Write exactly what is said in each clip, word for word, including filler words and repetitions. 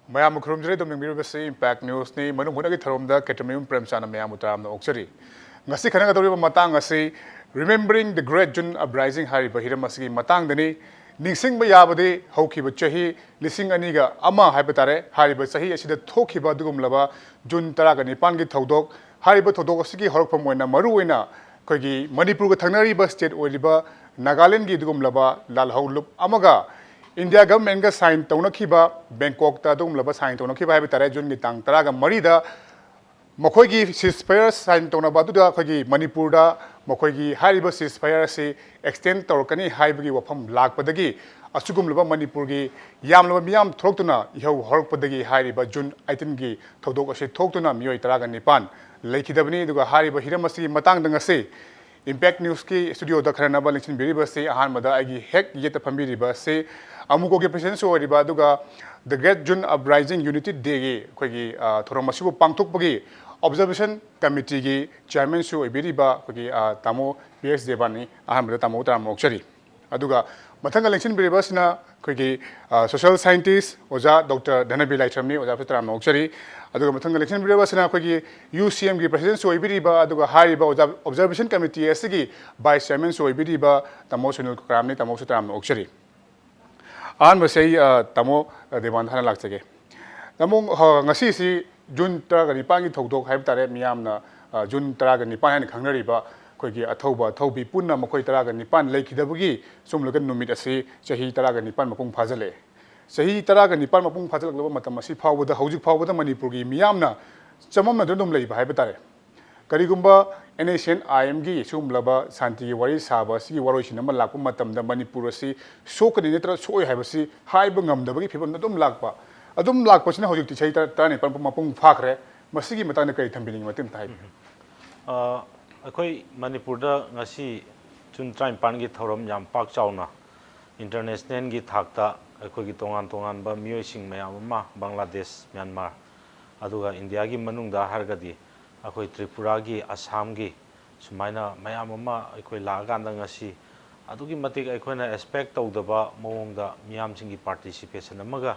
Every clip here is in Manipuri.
ꯃꯌꯥꯝꯕꯨ ꯈꯨꯔꯨꯝꯖꯔꯤ꯫ ꯑꯗꯨꯝ ꯌꯦꯡꯕꯤꯔꯤꯕꯁꯤ Impact Newsꯅꯤ꯫ ꯃꯅꯨꯡ ꯍꯨꯠꯅꯒꯤ ꯊꯧꯔꯝꯗ ꯀꯦꯇ꯭ꯔꯃꯌꯨꯝ ꯄ꯭ꯔꯦꯝꯆꯥꯟꯅ ꯃꯌꯥꯝꯕꯨ ꯇꯔꯥꯝꯅ ꯑꯣꯛꯆꯔꯤ꯫ ꯉꯁꯤ ꯈꯟꯅꯒꯗꯧꯔꯤꯕ ꯃꯇꯥꯡ ꯑꯁꯤ Remembering the Great June Uprising ꯍꯥꯏꯔꯤꯕ ꯍꯤꯔꯝ ꯑꯁꯤꯒꯤ ꯃꯇꯥꯡꯗꯅꯤ꯫ ꯅꯤꯡꯁꯤꯡꯕ ꯌꯥꯕꯗꯤ ꯍꯧꯈꯤꯕ ꯆꯍꯤ ꯂꯤꯁꯤꯡ ꯑꯅꯤꯒ ꯑꯃ ꯍꯥꯏꯕ ꯇꯥꯔꯦ, ꯍꯥꯏꯔꯤꯕ ꯆꯍꯤ ꯑꯁꯤꯗ ꯊꯣꯛꯈꯤꯕ ꯑꯗꯨꯒꯨꯝꯂꯕ ꯖꯨꯟ ꯇꯔꯥꯒ ꯅꯤꯄꯥꯟꯒꯤ ꯊꯧꯗꯣꯛ꯫ ꯍꯥꯏꯔꯤꯕ ꯊꯧꯗꯣꯛ ꯑꯁꯤꯒꯤ ꯍꯧꯔꯛꯐꯝ ꯑꯣꯏꯅ ꯃꯔꯨ ꯑꯣꯏꯅ ꯑꯩꯈꯣꯏꯒꯤ ꯃꯅꯤꯄꯨꯔꯒ ꯊꯪꯅꯔꯤꯕ state ꯑꯣꯏꯔꯤꯕ ꯅꯥꯒꯥꯂꯦꯟꯒꯤ ꯑꯗꯨꯒꯨꯝꯂꯕ ꯂꯥꯜꯍꯧꯂꯨꯞ ꯑꯃꯒ ꯏꯟꯗꯤꯌꯥ governmentꯒ sign ꯇꯧꯅꯈꯤꯕ ꯕꯦꯡꯀꯣꯛꯇ ꯑꯗꯨꯒꯨꯝꯂꯕ sign ꯇꯧꯅꯈꯤꯕ ꯍꯥꯏꯕ ꯇꯥꯔꯦ, ꯖꯨꯟꯒꯤ ꯇꯥꯡ ꯇꯔꯥꯒ ꯃꯔꯤꯗ ꯃꯈꯣꯏꯒꯤ ceasefire sign ꯇꯧꯅꯕ ꯑꯗꯨꯗ ꯑꯩꯈꯣꯏꯒꯤ ꯃꯅꯤꯄꯨꯔꯗ ꯃꯈꯣꯏꯒꯤ ꯍꯥꯏꯔꯤꯕ ceasefire ꯑꯁꯤ extend ꯇꯧꯔꯛꯀꯅꯤ ꯍꯥꯏꯕꯒꯤ ꯋꯥꯐꯝ ꯂꯥꯛꯄꯗꯒꯤ ꯑꯁꯤꯒꯨꯝꯂꯕ ꯃꯅꯤꯄꯨꯔꯒꯤ ꯌꯥꯝꯂꯕ ꯃꯤꯌꯥꯝ ꯊꯣꯛꯂꯛꯇꯨꯅ ꯏꯍꯧ ꯍꯧꯔꯛꯄꯗꯒꯤ ꯍꯥꯏꯔꯤꯕ ꯖꯨꯟ eighteenꯒꯤ ꯊꯧꯗꯣꯛ ꯑꯁꯤ ꯊꯣꯛꯇꯨꯅ ꯃꯤꯑꯣꯏ ꯇꯔꯥꯒ ꯅꯤꯄꯥꯟ ꯂꯩꯈꯤꯗꯕꯅꯤ꯫ ꯑꯗꯨꯒ ꯍꯥꯏꯔꯤꯕ ꯍꯤꯔꯝ ꯑꯁꯤꯒꯤ ꯃꯇꯥꯡꯗ ꯉꯁꯤ Impact Newsꯀꯤ studioꯗ ꯈꯟꯅꯅꯕ ꯂꯦꯡꯁꯤꯟꯕꯤꯔꯤꯕꯁꯤ ꯑꯍꯥꯟꯕꯗ ꯑꯩꯒꯤ ꯍꯦꯛ ꯌꯦꯠꯇ ꯐꯝꯕꯤꯔꯤꯕꯁꯤ ꯑꯃꯨꯀꯣꯒꯤ presidentꯁꯨ ꯑꯣꯏꯔꯤꯕ ꯑꯗꯨꯒ The Great June Uprising Unity Dayꯒꯤ ꯑꯩꯈꯣꯏꯒꯤ, ꯑ, ꯊꯧꯔꯝ ꯑꯁꯤꯕꯨ ꯄꯥꯡꯊꯣꯛꯄꯒꯤ observation committeeꯒꯤ chairmanꯁꯨ ꯑꯣꯏꯕꯤꯔꯤꯕ ꯑꯩꯈꯣꯏꯒꯤ, ꯑ, ꯇꯥꯃꯣ ꯄꯤ ꯑꯦꯁ ꯗꯦꯕꯥꯟꯅꯤ꯫ ꯑꯍꯥꯟꯕꯗ ꯇꯥꯃꯣ ꯇꯔꯥꯝꯅ ꯑꯣꯛꯆꯔꯤ꯫ ꯑꯗꯨꯒ ꯃꯊꯪꯒ ꯂꯦꯡꯁꯤꯟꯕꯤꯔꯤꯕꯁꯤꯅ ꯑꯩꯈꯣꯏꯒꯤ, ꯑ, social scientist ꯑꯣꯖꯥ ꯗꯣꯛꯇꯔ ꯙꯅꯕꯤꯔ ꯂꯥꯏꯁ꯭ꯔꯝꯅꯤ꯫ ꯑꯣꯖꯥꯁꯨ ꯇꯔꯥꯝꯅ ꯑꯣꯛꯆꯔꯤ꯫ ꯑꯗꯨꯒ ꯃꯊꯪꯒ ꯂꯦꯡꯁꯤꯟꯕꯤꯔꯤꯕꯁꯤꯅ ꯑꯩꯈꯣꯏꯒꯤ ꯌꯨ ꯁꯤ ꯑꯦꯝꯒꯤ presidentꯁꯨ ꯑꯣꯏꯕꯤꯔꯤꯕ ꯑꯗꯨꯒ ꯍꯥꯏꯔꯤꯕ ꯑꯣꯖꯥ observation committee ꯑꯁꯤꯒꯤ vice chairmanꯁꯨ ꯑꯣꯏꯕꯤꯔꯤꯕ ꯇꯥꯃꯣ ꯁꯨꯅꯤꯜ ꯀꯨꯀꯔꯥꯝꯅꯤ꯫ ꯇꯥꯃꯣꯁꯨ ꯇꯔꯥꯝꯅ ꯑꯣꯛꯆꯔꯤ꯫ ꯑꯍꯥꯟꯕꯁꯦ ꯑꯩ, ꯑ, ꯇꯥꯃꯣ, ꯑ, ꯗꯦꯕꯥꯟꯗ ꯍꯥꯟꯅ ꯂꯥꯛꯆꯒꯦ꯫ ꯇꯥꯃꯣ, ꯑ, ꯉꯁꯤꯁꯤ ꯖꯨꯟ ꯇꯔꯥꯒ ꯅꯤꯄꯥꯟꯒꯤ ꯊꯧꯗꯣꯛ ꯍꯥꯏꯕ ꯇꯥꯔꯦ, ꯃꯤꯌꯥꯝꯅ, ꯑ, ꯖꯨꯟ ꯇꯔꯥꯒ ꯅꯤꯄꯥꯟ ꯍꯥꯏꯅ ꯈꯪꯅꯔꯤꯕ ꯑꯩꯈꯣꯏꯒꯤ ꯑꯊꯧꯕ ꯑꯊꯧꯕꯤ ꯄꯨꯟꯅ ꯃꯈꯣꯏ ꯇꯔꯥꯒ ꯅꯤꯄꯥꯟ ꯂꯩꯈꯤꯗꯕꯒꯤ ꯁꯨꯝꯂꯒ ꯅꯨꯃꯤꯠ ꯑꯁꯤ ꯆꯍꯤ ꯇꯔꯥꯒ ꯅꯤꯄꯥꯟ ꯃꯄꯨꯡ ꯐꯥꯖꯤꯜꯂꯛꯑꯦ꯫ ꯆꯍꯤ ꯇꯔꯥꯒ ꯅꯤꯄꯥꯟ ꯃꯄꯨꯡ ꯐꯥꯖꯤꯜꯂꯛꯂꯕ ꯃꯇꯝ ꯑꯁꯤ ꯐꯥꯎꯕꯗ, ꯍꯧꯖꯤꯛ ꯐꯥꯎꯕꯗ ꯃꯅꯤꯄꯨꯔꯒꯤ ꯃꯤꯌꯥꯝꯅ ꯆꯃꯝꯅꯗꯨꯅ ꯑꯗꯨꯝ ꯂꯩꯕ ꯍꯥꯏꯕ ꯇꯥꯔꯦ꯫ ꯀꯔꯤꯒꯨꯝꯕ NSCN-IMꯒꯤ ꯁꯤꯒꯨꯝꯂꯕ ꯁꯥꯟꯇꯤꯒꯤ ꯋꯥꯔꯤ ꯁꯥꯕ ꯑꯁꯤꯒꯤ ꯋꯥꯔꯣꯏꯁꯤꯟ ꯑꯃ ꯂꯥꯛꯄ ꯃꯇꯝꯗ ꯃꯅꯤꯄꯨꯔ ꯑꯁꯤ ꯁꯣꯛꯀꯅꯤ ꯅꯠꯇ꯭ꯔꯒ ꯁꯣꯛꯑꯣꯏ ꯍꯥꯏꯕꯁꯤ ꯍꯥꯏꯕ ꯉꯝꯗꯕꯒꯤ ꯐꯤꯕꯝꯗ ꯑꯗꯨꯝ ꯂꯥꯛꯄ, ꯑꯗꯨꯝ ꯂꯥꯛꯄꯁꯤꯅ ꯍꯧꯖꯤꯛꯇꯤ ꯆꯍꯤ ꯇꯔꯥ, ꯇꯔꯥꯅꯤꯄꯥꯜ ꯃꯄꯨꯡ ꯐꯥꯈ꯭ꯔꯦ꯫ ꯃꯁꯤꯒꯤ ꯃꯇꯥꯡꯗ ꯀꯔꯤ ꯊꯝꯕꯤꯅꯤꯡꯉꯤ? ꯃꯇꯦꯛ ꯑꯝꯇ ꯍꯥꯏꯕꯤꯌꯨ꯫ ꯑ, ꯑꯩꯈꯣꯏ ꯃꯅꯤꯄꯨꯔꯗ ꯉꯁꯤ ꯖꯨꯟ ꯇꯔꯥꯅꯤꯄꯥꯟꯒꯤ ꯊꯧꯔꯝ ꯌꯥꯝ ꯄꯥꯛ ꯆꯥꯎꯅ internationalꯒꯤ ꯊꯥꯛꯇ ꯑꯩꯈꯣꯏꯒꯤ ꯇꯣꯉꯥꯟ ꯇꯣꯉꯥꯟꯕ ꯃꯤꯑꯣꯏꯁꯤꯡ ꯃꯌꯥꯝ ꯑꯃ, ꯕꯪꯒ꯭ꯂꯥꯗꯦꯁ, ꯃ꯭ꯌꯥꯟꯃꯥꯔ, ꯑꯗꯨꯒ ꯏꯟꯗꯤꯌꯥꯒꯤ ꯃꯅꯨꯡꯗ ꯍꯥꯏꯔꯒꯗꯤ ꯑꯩꯈꯣꯏ ꯇ꯭ꯔꯤꯄꯨꯔꯥꯒꯤ, ꯑꯁꯥꯝꯒꯤ, ꯁꯨꯃꯥꯏꯅ ꯃꯌꯥꯝ ꯑꯃ ꯑꯩꯈꯣꯏ ꯂꯥꯛꯑꯀꯥꯟꯗ ꯉꯁꯤ ꯑꯗꯨꯛꯀꯤ ꯃꯇꯤꯛ ꯑꯩꯈꯣꯏꯅ expect ꯇꯧꯗꯕ ꯃꯑꯣꯡꯗ ꯃꯤꯌꯥꯝꯁꯤꯡꯒꯤ participation ꯑꯃꯒ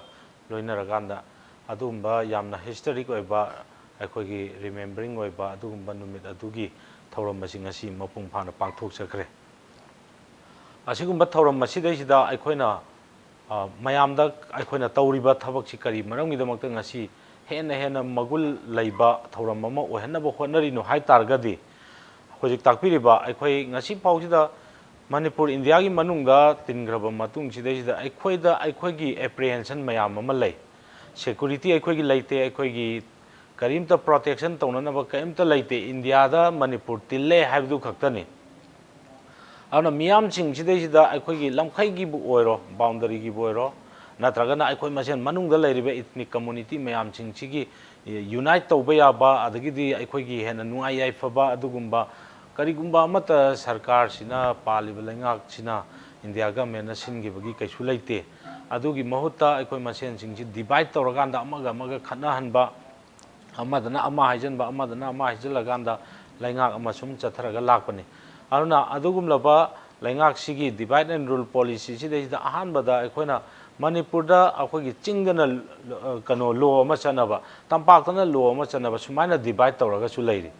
ꯂꯣꯏꯅꯔꯀꯥꯟꯗ ꯑꯗꯨꯒꯨꯝꯕ ꯌꯥꯝꯅ historic ꯑꯣꯏꯕ, ꯑꯩꯈꯣꯏꯒꯤ remembering ꯑꯣꯏꯕ ꯑꯗꯨꯒꯨꯝꯕ ꯅꯨꯃꯤꯠ ꯑꯗꯨꯒꯤ ꯊꯧꯔꯝ ꯑꯁꯤ ꯉꯁꯤ ꯃꯄꯨꯡ ꯐꯥꯅ ꯄꯥꯡꯊꯣꯛꯆꯈ꯭ꯔꯦ꯫ ꯑꯁꯤꯒꯨꯝꯕ ꯊꯧꯔꯝ ꯑꯁꯤꯗꯩꯁꯤꯗ ꯑꯩꯈꯣꯏꯅ, ꯑ, ꯃꯌꯥꯝꯗ ꯑꯩꯈꯣꯏꯅ ꯇꯧꯔꯤꯕ ꯊꯕꯛꯁꯤ ꯀꯔꯤ ꯃꯔꯝꯒꯤꯗꯃꯛꯇ ꯉꯁꯤ ꯍꯦꯟꯅ ꯍꯦꯟꯅ ꯃꯒꯨꯟ ꯂꯩꯕ ꯊꯧꯔꯝ ꯑꯃ ꯑꯣꯏꯍꯟꯅꯕ ꯍꯣꯠꯅꯔꯤꯅꯣ ꯍꯥꯏ ꯇꯥꯔꯒꯗꯤ, ꯍꯧꯖꯤꯛ ꯇꯥꯛꯄꯤꯔꯤꯕ ꯑꯩꯈꯣꯏ ꯉꯁꯤ ꯐꯥꯎꯁꯤꯗ ꯃꯅꯤꯄꯨꯔ ꯏꯟꯗꯤꯌꯥꯒꯤ ꯃꯅꯨꯡꯗ ꯇꯤꯟꯈ꯭ꯔꯕ ꯃꯇꯨꯡꯁꯤꯗꯩꯁꯤꯗ ꯑꯩꯈꯣꯏꯗ ꯑꯩꯈꯣꯏꯒꯤ apprehension ꯃꯌꯥꯝ ꯑꯃ ꯂꯩ꯫ Security ꯑꯩꯈꯣꯏꯒꯤ ꯂꯩꯇꯦ, ꯑꯩꯈꯣꯏꯒꯤ ꯀꯔꯤꯝꯇ protection ꯇꯧꯅꯅꯕ ꯀꯔꯤꯝꯇ ꯂꯩꯇꯦ, ꯏꯟꯗꯤꯌꯥꯗ ꯃꯅꯤꯄꯨꯔ ꯇꯤꯜꯂꯦ ꯍꯥꯏꯕꯗꯨ ꯈꯛꯇꯅꯤ꯫ ꯑꯗꯨꯅ ꯃꯤꯌꯥꯝꯁꯤꯡꯁꯤꯗꯩꯁꯤꯗ ꯑꯩꯈꯣꯏꯒꯤ ꯂꯝꯈꯩꯒꯤꯕꯨ ꯑꯣꯏꯔꯣ, boundaryꯒꯤꯕꯨ ꯑꯣꯏꯔꯣ, ꯅꯠꯇ꯭ꯔꯒꯅ ꯑꯩꯈꯣꯏ ꯃꯁꯦꯟ ꯃꯅꯨꯡꯗ ꯂꯩꯔꯤꯕ ethnic community ꯃꯌꯥꯝꯁꯤꯡꯁꯤꯒꯤ unite ꯇꯧꯕ ꯌꯥꯕ, ꯑꯗꯒꯤꯗꯤ ꯑꯩꯈꯣꯏꯒꯤ ꯍꯦꯟꯅ ꯅꯨꯡꯉꯥꯏ ꯌꯥꯏꯐꯕ ꯑꯗꯨꯒꯨꯝꯕ ꯀꯔꯤꯒꯨꯝꯕ ꯑꯃꯠꯇ ꯁꯔꯀꯥꯔꯁꯤꯅ, ꯄꯥꯜꯂꯤꯕ ꯂꯩꯉꯥꯛꯁꯤꯅ, ꯏꯟꯗꯤꯌꯥ governmentꯅ ꯁꯤꯟꯈꯤꯕꯒꯤ ꯀꯩꯁꯨ ꯂꯩꯇꯦ꯫ ꯑꯗꯨꯒꯤ ꯃꯍꯨꯠꯇ ꯑꯩꯈꯣꯏ ꯃꯁꯦꯟꯁꯤꯡꯁꯤ divide ꯇꯧꯔꯀꯥꯟꯗ ꯑꯃꯒ ꯑꯃꯒ ꯈꯠꯅꯍꯟꯕ, ꯑꯃꯗꯅ ꯑꯃ ꯍꯥꯏꯖꯟꯕ, ꯑꯃꯗꯅ ꯑꯃ ꯍꯥꯏꯖꯜꯂꯀꯥꯟꯗ ꯂꯩꯉꯥꯛ ꯑꯃ ꯁꯨꯝ ꯆꯠꯊꯔꯒ ꯂꯥꯛꯄꯅꯤ꯫ ꯑꯗꯨꯅ ꯑꯗꯨꯒꯨꯝꯂꯕ ꯂꯩꯉꯥꯛꯁꯤꯒꯤ divide and rule policyꯁꯤꯗꯩꯁꯤꯗ ꯑꯍꯥꯟꯕꯗ ꯑꯩꯈꯣꯏꯅ ꯃꯅꯤꯄꯨꯔꯗ ꯑꯩꯈꯣꯏꯒꯤ ꯆꯤꯡꯗꯅ, ꯑ, ꯀꯩꯅꯣ, law ꯑꯃ ꯆꯠꯅꯕ, ꯇꯝꯄꯥꯛꯇꯅ law ꯑꯃ ꯆꯠꯅꯕ, ꯁꯨꯃꯥꯏꯅ divide ꯇꯧꯔꯒꯁꯨ ꯂꯩꯔꯤ꯫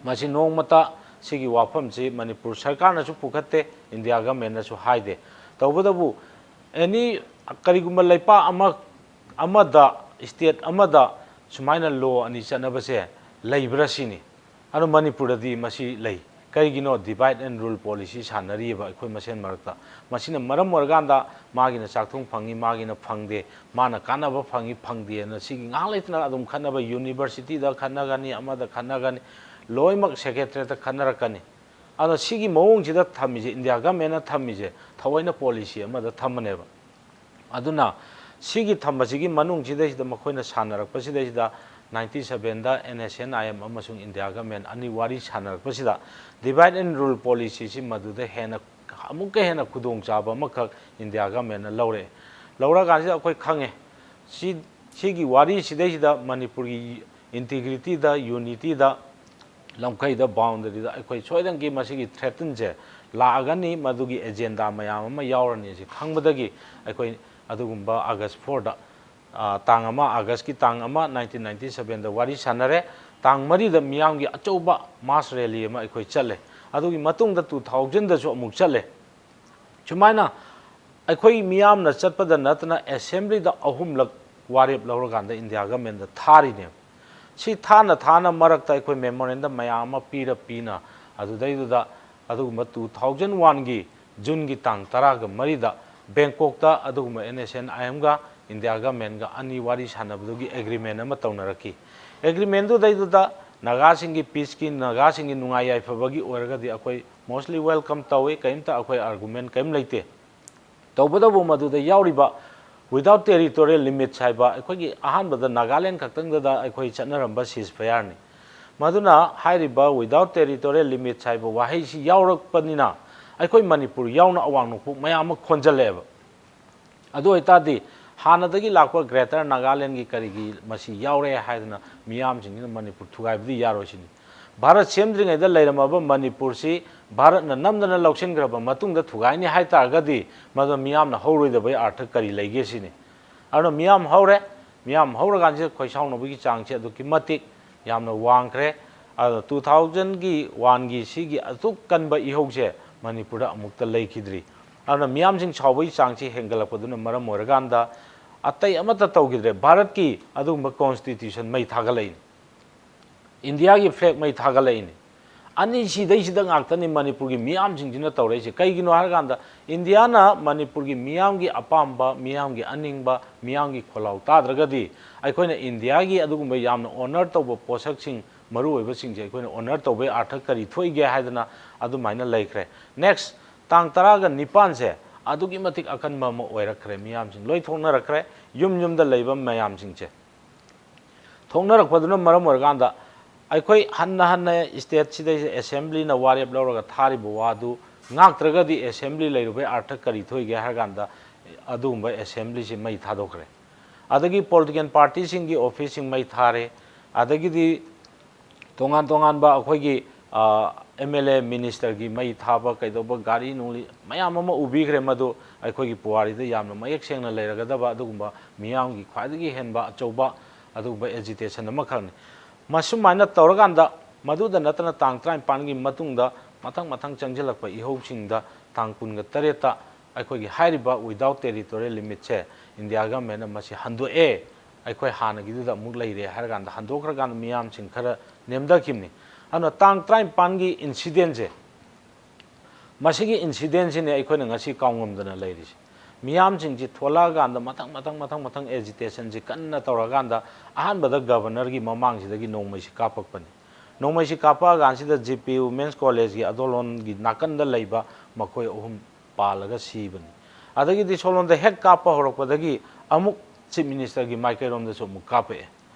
ꯃꯁꯤ ꯅꯣꯡꯃꯇ ꯁꯤꯒꯤ ꯋꯥꯐꯝꯁꯤ ꯃꯅꯤꯄꯨꯔ ꯁꯔꯀꯥꯔꯅꯁꯨ ꯄꯨꯈꯠꯇꯦ, ꯏꯟꯗꯤꯌꯥ governmentꯅꯁꯨ ꯍꯥꯏꯗꯦ꯫ ꯇꯧꯕꯇꯕꯨ any ꯀꯔꯤꯒꯨꯝꯕ ꯂꯩꯄꯥꯛ ꯑꯃ, ꯑꯃꯗ, state ꯑꯃꯗ ꯁꯨꯃꯥꯏꯅ law ꯑꯅꯤ ꯆꯠꯅꯕꯁꯦ ꯂꯩꯕ꯭ꯔꯥ ꯁꯤꯅꯤ꯫ ꯑꯗꯣ ꯃꯅꯤꯄꯨꯔꯗꯗꯤ ꯃꯁꯤ ꯂꯩ꯫ ꯀꯔꯤꯒꯤꯅꯣ? Divide and rule policy ꯁꯥꯟꯅꯔꯤꯕ ꯑꯩꯈꯣꯏ ꯃꯁꯦꯟ ꯃꯔꯛꯇ꯫ ꯃꯁꯤꯅ ꯃꯔꯝ ꯑꯣꯏꯔꯀꯥꯟꯗ ꯃꯥꯒꯤꯅ ꯆꯥꯛꯊꯨꯡ ꯐꯪꯉꯤ, ꯃꯥꯒꯤꯅ ꯐꯪꯗꯦ, ꯃꯥꯅ ꯀꯥꯟꯅꯕ ꯐꯪꯉꯤ, ꯐꯪꯗꯦꯅ ꯁꯤꯒꯤ ꯉꯥꯏꯍꯥꯛ ꯂꯩꯇꯅ ꯑꯗꯨꯝ ꯈꯠꯅꯕ, universityꯗ ꯈꯠꯅꯒꯅꯤ, ꯑꯃꯗ ꯈꯠꯅꯒꯅꯤ, ꯂꯣꯏꯅꯃꯛ secretariatꯇ ꯈꯠꯅꯔꯛꯀꯅꯤ꯫ ꯑꯗꯣ ꯁꯤꯒꯤ ꯃꯑꯣꯡꯁꯤꯗ ꯊꯝꯃꯤꯁꯦ, ꯏꯟꯗꯤꯌꯥ governmentꯅ ꯊꯝꯃꯤꯁꯦ ꯊꯑꯣꯏꯅ policy ꯑꯃꯗ ꯊꯝꯕꯅꯦꯕ꯫ ꯑꯗꯨꯅ ꯁꯤꯒꯤ ꯊꯝꯕꯁꯤꯒꯤ ꯃꯅꯨꯡꯁꯤꯗꯩꯁꯤꯗ ꯃꯈꯣꯏꯅ ꯁꯥꯟꯅꯔꯛꯄꯁꯤꯗꯩꯁꯤꯗ ninety sevenꯗ NSCN-IM ꯑꯃꯁꯨꯡ ꯏꯟꯗꯤꯌꯥ government ꯑꯅꯤ ꯋꯥꯔꯤ ꯁꯥꯟꯅꯔꯛꯄꯁꯤꯗ divide and rule policyꯁꯤ ꯃꯗꯨꯗ ꯍꯦꯟꯅ, ꯑꯃꯨꯛꯀ ꯍꯦꯟꯅ ꯈꯨꯗꯣꯡꯆꯥꯕ ꯑꯃꯈꯛ ꯏꯟꯗꯤꯌꯥ governmentꯅ ꯂꯧꯔꯛꯑꯦ꯫ ꯂꯧꯔꯀꯥꯟꯁꯤꯗ ꯑꯩꯈꯣꯏ ꯈꯪꯉꯦ, ꯁꯤ, ꯁꯤꯒꯤ ꯋꯥꯔꯤꯁꯤꯗꯩꯁꯤꯗ ꯃꯅꯤꯄꯨꯔꯒꯤ integrityꯗ, unityꯗ ꯂꯝꯈꯩꯗ, boundaryꯗ ꯑꯩꯈꯣꯏ ꯁꯣꯏꯗꯅꯒꯤ ꯃꯁꯤꯒꯤ threatenꯁꯦ ꯂꯥꯛꯑꯒꯅꯤ, ꯃꯗꯨꯒꯤ agenda ꯃꯌꯥꯝ ꯑꯃ ꯌꯥꯎꯔꯅꯤ꯫ ꯑꯁꯤ ꯈꯪꯕꯗꯒꯤ ꯑꯩꯈꯣꯏ ꯑꯗꯨꯒꯨꯝꯕ August fourꯗ ꯑ, ꯇꯥꯡ ꯑꯃ, ꯑꯥꯒꯁꯀꯤ ꯇꯥꯡ ꯑꯃ, ꯅꯥꯏꯟꯇꯤꯟ ꯅꯥꯏꯟꯇꯤ ꯁꯕꯦꯟꯗ ꯋꯥꯔꯤ ꯁꯥꯟꯅꯔꯦ꯫ ꯇꯥꯡ ꯃꯔꯤꯗ ꯃꯤꯌꯥꯝꯒꯤ ꯑꯆꯧꯕ ꯃꯥꯁ ꯔꯦꯂꯤ ꯑꯃ ꯑꯩꯈꯣꯏ ꯆꯠꯂꯦ꯫ ꯑꯗꯨꯒꯤ ꯃꯇꯨꯡꯗ ꯇꯨ ꯊꯥꯎꯖꯟꯗꯁꯨ ꯑꯃꯨꯛ ꯆꯠꯂꯦ꯫ ꯁꯨꯃꯥꯏꯅ ꯑꯩꯈꯣꯏ ꯃꯤꯌꯥꯝꯅ ꯆꯠꯄꯗ ꯅꯠꯇꯅ ꯑꯦꯁꯦꯝꯕ꯭ꯂꯤꯗ ꯑꯍꯨꯝꯂꯛ ꯋꯥꯔꯦꯞ ꯂꯧꯔꯀꯥꯟꯗ ꯏꯟꯗꯤꯌꯥ ꯒꯃꯦꯟꯗ ꯊꯥꯔꯤꯅꯦꯕ꯫ ꯁꯤ ꯊꯥꯅ ꯊꯥꯅ ꯃꯔꯛꯇ ꯑꯩꯈꯣꯏ ꯃꯦꯃꯣꯔꯦꯟꯗꯝ ꯃꯌꯥꯝ ꯑꯃ ꯄꯤꯔ ꯄꯤꯅ ꯑꯗꯨꯗꯩꯗꯨꯗ ꯑꯗꯨꯒꯨꯝꯕ ꯇꯨ ꯊꯥꯎꯖꯟ ꯋꯥꯟꯒꯤ ꯖꯨꯟꯒꯤ ꯇꯥꯡ ꯇꯔꯥꯒ ꯃꯔꯤꯗ ꯕꯦꯡꯀꯣꯛꯇ ꯑꯗꯨꯒꯨꯝꯕ ꯑꯦꯟ ꯑꯦꯁ ꯑꯦꯟ ꯑꯥꯏ ꯑꯦꯝꯒ ꯏꯟꯗꯤꯌꯥ ꯒꯃꯦꯟꯒ ꯑꯅꯤ ꯋꯥꯔꯤ ꯁꯥꯟꯅꯕꯗꯨꯒꯤ ꯑꯦꯒ꯭ꯔꯤꯃꯦꯟ ꯑꯃ ꯇꯧꯅꯔꯛꯈꯤ꯫ ꯑꯦꯒ꯭ꯔꯤꯃꯦꯟꯗꯨꯗꯩꯗꯨꯗ ꯅꯥꯒꯥꯁꯤꯡꯒꯤ ꯄꯤꯁꯀꯤ, ꯅꯥꯒꯥꯁꯤꯡꯒꯤ ꯅꯨꯡꯉꯥꯏ ꯌꯥꯏꯐꯕꯒꯤ ꯑꯣꯏꯔꯒꯗꯤ ꯑꯩꯈꯣꯏ ꯃꯣꯁꯂꯤ ꯋꯦꯜꯀꯝ ꯇꯧꯏ, ꯀꯔꯤꯝꯇ ꯑꯩꯈꯣꯏ ꯑꯥꯔꯒꯨꯃꯦꯟ ꯀꯔꯤꯝ ꯂꯩꯇꯦ꯫ ꯇꯧꯕꯇꯕꯨ ꯃꯗꯨꯗ ꯌꯥꯎꯔꯤꯕ without territorial limits ꯍꯥꯏꯕ ꯑꯩꯈꯣꯏꯒꯤ ꯑꯍꯥꯟꯕꯗ ꯅꯥꯒꯥꯂꯦꯟ ꯈꯛꯇꯪꯗꯨꯗ ꯑꯩꯈꯣꯏ ꯆꯠꯅꯔꯝꯕ ceasefire ꯅꯤ꯫ ꯃꯗꯨꯅ ꯍꯥꯏꯔꯤꯕ without territorial limits ꯍꯥꯏꯕ ꯋꯥꯍꯩꯁꯤ ꯌꯥꯎꯔꯛꯄꯅꯤꯅ ꯑꯩꯈꯣꯏ ꯃꯅꯤꯄꯨꯔ ꯌꯥꯎꯅ ꯑꯋꯥꯡ ꯅꯣꯡꯄꯣꯛ ꯃꯌꯥꯝ ꯑꯃ ꯈꯣꯟꯖꯜꯂꯛꯑꯦꯕ꯫ ꯑꯗꯨ ꯑꯣꯏꯇꯥꯔꯗꯤ ꯍꯥꯟꯅꯗꯒꯤ ꯂꯥꯛꯄ Greater ꯅꯥꯒꯥꯂꯦꯟꯒꯤ ꯀꯔꯤꯒꯤ ꯃꯁꯤ ꯌꯥꯎꯔꯦ ꯍꯥꯏꯗꯅ ꯃꯤꯌꯥꯝꯁꯤꯡꯁꯤꯅ ꯃꯅꯤꯄꯨꯔ ꯊꯨꯒꯥꯏꯕꯗꯤ ꯌꯥꯔꯣꯏ ꯁꯤꯅꯤ꯫ ꯚꯥꯔꯠ ꯁꯦꯝꯗ꯭ꯔꯤꯉꯩꯗ ꯂꯩꯔꯝꯃꯕ ꯃꯅꯤꯄꯨꯔꯁꯤ ꯚꯥꯔꯠꯅ ꯅꯝꯗꯅ ꯂꯧꯁꯤꯟꯈ꯭ꯔꯕ ꯃꯇꯨꯡꯗ ꯊꯨꯒꯥꯏꯅꯤ ꯍꯥꯏ ꯇꯥꯔꯒꯗꯤ ꯃꯗꯨ ꯃꯤꯌꯥꯝꯅ ꯍꯧꯔꯣꯏꯗꯕꯒꯤ ꯑꯥꯔꯊ ꯀꯔꯤ ꯂꯩꯒꯦ ꯁꯤꯅꯤ꯫ ꯑꯗꯨꯅ ꯃꯤꯌꯥꯝ ꯍꯧꯔꯦ, ꯃꯤꯌꯥꯝ ꯍꯧꯔꯀꯥꯟꯁꯤꯗ ꯈꯣꯏ ꯁꯥꯎꯅꯕꯒꯤ ꯆꯥꯡꯁꯤ ꯑꯗꯨꯛꯀꯤ ꯃꯇꯤꯛ ꯌꯥꯝꯅ ꯋꯥꯡꯈ꯭ꯔꯦ꯫ ꯑꯗꯨꯅ ꯇꯨ ꯊꯥꯎꯖꯟꯒꯤ ꯋꯥꯟꯒꯤ ꯁꯤꯒꯤ ꯑꯁꯨꯛ ꯀꯟꯕ ꯏꯍꯧꯁꯦ ꯃꯅꯤꯄꯨꯔꯗ ꯑꯃꯨꯛꯇ ꯂꯩꯈꯤꯗ꯭ꯔꯤ꯫ ꯑꯗꯨꯅ ꯃꯤꯌꯥꯝꯁꯤꯡ ꯁꯥꯎꯕꯒꯤ ꯆꯥꯡꯁꯤ ꯍꯦꯟꯒꯠꯂꯛꯄꯗꯨꯅ ꯃꯔꯝ ꯑꯣꯏꯔꯀꯥꯟꯗ ꯑꯇꯩ ꯑꯃꯠꯇ ꯇꯧꯈꯤꯗ꯭ꯔꯦ꯫ ꯚꯥꯔꯠꯀꯤ ꯑꯗꯨꯒꯨꯝꯕ constitution ꯃꯩ ꯊꯥꯒꯠꯂꯛꯏꯅꯤ, ꯏꯟꯗꯤꯌꯥꯒꯤ flag ꯃꯩ ꯊꯥꯒꯠꯂꯛꯏꯅꯤ꯫ ꯑꯅꯤꯁꯤꯗꯩꯁꯤꯗ ꯉꯥꯛꯇꯅꯤ ꯃꯅꯤꯄꯨꯔꯒꯤ ꯃꯤꯌꯥꯝꯁꯤꯡꯁꯤꯅ ꯇꯧꯔꯛꯏꯁꯦ꯫ ꯀꯩꯒꯤꯅꯣ ꯍꯥꯏꯔꯀꯥꯟꯗ ꯏꯟꯗꯤꯌꯥꯅ ꯃꯅꯤꯄꯨꯔꯒꯤ ꯃꯤꯌꯥꯝꯒꯤ ꯑꯄꯥꯝꯕ, ꯃꯤꯌꯥꯝꯒꯤ ꯑꯅꯤꯡꯕ, ꯃꯤꯌꯥꯝꯒꯤ ꯈꯣꯜꯂꯥꯎ ꯇꯥꯗ꯭ꯔꯒꯗꯤ ꯑꯩꯈꯣꯏꯅ ꯏꯟꯗꯤꯌꯥꯒꯤ ꯑꯗꯨꯒꯨꯝꯕ ꯌꯥꯝꯅ honor ꯇꯧꯕ ꯄꯣꯠꯁꯛꯁꯤꯡ, ꯃꯔꯨꯑꯣꯏꯕꯁꯤꯡꯁꯦ ꯑꯩꯈꯣꯏꯅ honor ꯇꯧꯕꯒꯤ ꯑꯥꯔꯊ ꯀꯔꯤ ꯊꯣꯛꯏꯒꯦ ꯍꯥꯏꯗꯅ ꯑꯗꯨꯃꯥꯏꯅ ꯂꯩꯈ꯭ꯔꯦ꯫ Next, ꯇꯥꯡ ꯇꯔꯥꯒ ꯅꯤꯄꯥꯟꯁꯦ ꯑꯗꯨꯛꯀꯤ ꯃꯇꯤꯛ ꯑꯀꯟꯕ ꯑꯃ ꯑꯣꯏꯔꯛꯈ꯭ꯔꯦ꯫ ꯃꯤꯌꯥꯝꯁꯤꯡ ꯂꯣꯏ ꯊꯣꯛꯅꯔꯛꯈ꯭ꯔꯦ, ꯌꯨꯝ ꯌꯨꯝꯗ ꯂꯩꯕ ꯃꯌꯥꯝꯁꯤꯡꯁꯦ꯫ ꯊꯣꯛꯅꯔꯛꯄꯗꯨꯅ ꯃꯔꯝ ꯑꯣꯏꯔꯀꯥꯟꯗ ꯑꯩꯈꯣꯏ ꯍꯟꯅ ꯍꯟꯅ state ꯁꯤꯗꯩꯁꯤꯗ assembly ꯅ ꯋꯥꯔꯦꯞ ꯂꯧꯔꯒ ꯊꯥꯔꯤꯕ ꯋꯥꯗꯨ ꯉꯥꯛꯇ꯭ꯔꯒꯗꯤ assembly ꯂꯩꯔꯨꯕꯩ ꯑꯥꯔꯊ ꯀꯔꯤ ꯊꯣꯛꯏꯒꯦ ꯍꯥꯏꯔ ꯀꯥꯟꯗ ꯑꯗꯨꯒꯨꯝꯕ assembly ꯁꯤ ꯃꯩ ꯊꯥꯗꯣꯛꯈ꯭ꯔꯦ꯫ ꯑꯗꯒꯤ political party ꯁꯤꯡꯒꯤ office ꯁꯤꯡ ꯃꯩ ꯊꯥꯔꯦ, ꯑꯗꯒꯤꯗꯤ ꯇꯣꯉꯥꯟ ꯇꯣꯉꯥꯟꯕ ꯑꯩꯈꯣꯏꯒꯤ, ꯑ, ꯑꯦꯝ ꯑꯦꯜ ꯑꯦ ꯃꯤꯅꯤꯁꯇꯔꯒꯤ ꯃꯩ ꯊꯥꯕ ꯀꯩꯗꯧꯕ ꯒꯥꯔꯤ ꯅꯨꯡꯂꯤ ꯃꯌꯥꯝ ꯑꯃ ꯎꯕꯤꯈ꯭ꯔꯦ꯫ ꯃꯗꯨ ꯑꯩꯈꯣꯏꯒꯤ ꯄꯨꯋꯥꯔꯤꯗ ꯌꯥꯝꯅ ꯃꯌꯦꯛ ꯁꯦꯡꯅ ꯂꯩꯔꯒꯗꯕ ꯑꯗꯨꯒꯨꯝꯕ ꯃꯤꯌꯥꯝꯒꯤ ꯈ꯭ꯋꯥꯏꯗꯒꯤ ꯍꯦꯟꯕ ꯑꯆꯧꯕ ꯑꯗꯨꯒꯨꯝꯕ ꯑꯦꯖꯤꯇꯦꯁꯟ ꯑꯃꯈꯛꯅꯤ꯫ ꯃꯁꯨꯃꯥꯏꯅ ꯇꯧꯔꯀꯥꯟꯗ, ꯃꯗꯨꯗ ꯅꯠꯇꯅ ꯇꯥꯡ ꯇꯔꯥꯅꯤꯄꯥꯟꯒꯤ ꯃꯇꯨꯡꯗ ꯃꯊꯪ ꯃꯊꯪ ꯆꯪꯁꯤꯜꯂꯛꯄ ꯏꯍꯧꯁꯤꯡꯗ ꯇꯥꯡ ꯀꯨꯟꯒ ꯇꯔꯦꯠꯇ ꯑꯩꯈꯣꯏꯒꯤ ꯍꯥꯏꯔꯤꯕ without territorial limitꯁꯦ ꯏꯟꯗꯤꯌꯥ ꯒꯃꯦꯟꯅ ꯃꯁꯤ ꯍꯟꯗꯣꯛꯑꯦ, ꯑꯩꯈꯣꯏ ꯍꯥꯟꯅꯒꯤꯗꯨꯗ ꯑꯃꯨꯛ ꯂꯩꯔꯦ ꯍꯥꯏꯔ ꯀꯥꯟꯗ ꯍꯟꯗꯣꯛꯈ꯭ꯔꯀꯥꯟꯗ ꯃꯤꯌꯥꯝꯁꯤꯡ ꯈꯔ ꯅꯦꯝꯊꯈꯤꯕꯅꯤ꯫ ꯑꯗꯨꯅ ꯇꯥꯡ ꯇꯔꯥꯅꯤꯄꯥꯟꯒꯤ ꯏꯟꯁꯤꯗꯦꯟꯁꯦ, ꯃꯁꯤꯒꯤ ꯏꯟꯁꯤꯗꯦꯟꯁꯤꯅꯦ ꯑꯩꯈꯣꯏꯅ ꯉꯁꯤ ꯀꯥꯎꯉꯝꯗꯅ ꯂꯩꯔꯤꯁꯦ꯫ ꯃꯤꯌꯥꯝꯁꯤꯡꯁꯤ ꯊꯣꯛꯂꯛꯑꯀꯥꯟꯗ ꯃꯊꯪ ꯃꯊꯪ ꯃꯊꯪ ꯃꯊꯪ ꯑꯦꯖꯤꯇꯦꯁꯟꯁꯤ ꯀꯟꯅ ꯇꯧꯔꯀꯥꯟꯗ ꯑꯍꯥꯟꯕꯗ ꯒꯕꯔꯅꯔꯒꯤ ꯃꯃꯥꯡꯁꯤꯗꯒꯤ ꯅꯣꯡꯃꯩꯁꯤ ꯀꯥꯞꯄꯛꯄꯅꯤ꯫ ꯅꯣꯡꯃꯩꯁꯤ ꯀꯥꯞꯄꯛꯑꯀꯥꯟꯁꯤꯗ ꯖꯤ ꯄꯤ ꯋꯨꯃꯦꯟꯁ ꯀꯣꯂꯦꯖꯀꯤ ꯑꯗꯣꯂꯣꯟꯒꯤ ꯅꯥꯀꯟꯗ ꯂꯩꯕ ꯃꯈꯣꯏ ꯑꯍꯨꯝ ꯄꯥꯜꯂꯒ ꯁꯤꯕꯅꯤ꯫ ꯑꯗꯒꯤꯗꯤ ꯁꯣꯂꯣꯟꯗ ꯍꯦꯛ ꯀꯥꯞꯄ ꯍꯧꯔꯛꯄꯗꯒꯤ ꯑꯃꯨꯛ ꯆꯤꯐ ꯃꯤꯅꯤꯁꯇꯔꯒꯤ ꯃꯥꯏꯀꯩꯔꯣꯝꯗꯁꯨ ꯑꯃꯨꯛ ꯀꯥꯞꯄꯛꯑꯦ꯫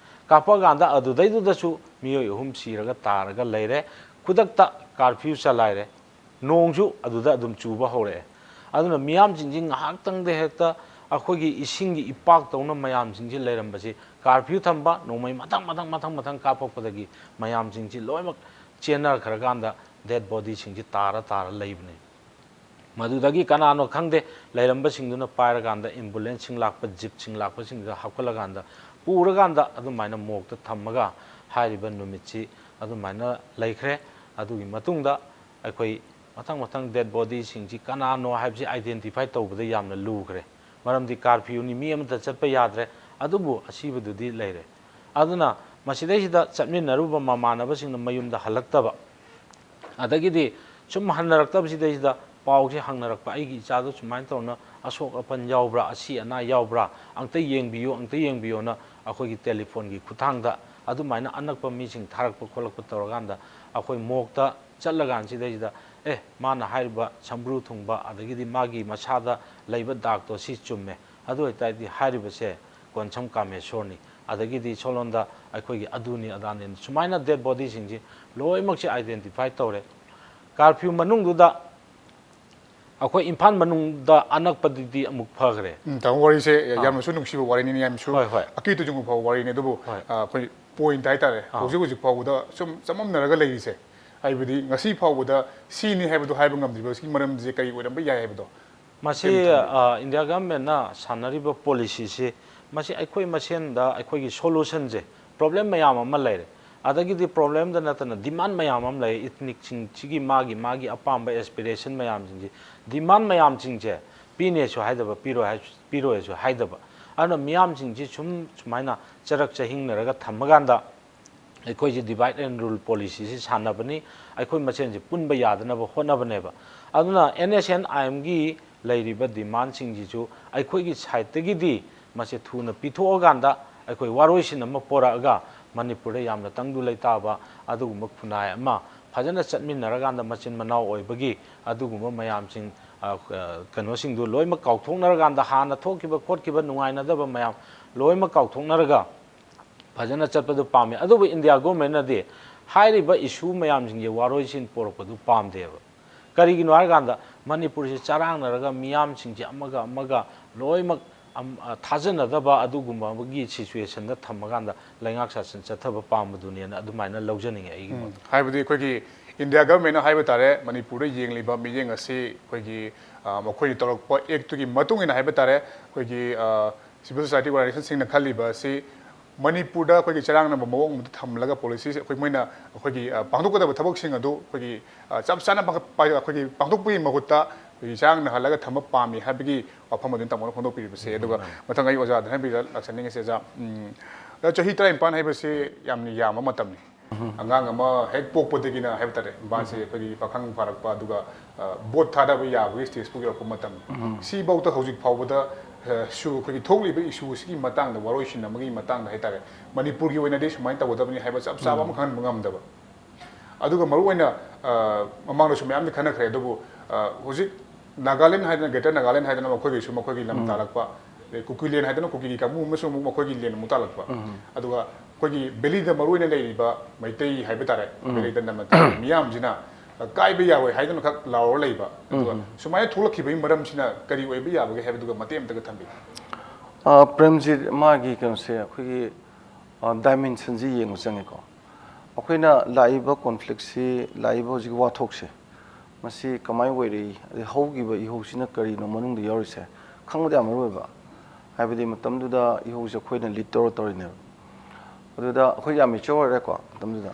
ꯀꯥꯞꯄꯛꯑꯀꯥꯟꯗ ꯑꯗꯨꯗꯩꯗꯨꯗꯁꯨ ꯃꯤꯑꯣꯏ ꯑꯍꯨꯝ ꯁꯤꯔꯒ ꯇꯥꯔꯒ ꯂꯩꯔꯦ꯫ ꯈꯨꯗꯛꯇ ꯀꯥꯔꯐ꯭ꯌꯨ ꯆꯂꯥꯏꯔꯦ꯫ ꯅꯣꯡꯁꯨ ꯑꯗꯨꯗ ꯑꯗꯨꯝ ꯆꯨꯕ ꯍꯧꯔꯛꯑꯦ꯫ ꯑꯗꯨꯅ ꯃꯤꯌꯥꯝꯁꯤꯡꯁꯤ ꯉꯥꯏꯍꯥꯛꯇꯪꯗ ꯍꯦꯛꯇ ꯑꯩꯈꯣꯏꯒꯤ ꯏꯁꯤꯡꯒꯤ ꯏꯄꯥꯛꯇꯧꯅ ꯃꯌꯥꯝꯁꯤꯡꯁꯤ ꯂꯩꯔꯝꯕꯁꯤ ꯀꯥꯔꯐ꯭ꯌꯨ ꯊꯝꯕ, ꯅꯣꯡꯃꯩ ꯃꯊꯪ ꯃꯊꯪ ꯃꯊꯪ ꯃꯊꯪ ꯀꯥꯞꯄꯛꯄꯗꯒꯤ ꯃꯌꯥꯝꯁꯤꯡꯁꯤ ꯂꯣꯏꯅꯃꯛ ꯆꯦꯟꯅꯈ꯭ꯔꯀꯥꯟꯗ ꯗꯦꯗ ꯕꯣꯗꯤꯁꯤꯡꯁꯤ ꯇꯥꯔ ꯇꯥꯔ ꯂꯩꯕꯅꯤ꯫ ꯃꯗꯨꯗꯒꯤ ꯀꯅꯥꯅꯣ ꯈꯪꯗꯦ, ꯂꯩꯔꯝꯕꯁꯤꯡꯗꯨꯅ ꯄꯥꯏꯔꯀꯥꯟꯗ ꯑꯦꯝꯕꯨꯂꯦꯟꯁꯁꯤꯡ ꯂꯥꯛꯄ, ꯖꯤꯞꯁꯤꯡ ꯂꯥꯛꯄꯁꯤꯡꯗꯨꯗ ꯍꯥꯞꯀꯠꯂꯀꯥꯟꯗ ꯄꯨꯔꯀꯥꯟꯗ ꯑꯗꯨꯃꯥꯏꯅ ꯃꯣꯔꯒꯇ ꯊꯝꯃꯒ ꯍꯥꯏꯔꯤꯕ ꯅꯨꯃꯤꯠꯁꯤ ꯑꯗꯨꯃꯥꯏꯅ ꯂꯩꯈ꯭ꯔꯦ꯫ ꯑꯗꯨꯒꯤ ꯃꯇꯨꯡꯗ ꯑꯩꯈꯣꯏ ꯃꯊꯪ ꯃꯊꯪ ꯗꯦꯗ ꯕꯣꯗꯤꯁꯤꯡꯁꯤ ꯀꯅꯥꯅꯣ ꯍꯥꯏꯕꯁꯤ ꯑꯥꯏꯗꯦꯟꯇꯤꯐꯥꯏ ꯇꯧꯕꯗ ꯌꯥꯝꯅ ꯂꯨꯈ꯭ꯔꯦ꯫ ꯃꯔꯝꯗꯤ ꯀꯥꯔꯐ꯭ꯌꯨꯅꯤ, ꯃꯤ ꯑꯃꯠꯇ ꯆꯠꯄ ꯌꯥꯗ꯭ꯔꯦ꯫ ꯑꯗꯨꯕꯨ ꯑꯁꯤꯕꯗꯨꯗꯤ ꯂꯩꯔꯦ꯫ ꯑꯗꯨꯅ ꯃꯁꯤꯗꯩꯁꯤꯗ ꯆꯠꯃꯤꯟꯅꯔꯨꯕ ꯃꯃꯥꯟꯅꯕꯁꯤꯡꯅ ꯃꯌꯨꯝꯗ ꯍꯜꯂꯛꯇꯕ, ꯑꯗꯒꯤꯗꯤ ꯁꯨꯝ ꯍꯟꯅꯔꯛꯇꯕꯁꯤꯗꯩꯁꯤꯗ ꯄꯥꯎꯁꯦ ꯍꯪꯅꯔꯛꯄ, "ꯑꯩꯒꯤ ꯏꯆꯥꯗꯣ ꯁꯨꯃꯥꯏꯅ ꯇꯧꯅ ꯑꯁꯣꯛ ꯑꯄꯟ ꯌꯥꯎꯕ꯭ꯔꯥ, ꯑꯁꯤ ꯑꯅꯥ ꯌꯥꯎꯕ꯭ꯔꯥ, ꯑꯝꯇ ꯌꯦꯡꯕꯤꯌꯨ, ꯑꯝꯇ ꯌꯦꯡꯕꯤꯌꯨꯅ" ꯑꯩꯈꯣꯏꯒꯤ ꯇꯦꯂꯤꯐꯣꯟꯒꯤ ꯈꯨꯠꯊꯥꯡꯗ ꯑꯗꯨꯃꯥꯏꯅ ꯑꯅꯛꯄ ꯃꯤꯁꯤꯡ ꯊꯥꯔꯛꯄ ꯈꯣꯠꯂꯛꯄ ꯇꯧꯔꯀꯥꯟꯗ ꯑꯩꯈꯣꯏ ꯃꯣꯔꯒꯇ ꯆꯠꯂꯀꯥꯟꯁꯤꯗꯩꯁꯤꯗ, "ꯑꯦ, ꯃꯥꯅ ꯍꯥꯏꯔꯤꯕ ꯁꯝꯕ꯭ꯔꯨ ꯊꯨꯡꯕ ꯑꯗꯒꯤꯗꯤ ꯃꯥꯒꯤ ꯃꯁꯥꯗ ꯂꯩꯕ ꯗꯥꯛꯇꯣ ꯁꯤ ꯆꯨꯝꯃꯦ, ꯑꯗꯨ ꯑꯣꯏꯇꯥꯔꯗꯤ ꯍꯥꯏꯔꯤꯕꯁꯦ ꯀꯣꯟꯁꯝ ꯀꯥꯃꯦꯁꯣꯔꯅꯤ"꯫ ꯑꯗꯒꯤꯗꯤ ꯁꯣꯂꯣꯟꯗ ꯑꯩꯈꯣꯏꯒꯤ ꯑꯗꯨꯅꯤ ꯑꯗꯥꯅꯤ, ꯁꯨꯃꯥꯏꯅ ꯗꯦꯗ ꯕꯣꯗꯤꯁꯤꯡꯁꯤ ꯂꯣꯏꯅꯃꯛꯁꯦ ꯑꯥꯏꯗꯦꯟꯇꯤꯐꯥꯏ ꯇꯧꯔꯦ꯫ ꯀꯥꯔꯐ꯭ꯌꯨ ꯃꯅꯨꯡꯗꯨꯗ ꯑꯩꯈꯣꯏ ꯏꯝꯐꯥꯜ ꯃꯅꯨꯡꯗ ꯑꯅꯛꯄꯗꯨꯗꯤ ꯑꯃꯨꯛ ꯐꯈ꯭ꯔꯦ꯫ ꯎꯝ, ꯇꯥꯃꯣ, ꯋꯥꯔꯤꯁꯦ ꯑꯥ꯫ ꯌꯥꯝꯅꯁꯨ ꯅꯨꯡꯁꯤꯕ ꯋꯥꯔꯤꯅꯤ, ꯌꯥꯝꯁꯨ ꯍꯣꯏ, ꯍꯣꯏ꯫ ꯑꯀꯤꯕꯁꯨ ꯆꯨꯡꯕ ꯐꯥꯎꯕ ꯋꯥꯔꯤꯅꯤ꯫ ꯑꯗꯨꯕꯨ, ꯍꯣꯏ꯫ ꯑ, ꯑꯩꯈꯣꯏ ꯄꯣꯏꯟꯠ ꯍꯥꯏꯇꯥꯔꯦ, ꯑꯥ꯫ ꯍꯧꯖꯤꯛ ꯍꯧꯖꯤꯛ ꯐꯥꯎꯕꯗ ꯁꯨꯝ ꯆꯃꯝꯅꯔꯒ ꯂꯩꯔꯤꯁꯦ, ꯍꯥꯏꯕꯗꯤ ꯉꯁꯤ ꯐꯥꯎꯕꯗ ꯁꯤꯅꯤ ꯍꯥꯏꯕꯗꯣ ꯍꯥꯏꯕ ꯉꯝꯗ꯭ꯔꯤꯕꯁꯤꯒꯤ ꯃꯔꯝꯁꯦ ꯀꯔꯤ ꯑꯣꯏꯔꯝꯕ ꯌꯥꯏ ꯍꯥꯏꯕꯗꯣ? ꯃꯁꯤ ꯀꯔꯤ ꯊꯝꯕꯤ? ꯏꯟꯗꯤꯌꯥ ꯒꯚꯔꯟꯃꯦꯟꯅ ꯁꯥꯟꯅꯔꯤꯕ ꯄꯣꯂꯤꯁꯤꯁꯤ, ꯃꯁꯤ ꯑꯩꯈꯣꯏ ꯃꯁꯦꯟꯗ ꯑꯩꯈꯣꯏꯒꯤ ꯁꯣꯂꯨꯁꯟꯁꯦ, ꯄ꯭ꯔꯣꯕ꯭ꯂꯦꯝ ꯃꯌꯥꯝ ꯑꯃ ꯂꯩꯔꯦ꯫ ꯑꯗꯒꯤꯗꯤ ꯄ꯭ꯔꯣꯕ꯭ꯂꯦꯝꯗ ꯅꯠꯇꯅ ꯗꯤꯃꯥꯟ ꯃꯌꯥꯝ ꯑꯃ ꯂꯩꯔꯦ꯫ ꯏꯊꯅꯤꯛꯁꯤꯡꯁꯤꯒꯤ ꯃꯥꯒꯤ ꯃꯥꯒꯤ ꯑꯄꯥꯝꯕ ꯑꯦꯁꯄꯤꯔꯦꯁꯟ ꯃꯌꯥꯝꯁꯤꯡꯁꯤ, ꯗꯤꯃꯥꯟ ꯃꯌꯥꯝꯁꯤꯡꯁꯦ ꯄꯤꯅꯦꯁꯨ ꯍꯥꯏꯗꯕ, ꯄꯤꯔꯣꯏ ꯍꯥꯏ, ꯄꯤꯔꯣꯏꯁꯨ ꯍꯥꯏꯗꯕ꯫ ꯑꯗꯨꯅ ꯃꯤꯌꯥꯝꯁꯤꯡꯁꯤ ꯁꯨꯝ ꯁꯨꯃꯥꯏꯅ ꯆꯔꯛ ꯆꯍꯤꯡꯅꯔꯒ ꯊꯝꯃꯀꯥꯟꯗ, ꯑꯩꯈꯣꯏꯁꯤ divide and rule policyꯁꯤ ꯁꯥꯟꯅꯕꯅꯤ, ꯑꯩꯈꯣꯏ ꯃꯁꯦꯟꯁꯤ ꯄꯨꯟꯕ ꯌꯥꯗꯅꯕ ꯍꯣꯠꯅꯕꯅꯦꯕ꯫ ꯑꯗꯨꯅ NSCN-IMꯒꯤ ꯂꯩꯔꯤꯕ ꯗꯤꯃꯥꯟꯁꯤꯡꯁꯤꯁꯨ ꯑꯩꯈꯣꯏꯒꯤ ꯁꯥꯏꯠꯇꯒꯤꯗꯤ ꯃꯁꯤ ꯊꯨꯅ ꯄꯤꯊꯣꯛꯑꯀꯥꯟꯗ ꯑꯩꯈꯣꯏ ꯋꯥꯔꯣꯏꯁꯤꯟ ꯑꯃ ꯄꯣꯔꯛꯑꯒ ꯃꯅꯤꯄꯨꯔꯗ ꯌꯥꯝꯅ ꯇꯪꯗꯨ ꯂꯩꯇꯥꯕ ꯑꯗꯨꯒꯨꯝꯕ ꯈꯨꯟꯅꯥꯏ ꯑꯃ ꯐꯖꯅ ꯆꯠꯃꯤꯟꯅꯔꯀꯥꯟꯗ ꯃꯆꯤꯟ ꯃꯅꯥꯎ ꯑꯣꯏꯕꯒꯤ ꯑꯗꯨꯒꯨꯝꯕ ꯃꯌꯥꯝꯁꯤꯡ, ꯑ, ꯑ, ꯀꯩꯅꯣꯁꯤꯡꯗꯨ ꯂꯣꯏꯅꯃꯛ ꯀꯥꯎꯊꯣꯛꯅꯔꯀꯥꯟꯗ, ꯍꯥꯟꯅ ꯊꯣꯛꯈꯤꯕ ꯈꯣꯠꯈꯤꯕ ꯅꯨꯡꯉꯥꯏꯅꯗꯕ ꯃꯌꯥꯝ ꯂꯣꯏꯅꯃꯛ ꯀꯥꯎꯊꯣꯛꯅꯔꯒ ꯐꯖꯅ ꯆꯠꯄꯗꯨ ꯄꯥꯝꯃꯤ꯫ ꯑꯗꯨꯕꯨ ꯏꯟꯗꯤꯌꯥ ꯒꯣꯔꯃꯦꯟꯅꯗꯤ ꯍꯥꯏꯔꯤꯕ ꯏꯁꯨ ꯃꯌꯥꯝꯁꯤꯡꯁꯦ ꯋꯥꯔꯣꯏꯁꯤꯟ ꯄꯣꯔꯛꯄꯗꯨ ꯄꯥꯝꯗꯦꯕ꯫ ꯀꯔꯤꯒꯤꯅꯣ ꯍꯥꯏꯔꯀꯥꯟꯗ ꯃꯅꯤꯄꯨꯔꯁꯤ ꯆꯔꯥꯡꯅꯔꯒ ꯃꯤꯌꯥꯝꯁꯤꯡꯁꯦ ꯑꯃꯒ ꯑꯃꯒ ꯂꯣꯏꯅꯃꯛ ꯑꯝ-, ꯑ, ꯊꯥꯖꯅꯗꯕ ꯑꯗꯨꯒꯨꯝꯕꯒꯤ ꯁꯤꯆꯨꯋꯦꯁꯟꯗ ꯊꯝꯃꯀꯥꯟꯗ ꯂꯩꯉꯥꯛ ꯁꯥꯁꯟ ꯆꯠꯊꯕ ꯄꯥꯝꯕꯗꯨꯅꯦꯅ ꯑꯗꯨꯃꯥꯏꯅ ꯂꯧꯖꯅꯤꯡꯉꯦ ꯑꯩꯒꯤ ꯃꯣꯠꯇ꯫ ꯍꯥꯏꯕꯗꯤ ꯑꯩꯈꯣꯏꯒꯤ ꯏꯟꯗꯤꯌꯥ ꯒꯚꯔꯟꯃꯦꯟꯅ ꯍꯥꯏꯕ ꯇꯥꯔꯦ, ꯃꯅꯤꯄꯨꯔꯗ ꯌꯦꯡꯂꯤꯕ ꯃꯤꯠꯌꯦꯡ ꯑꯁꯤ ꯑꯩꯈꯣꯏꯒꯤ, ꯑ, ꯃꯈꯣꯏꯅ ꯇꯧꯔꯛꯄ ꯑꯦꯛꯇꯨꯒꯤ ꯃꯇꯨꯡ ꯏꯟꯅ ꯍꯥꯏꯕ ꯇꯥꯔꯦ, ꯑꯩꯈꯣꯏꯒꯤ, ꯑ, ꯁꯤꯚꯤꯜ ꯁꯣꯁꯥꯏꯇꯤ ꯑꯣꯔꯒꯅꯥꯏꯖꯦꯁꯟꯁꯤꯡꯅ ꯈꯜꯂꯤꯕ ꯑꯁꯤ ꯃꯅꯤꯄꯨꯔꯗ ꯑꯩꯈꯣꯏꯒꯤ ꯆꯔꯥꯡꯅꯕ ꯃꯑꯣꯡ ꯑꯃꯗ ꯊꯝꯂꯒ ꯄꯣꯂꯤꯁꯤꯁꯦ ꯑꯩꯈꯣꯏ ꯃꯣꯏꯅ ꯑꯩꯈꯣꯏꯒꯤ, ꯑ, ꯄꯥꯡꯊꯣꯛꯀꯗꯕ ꯊꯕꯛꯁꯤꯡ ꯑꯗꯨ ꯑꯩꯈꯣꯏꯒꯤ, ꯑ, ꯆꯞ ꯆꯥꯅ ꯄꯥꯡ-, ꯄꯥꯏ-, ꯑꯩꯈꯣꯏꯒꯤ ꯄꯥꯡꯊꯣꯛꯄꯒꯤ ꯃꯍꯨꯠꯇ ꯑꯩꯈꯣꯏꯒꯤ ꯆꯔꯥꯡꯅꯍꯜꯂꯒ ꯊꯝꯕ ꯄꯥꯝꯃꯤ ꯍꯥꯏꯕꯒꯤ ꯋꯥꯐꯝ ꯑꯗꯨꯅꯤ ꯇꯥꯃꯣꯅ ꯐꯣꯡꯗꯣꯛꯄꯤꯔꯤꯕꯁꯦ꯫ ꯑꯗꯨꯒ ꯃꯊꯪ ꯑꯩ ꯑꯣꯖꯥꯗ ꯍꯥꯏꯕꯤꯔ ꯂꯥꯛꯆꯅꯤꯡꯉꯤꯁꯦ, ꯑꯣꯖꯥ, ꯎꯝ, ꯑꯣꯖꯥ, ꯆꯍꯤ ꯇꯔꯥꯅꯤꯄꯥꯟ ꯍꯥꯏꯕꯁꯤ ꯌꯥꯝꯅ ꯌꯥꯝꯕ ꯃꯇꯝꯅꯤ꯫ ꯑꯉꯥꯡ ꯑꯃ ꯍꯦꯛ ꯄꯣꯛꯄꯗꯒꯤꯅ ꯍꯥꯏꯕ ꯇꯥꯔꯦ, ꯃꯥꯁꯦ ꯑꯩꯈꯣꯏꯒꯤ ꯄꯥꯈꯪ ꯐꯥꯔꯛꯄ, ꯑꯗꯨꯒ, ꯑ, ꯚꯣꯠ ꯊꯥꯗꯕ ꯌꯥꯕꯒꯤ ꯁ꯭ꯇꯦꯖ ꯐꯥꯎ ꯌꯧꯔꯛꯄ ꯃꯇꯝ꯫ ꯁꯤꯐꯥꯎꯗ ꯍꯧꯖꯤꯛ ꯐꯥꯎꯕꯗ, ꯑ, ꯁꯨ-, ꯑꯩꯈꯣꯏꯒꯤ ꯊꯣꯛꯂꯤꯕ ꯏꯁꯨ ꯑꯁꯤꯒꯤ ꯃꯇꯥꯡꯗ, ꯋꯥꯔꯣꯏꯁꯤꯟ ꯑꯃꯒꯤ ꯃꯇꯥꯡꯗ ꯍꯥꯏ ꯇꯥꯔꯦ, ꯃꯅꯤꯄꯨꯔꯒꯤ ꯑꯣꯏꯅꯗꯤ ꯁꯨꯃꯥꯏꯅ ꯇꯧꯒꯗꯕꯅꯤ ꯍꯥꯏꯕ ꯆꯞ ꯆꯥꯕ ꯑꯃ ꯈꯪꯍꯟꯕ ꯉꯝꯗꯕ꯫ ꯑꯗꯨꯒ ꯃꯔꯨꯑꯣꯏꯅ, ꯑ, ꯃꯃꯥꯡꯗꯁꯨ ꯃꯌꯥꯝꯗꯤ ꯈꯟꯅꯈ꯭ꯔꯦ, ꯑꯗꯨꯕꯨ, ꯑ, ꯍꯧꯖꯤꯛ ꯅꯥꯒꯥꯂꯦꯟ ꯍꯥꯏꯗꯅ, ꯒ꯭ꯔꯦꯇꯔ ꯅꯥꯒꯥꯂꯦꯟ ꯍꯥꯏꯗꯅ ꯃꯈꯣꯏꯒꯤꯁꯨ ꯃꯈꯣꯏꯒꯤ ꯂꯝ ꯇꯥꯜꯂꯛꯄ, ꯑꯗꯩ ꯀꯨꯀꯤꯂꯦꯟ ꯍꯥꯏꯗꯅ ꯀꯨꯀꯤꯒꯤ ꯀꯥꯡꯕꯨ ꯑꯃꯁꯨ ꯑꯃꯨꯛ ꯃꯈꯣꯏꯒꯤ ꯂꯦꯟ ꯑꯃꯨꯛ ꯇꯥꯜꯂꯛꯄ꯫ ꯑꯗꯨꯒ ꯑꯩꯈꯣꯏꯒꯤ ꯚꯦꯂꯤꯗ ꯃꯔꯨꯑꯣꯏꯅ ꯂꯩꯔꯤꯕ ꯃꯩꯇꯩ ꯍꯥꯏꯕ ꯇꯥꯔꯦ, ꯚꯦꯂꯤꯗ ꯅꯝꯅ ꯇꯥꯔꯤꯕ ꯃꯤꯌꯥꯝꯁꯤꯅ, ꯑ, ꯀꯥꯏꯕ ꯌꯥꯔꯣꯏ ꯍꯥꯏꯗꯅ ꯈꯛ ꯂꯥꯎꯔ ꯂꯩꯕ꯫ ꯑꯗꯨꯒ ꯁꯨꯃꯥꯏꯅ ꯊꯣꯛꯂꯛꯈꯤꯕꯒꯤ ꯃꯔꯝꯁꯤꯅ ꯀꯔꯤ ꯑꯣꯏꯕ ꯌꯥꯕꯒꯦ ꯍꯥꯏꯕꯗꯨꯒ ꯃꯇꯦꯛ ꯑꯃꯇꯒ ꯊꯝꯕꯤꯌꯨ꯫ ꯑ, ꯄ꯭ꯔꯦꯝꯖꯤꯠ, ꯃꯥꯒꯤ ꯀꯩꯅꯣꯁꯦ ꯑꯩꯈꯣꯏꯒꯤ, ꯑ, ꯗꯥꯏꯃꯦꯟꯁꯟꯁꯤ ꯌꯦꯡꯕ ꯆꯪꯉꯤꯀꯣ꯫ ꯑꯩꯈꯣꯏꯅ ꯂꯥꯛꯏꯕ ꯀꯣꯟꯐ꯭ꯂꯤꯛꯁꯤ, ꯂꯥꯛꯏꯕ ꯍꯧꯖꯤꯛꯀꯤ ꯋꯥꯊꯣꯛꯁꯦ, ꯃꯁꯤ ꯀꯃꯥꯏꯅ ꯑꯣꯏꯔꯛꯏ, ꯑꯗꯩ ꯍꯧꯈꯤꯕ ꯏꯍꯧꯁꯤꯅ ꯀꯔꯤꯅꯣ ꯃꯅꯨꯡꯗ ꯌꯥꯎꯔꯤꯁꯦ, ꯈꯪꯕꯗ ꯌꯥꯝ ꯃꯔꯨ ꯑꯣꯏꯕ꯫ ꯍꯥꯏꯕꯗꯤ ꯃꯇꯝꯗꯨꯗ ꯏꯍꯧꯁꯦ ꯑꯩꯈꯣꯏꯅ ꯂꯤꯠ ꯇꯧꯔ ꯇꯧꯔꯤꯅꯦꯕ꯫ ꯑꯗꯨꯗ ꯑꯩꯈꯣꯏ ꯌꯥꯝ ꯃꯦꯆꯣꯔ ꯑꯣꯏꯔꯦꯀꯣ ꯃꯇꯝꯗꯨꯗ꯫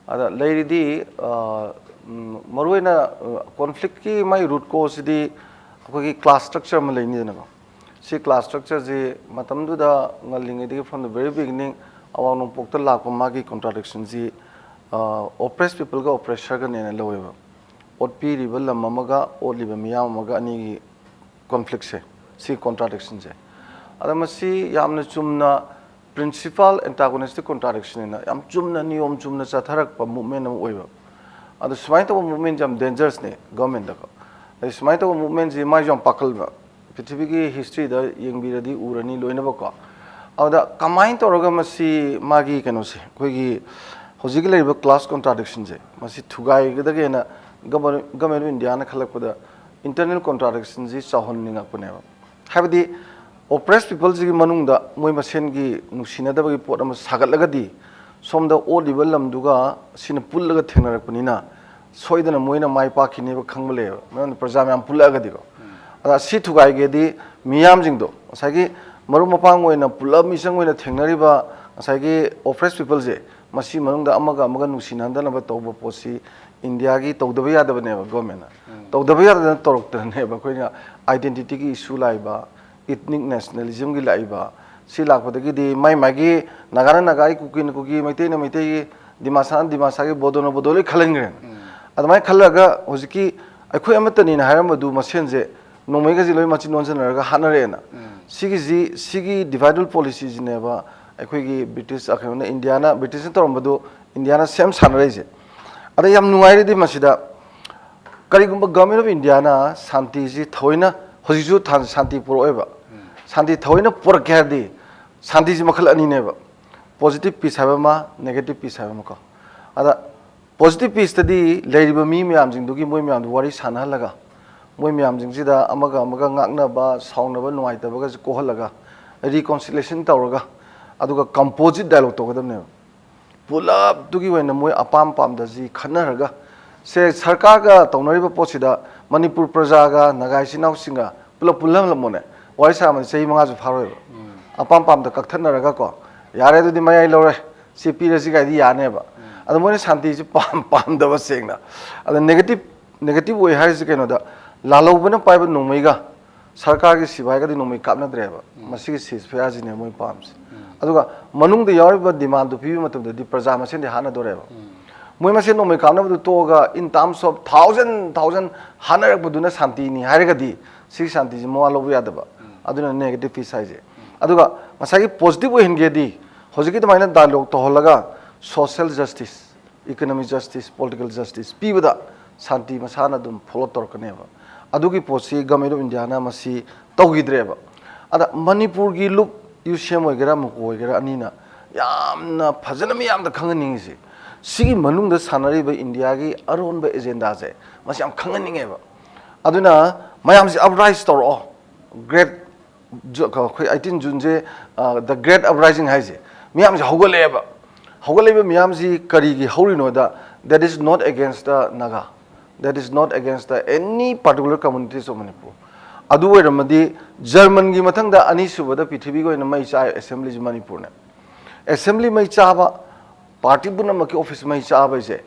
ꯑꯗ ꯂꯩꯔꯤꯗꯤ, ꯑ, ꯎꯝ, ꯃꯔꯨꯑꯣꯏꯅ, ꯑ, ꯀꯣꯟꯐ꯭ꯂꯤꯛꯀꯤ ꯃꯥꯒꯤ ꯔꯨꯠ ꯀꯣꯁꯁꯤꯗꯤ ꯑꯩꯈꯣꯏꯒꯤ ꯀ꯭ꯂꯥꯁ ꯁ꯭ꯇ꯭ꯔꯛꯆꯔ ꯑꯃ ꯂꯩꯅꯤꯗꯅꯀꯣ꯫ ꯁꯤ ꯀ꯭ꯂꯥꯁ ꯁ꯭ꯇ꯭ꯔꯛꯆꯔꯁꯤ ꯃꯇꯝꯗꯨꯗ ꯉꯜꯂꯤꯉꯩꯗꯒꯤ, from the very beginning, ꯑꯋꯥꯡ ꯅꯣꯡꯄꯣꯛꯇ ꯂꯥꯛꯄ ꯃꯥꯒꯤ ꯀꯣꯟꯇ꯭ꯔꯥꯗꯤꯛꯁꯟꯁꯤ, ꯑ, ꯑꯣꯄ꯭ꯔꯦꯁ ꯄꯤꯄꯜꯒ ꯑꯣꯄ꯭ꯔꯦꯁꯔꯒꯅꯦꯅ ꯂꯧꯋꯦꯕ꯫ ꯑꯣꯠꯄꯤꯔꯤꯕ ꯂꯝ ꯑꯃꯒ ꯑꯣꯠꯂꯤꯕ ꯃꯤꯌꯥꯝ ꯑꯃꯒ ꯑꯅꯤꯒꯤ ꯀꯣꯟꯐ꯭ꯂꯤꯛꯁꯦ, ꯁꯤ ꯀꯣꯟꯇ꯭ꯔꯥꯗꯤꯛꯁꯟꯁꯦ꯫ ꯑꯗ ꯃꯁꯤ ꯌꯥꯝꯅ ꯆꯨꯝꯅ principle antagonistic contradiction ꯍꯥꯏꯅ ꯌꯥꯝ ꯆꯨꯝꯅ, ꯅꯤꯌꯣꯝ ꯆꯨꯝꯅ ꯆꯠꯊꯔꯛꯄ ꯃꯨꯞꯃꯦꯟ ꯑꯃ ꯑꯣꯏꯕ꯫ ꯑꯗꯣ ꯁꯨꯃꯥꯏꯅ ꯇꯧꯕ ꯃꯨꯞꯃꯦꯟꯁꯦ ꯌꯥꯝ ꯗꯦꯟꯖꯔꯁꯅꯦ ꯒꯚꯔꯟꯃꯦꯟꯗꯀꯣ꯫ ꯑꯗꯩ ꯁꯨꯃꯥꯏꯅ ꯇꯧꯕ ꯃꯨꯞꯃꯦꯟꯁꯤ ꯃꯥꯏꯁꯨ ꯌꯥꯝ ꯄꯥꯛꯀꯜꯕ꯫ ꯄ꯭ꯔꯤꯊꯤꯕꯤꯒꯤ ꯍꯤꯁꯇ꯭ꯔꯤꯗ ꯌꯦꯡꯕꯤꯔꯗꯤ ꯎꯔꯅꯤ ꯂꯣꯏꯅꯃꯛꯀꯣ꯫ ꯑꯗꯨꯗ ꯀꯃꯥꯏꯅ ꯇꯧꯔꯒ ꯃꯁꯤ ꯃꯥꯒꯤ ꯀꯩꯅꯣꯁꯦ, ꯑꯩꯈꯣꯏꯒꯤ ꯍꯧꯖꯤꯛꯀꯤ ꯂꯩꯔꯤꯕ ꯀ꯭ꯂꯥꯁ ꯀꯣꯟꯇ꯭ꯔꯥꯗꯤꯛꯁꯟꯁꯦ, ꯃꯁꯤ ꯊꯨꯒꯥꯏꯒꯗꯒꯦꯅ ꯒꯚꯔꯟ-, ꯒꯚꯔꯟꯃꯦꯟ ꯑꯣꯐ ꯏꯟꯗꯤꯌꯥꯅ ꯈꯜꯂꯛꯄꯗ internal contradiction ꯁꯤ ꯆꯥꯎꯍꯟꯅꯤꯡꯉꯛꯄꯅꯦꯕ꯫ ꯍꯥꯏꯕꯗꯤ ꯑꯣꯄ꯭ꯔꯦꯁ ꯄꯤꯄꯜꯁꯤꯒꯤ ꯃꯅꯨꯡꯗ ꯃꯣꯏ ꯃꯁꯦꯟꯒꯤ ꯅꯨꯡꯁꯤꯅꯗꯕꯒꯤ ꯄꯣꯠ ꯑꯃ ꯁꯥꯒꯠꯂꯒꯗꯤ, ꯁꯣꯝꯗ ꯑꯣꯠꯂꯤꯕ ꯂꯝꯗꯨꯒ ꯁꯤꯅ ꯄꯨꯜꯂꯒ ꯊꯦꯡꯅꯔꯛꯄꯅꯤꯅ, ꯁꯣꯏꯗꯅ ꯃꯣꯏꯅ ꯃꯥꯏ ꯄꯥꯛꯈꯤꯅꯦꯕ ꯈꯪꯕ ꯂꯩꯌꯦꯕ, ꯃꯔꯝꯗꯤ ꯄ꯭ꯔꯖꯥ ꯃꯌꯥꯝ ꯄꯨꯜꯂꯛꯑꯒꯗꯤꯀꯣ꯫ ꯑꯗ ꯁꯤ ꯊꯨꯒꯥꯏꯒꯦꯗꯤ ꯃꯤꯌꯥꯝꯁꯤꯡꯗꯣ, ꯉꯁꯥꯏꯒꯤ ꯃꯔꯨꯞ ꯃꯄꯥꯡ ꯑꯣꯏꯅ ꯄꯨꯂꯞ ꯃꯤꯆꯪ ꯑꯣꯏꯅ ꯊꯦꯡꯅꯔꯤꯕ ꯉꯁꯥꯏꯒꯤ ꯑꯣꯄ꯭ꯔꯦꯁ ꯄꯤꯄꯜꯁꯦ, ꯃꯁꯤ ꯃꯅꯨꯡꯗ ꯑꯃꯒ ꯑꯃꯒ ꯅꯨꯡꯁꯤꯅꯍꯟꯗꯅꯕ ꯇꯧꯕ ꯄꯣꯠꯁꯤ ꯏꯟꯗꯤꯌꯥꯒꯤ ꯇꯧꯗꯕ ꯌꯥꯗꯕꯅꯦꯕ ꯒꯣꯔꯃꯦꯟꯅ꯫ ꯇꯧꯗꯕ ꯌꯥꯗꯗꯅ ꯇꯧꯔꯛꯇꯅꯅꯦꯕ ꯑꯩꯈꯣꯏꯅ identity ꯒꯤ issue ꯂꯥꯛꯏꯕ, ethnic nationalism ꯒꯤ ꯂꯥꯛꯏꯕ, ꯁꯤ ꯂꯥꯛꯄꯗꯒꯤꯗꯤ ꯃꯥꯏ ꯃꯥꯒꯤ ꯅꯥꯒꯥꯅ ꯅꯥꯒꯥꯒꯤ, ꯀꯨꯀꯤꯅ ꯀꯨꯀꯤ, ꯃꯩꯇꯩꯅ ꯃꯩꯇꯩꯒꯤ, ꯗꯤꯃꯥꯁꯥꯅ ꯗꯤꯃꯥꯁꯥꯒꯤ, ꯕꯣꯗꯣꯅ ꯕꯣꯗꯣ ꯂꯣꯏ ꯈꯜꯍꯟꯈ꯭ꯔꯦꯅ꯫ ꯑꯗꯨꯃꯥꯏꯅ ꯈꯜꯂꯒ ꯍꯧꯖꯤꯛꯀꯤ ꯑꯩꯈꯣꯏ ꯑꯃꯠꯇꯅꯤꯅ ꯍꯥꯏꯔꯝꯕꯗꯨ ꯃꯁꯦꯟꯁꯦ ꯅꯣꯡꯃꯩꯒꯁꯤ ꯂꯣꯏ ꯃꯆꯤꯟ ꯑꯣꯟꯁꯤꯟꯅꯔꯒ ꯍꯥꯠꯅꯔꯛꯑꯦꯅ꯫ ꯁꯤꯒꯤꯁꯤ, ꯁꯤꯒꯤ dividual policy ꯁꯤꯅꯦꯕ ꯑꯩꯈꯣꯏꯒꯤ ꯕ꯭ꯔꯤꯇꯤꯁ, ꯑ, ꯀꯩꯅꯣꯅ, ꯏꯟꯗꯤꯌꯥꯅ, ꯕ꯭ꯔꯤꯇꯤꯁꯅ ꯇꯧꯔꯝꯕꯗꯨ ꯏꯟꯗꯤꯌꯥꯅ ꯁꯦꯝ ꯁꯥꯟꯅꯔꯛꯏꯁꯦ꯫ ꯑꯗ ꯌꯥꯝ ꯅꯨꯡꯉꯥꯏꯔꯤꯗꯤ ꯃꯁꯤꯗ, ꯀꯔꯤꯒꯨꯝꯕ ꯒꯚꯔꯟꯃꯦꯟ ꯑꯣꯐ ꯏꯟꯗꯤꯌꯥꯅ ꯁꯥꯟꯇꯤꯁꯤ ꯊꯑꯣꯏꯅ, ꯍꯧꯖꯤꯛꯁꯨ ꯊꯥ-, ꯁꯥꯟꯇꯤ ꯄꯨꯔꯛꯑꯣꯏꯕ, ꯁꯥꯟꯇꯤ ꯊꯑꯣꯏꯅ ꯄꯨꯔꯛꯀꯦ ꯍꯥꯏꯔꯗꯤ, ꯁꯥꯟꯇꯤꯁꯤ ꯃꯈꯜ ꯑꯅꯤꯅꯦꯕ, positive peace ꯍꯥꯏꯕ ꯑꯃ, negative peace ꯍꯥꯏꯕ ꯑꯃꯀꯣ꯫ ꯑꯗ positive peace ꯇꯗꯤ ꯂꯩꯔꯤꯕ ꯃꯤ ꯃꯌꯥꯝꯁꯤꯡꯗꯨꯒꯤ, ꯃꯣꯏ ꯃꯌꯥꯝꯗꯨ ꯋꯥꯔꯤ ꯁꯥꯟꯅꯍꯜꯂꯒ, ꯃꯣꯏ ꯃꯌꯥꯝꯁꯤꯡꯁꯤꯗ ꯑꯃꯒ ꯑꯃꯒ ꯉꯥꯡꯅꯕ, ꯁꯥꯎꯅꯕ, ꯅꯨꯡꯉꯥꯏꯇꯕꯒꯁꯦ ꯀꯣꯛꯍꯜꯂꯒ, reconciliation ꯇꯧꯔꯒ, ꯑꯗꯨꯒ composite dialogue ꯇꯧꯒꯗꯕꯅꯦꯕ꯫ ꯄꯨꯂꯞꯇꯨꯒꯤ ꯑꯣꯏꯅ ꯃꯣꯏ ꯑꯄꯥꯝ ꯄꯥꯝꯗꯁꯤ ꯈꯟꯅꯔꯒ, ꯁꯦ, ꯁꯔꯀꯥꯔꯒ ꯇꯧꯅꯔꯤꯕ ꯄꯣꯠꯁꯤꯗ ꯃꯅꯤꯄꯨꯔ ꯄ꯭ꯔꯖꯥꯒ ꯅꯥꯒꯥ ꯏꯆꯤꯟ ꯏꯅꯥꯎꯁꯤꯡꯒ ꯄꯨꯂꯞ ꯄꯨꯜꯍꯜꯂꯝꯃꯣꯅꯦ꯫ ꯋꯥꯔꯤ ꯁꯥꯕꯗꯤ ꯆꯍꯤ ꯃꯉꯥꯁꯨ ꯐꯥꯔꯣꯏꯕ꯫ ꯑꯄꯥꯝ ꯄꯥꯝꯗ ꯀꯛꯊꯠꯅꯔꯒ ꯀꯣ, "ꯌꯥꯔꯦ, ꯑꯗꯨꯗꯤ ꯃꯌꯥꯏ ꯂꯧꯔꯦ, ꯁꯤ ꯄꯤꯔꯁꯤ" ꯀꯥꯏꯗꯤ ꯌꯥꯅꯦꯕ꯫ ꯑꯗꯣ ꯃꯣꯏꯅ ꯁꯥꯟꯇꯤꯁꯤ ꯄꯥꯝ ꯄꯥꯝꯗꯕ, ꯁꯦꯡꯅ꯫ ꯑꯗ negative, negative ꯑꯣꯏ ꯍꯥꯏꯔꯤꯁꯤ ꯀꯩꯅꯣꯗ, ꯂꯥꯜꯍꯧꯕꯅ ꯄꯥꯏꯕ ꯅꯣꯡꯃꯩꯒ ꯁꯔꯀꯥꯔꯒꯤ ꯁꯤꯐꯥꯏꯒꯗꯤ ꯅꯣꯡꯃꯩ ꯀꯥꯞꯅꯗ꯭ꯔꯦꯕ꯫ ꯃꯁꯤꯒꯤ ceasefire ꯁꯤꯅꯦ ꯃꯣꯏ ꯄꯥꯝꯃꯤꯁꯦ꯫ ꯑꯗꯨꯒ ꯃꯅꯨꯡꯗ ꯌꯥꯎꯔꯤꯕ demand ꯗꯨ ꯄꯤꯕ ꯃꯇꯝꯗꯗꯤ ꯄ꯭ꯔꯖꯥ ꯃꯁꯦꯟꯗꯤ ꯍꯥꯠꯅꯗꯣꯔꯦꯕ꯫ ꯃꯣꯏ ꯃꯁꯦꯟ ꯅꯣꯡꯃꯩ ꯀꯥꯞꯅꯕꯗꯨ ꯇꯣꯛꯑꯒ, in terms of thousand thousand ꯍꯥꯠꯅꯔꯛꯄꯗꯨꯅ ꯁꯥꯟꯇꯤꯅꯤ ꯍꯥꯏꯔꯒꯗꯤ, ꯁꯤꯒꯤ ꯁꯥꯟꯇꯤꯁꯤ ꯃꯋꯥ ꯂꯧꯕ ꯌꯥꯗꯕ꯫ ꯑꯗꯨꯅ negative peace ꯍꯥꯏꯁꯦ꯫ ꯑꯗꯨꯒ ꯉꯁꯥꯏꯒꯤ positive ꯑꯣꯏꯍꯟꯒꯦꯗꯤ, ꯍꯧꯖꯤꯛꯀꯤ ꯑꯗꯨꯃꯥꯏꯅ dialogue ꯇꯧꯍꯜꯂꯒ social justice, economic justice, political justice ꯄꯤꯕꯗ ꯁꯥꯟꯇꯤ ꯃꯁꯥꯅ ꯑꯗꯨꯝ follow ꯇꯧꯔꯛꯀꯅꯦꯕ꯫ ꯑꯗꯨꯒꯤ ꯄꯣꯠꯁꯤ Government of India ꯅ ꯃꯁꯤ ꯇꯧꯈꯤꯗ꯭ꯔꯦꯕ꯫ ꯑꯗ ꯃꯅꯤꯄꯨꯔꯒꯤ ꯂꯨꯞ, ꯌꯨꯁꯦꯝ ꯑꯣꯏꯒꯦꯔꯥ, ꯃꯨꯀꯣ ꯑꯣꯏꯒꯦꯔꯥ, ꯑꯅꯤꯅ ꯌꯥꯝꯅ ꯐꯖꯅ ꯃꯤꯌꯥꯝꯗ ꯈꯪꯍꯟꯅꯤꯡꯉꯤꯁꯤ, ꯁꯤꯒꯤ ꯃꯅꯨꯡꯗ ꯁꯥꯟꯅꯔꯤꯕ ꯏꯟꯗꯤꯌꯥꯒꯤ ꯑꯔꯣꯟꯕ agenda ꯁꯦ, ꯃꯁꯤ ꯌꯥꯝ ꯈꯪꯍꯟꯅꯤꯡꯉꯦꯕ꯫ ꯑꯗꯨꯅ ꯃꯌꯥꯝꯁꯦ uprise ꯇꯧꯔꯛꯑꯣ꯫ Great, ꯑꯩꯈꯣꯏ eighteen June ꯁꯦ, ꯑ, the great uprising ꯍꯥꯏꯁꯦ, ꯃꯤꯌꯥꯝꯁꯦ ꯍꯧꯒꯠꯂꯛꯑꯦꯕ꯫ ꯍꯧꯒꯠꯂꯛꯏꯕ ꯃꯤꯌꯥꯝꯁꯤ ꯀꯔꯤꯒꯤ ꯍꯧꯔꯤꯅꯣꯗ, that is not against the Naga, that is not against the any particular communities of Manipur꯫ ꯑꯗꯨ ꯑꯣꯏꯔꯝꯃꯗꯤ, ꯖꯔꯃꯟꯒꯤ ꯃꯊꯪꯗ ꯑꯅꯤꯁꯨꯕꯗ ꯄ꯭ꯔꯤꯊꯤꯕꯤꯒꯤ ꯑꯣꯏꯅ ꯃꯩ ꯆꯥꯏ assembly ꯁꯤ ꯃꯅꯤꯄꯨꯔꯅꯦ꯫ Assembly ꯃꯩ ꯆꯥꯕ, party ꯄꯨꯝꯅꯃꯛꯀꯤ office ꯃꯩ ꯆꯥꯕ ꯍꯥꯏꯁꯦ,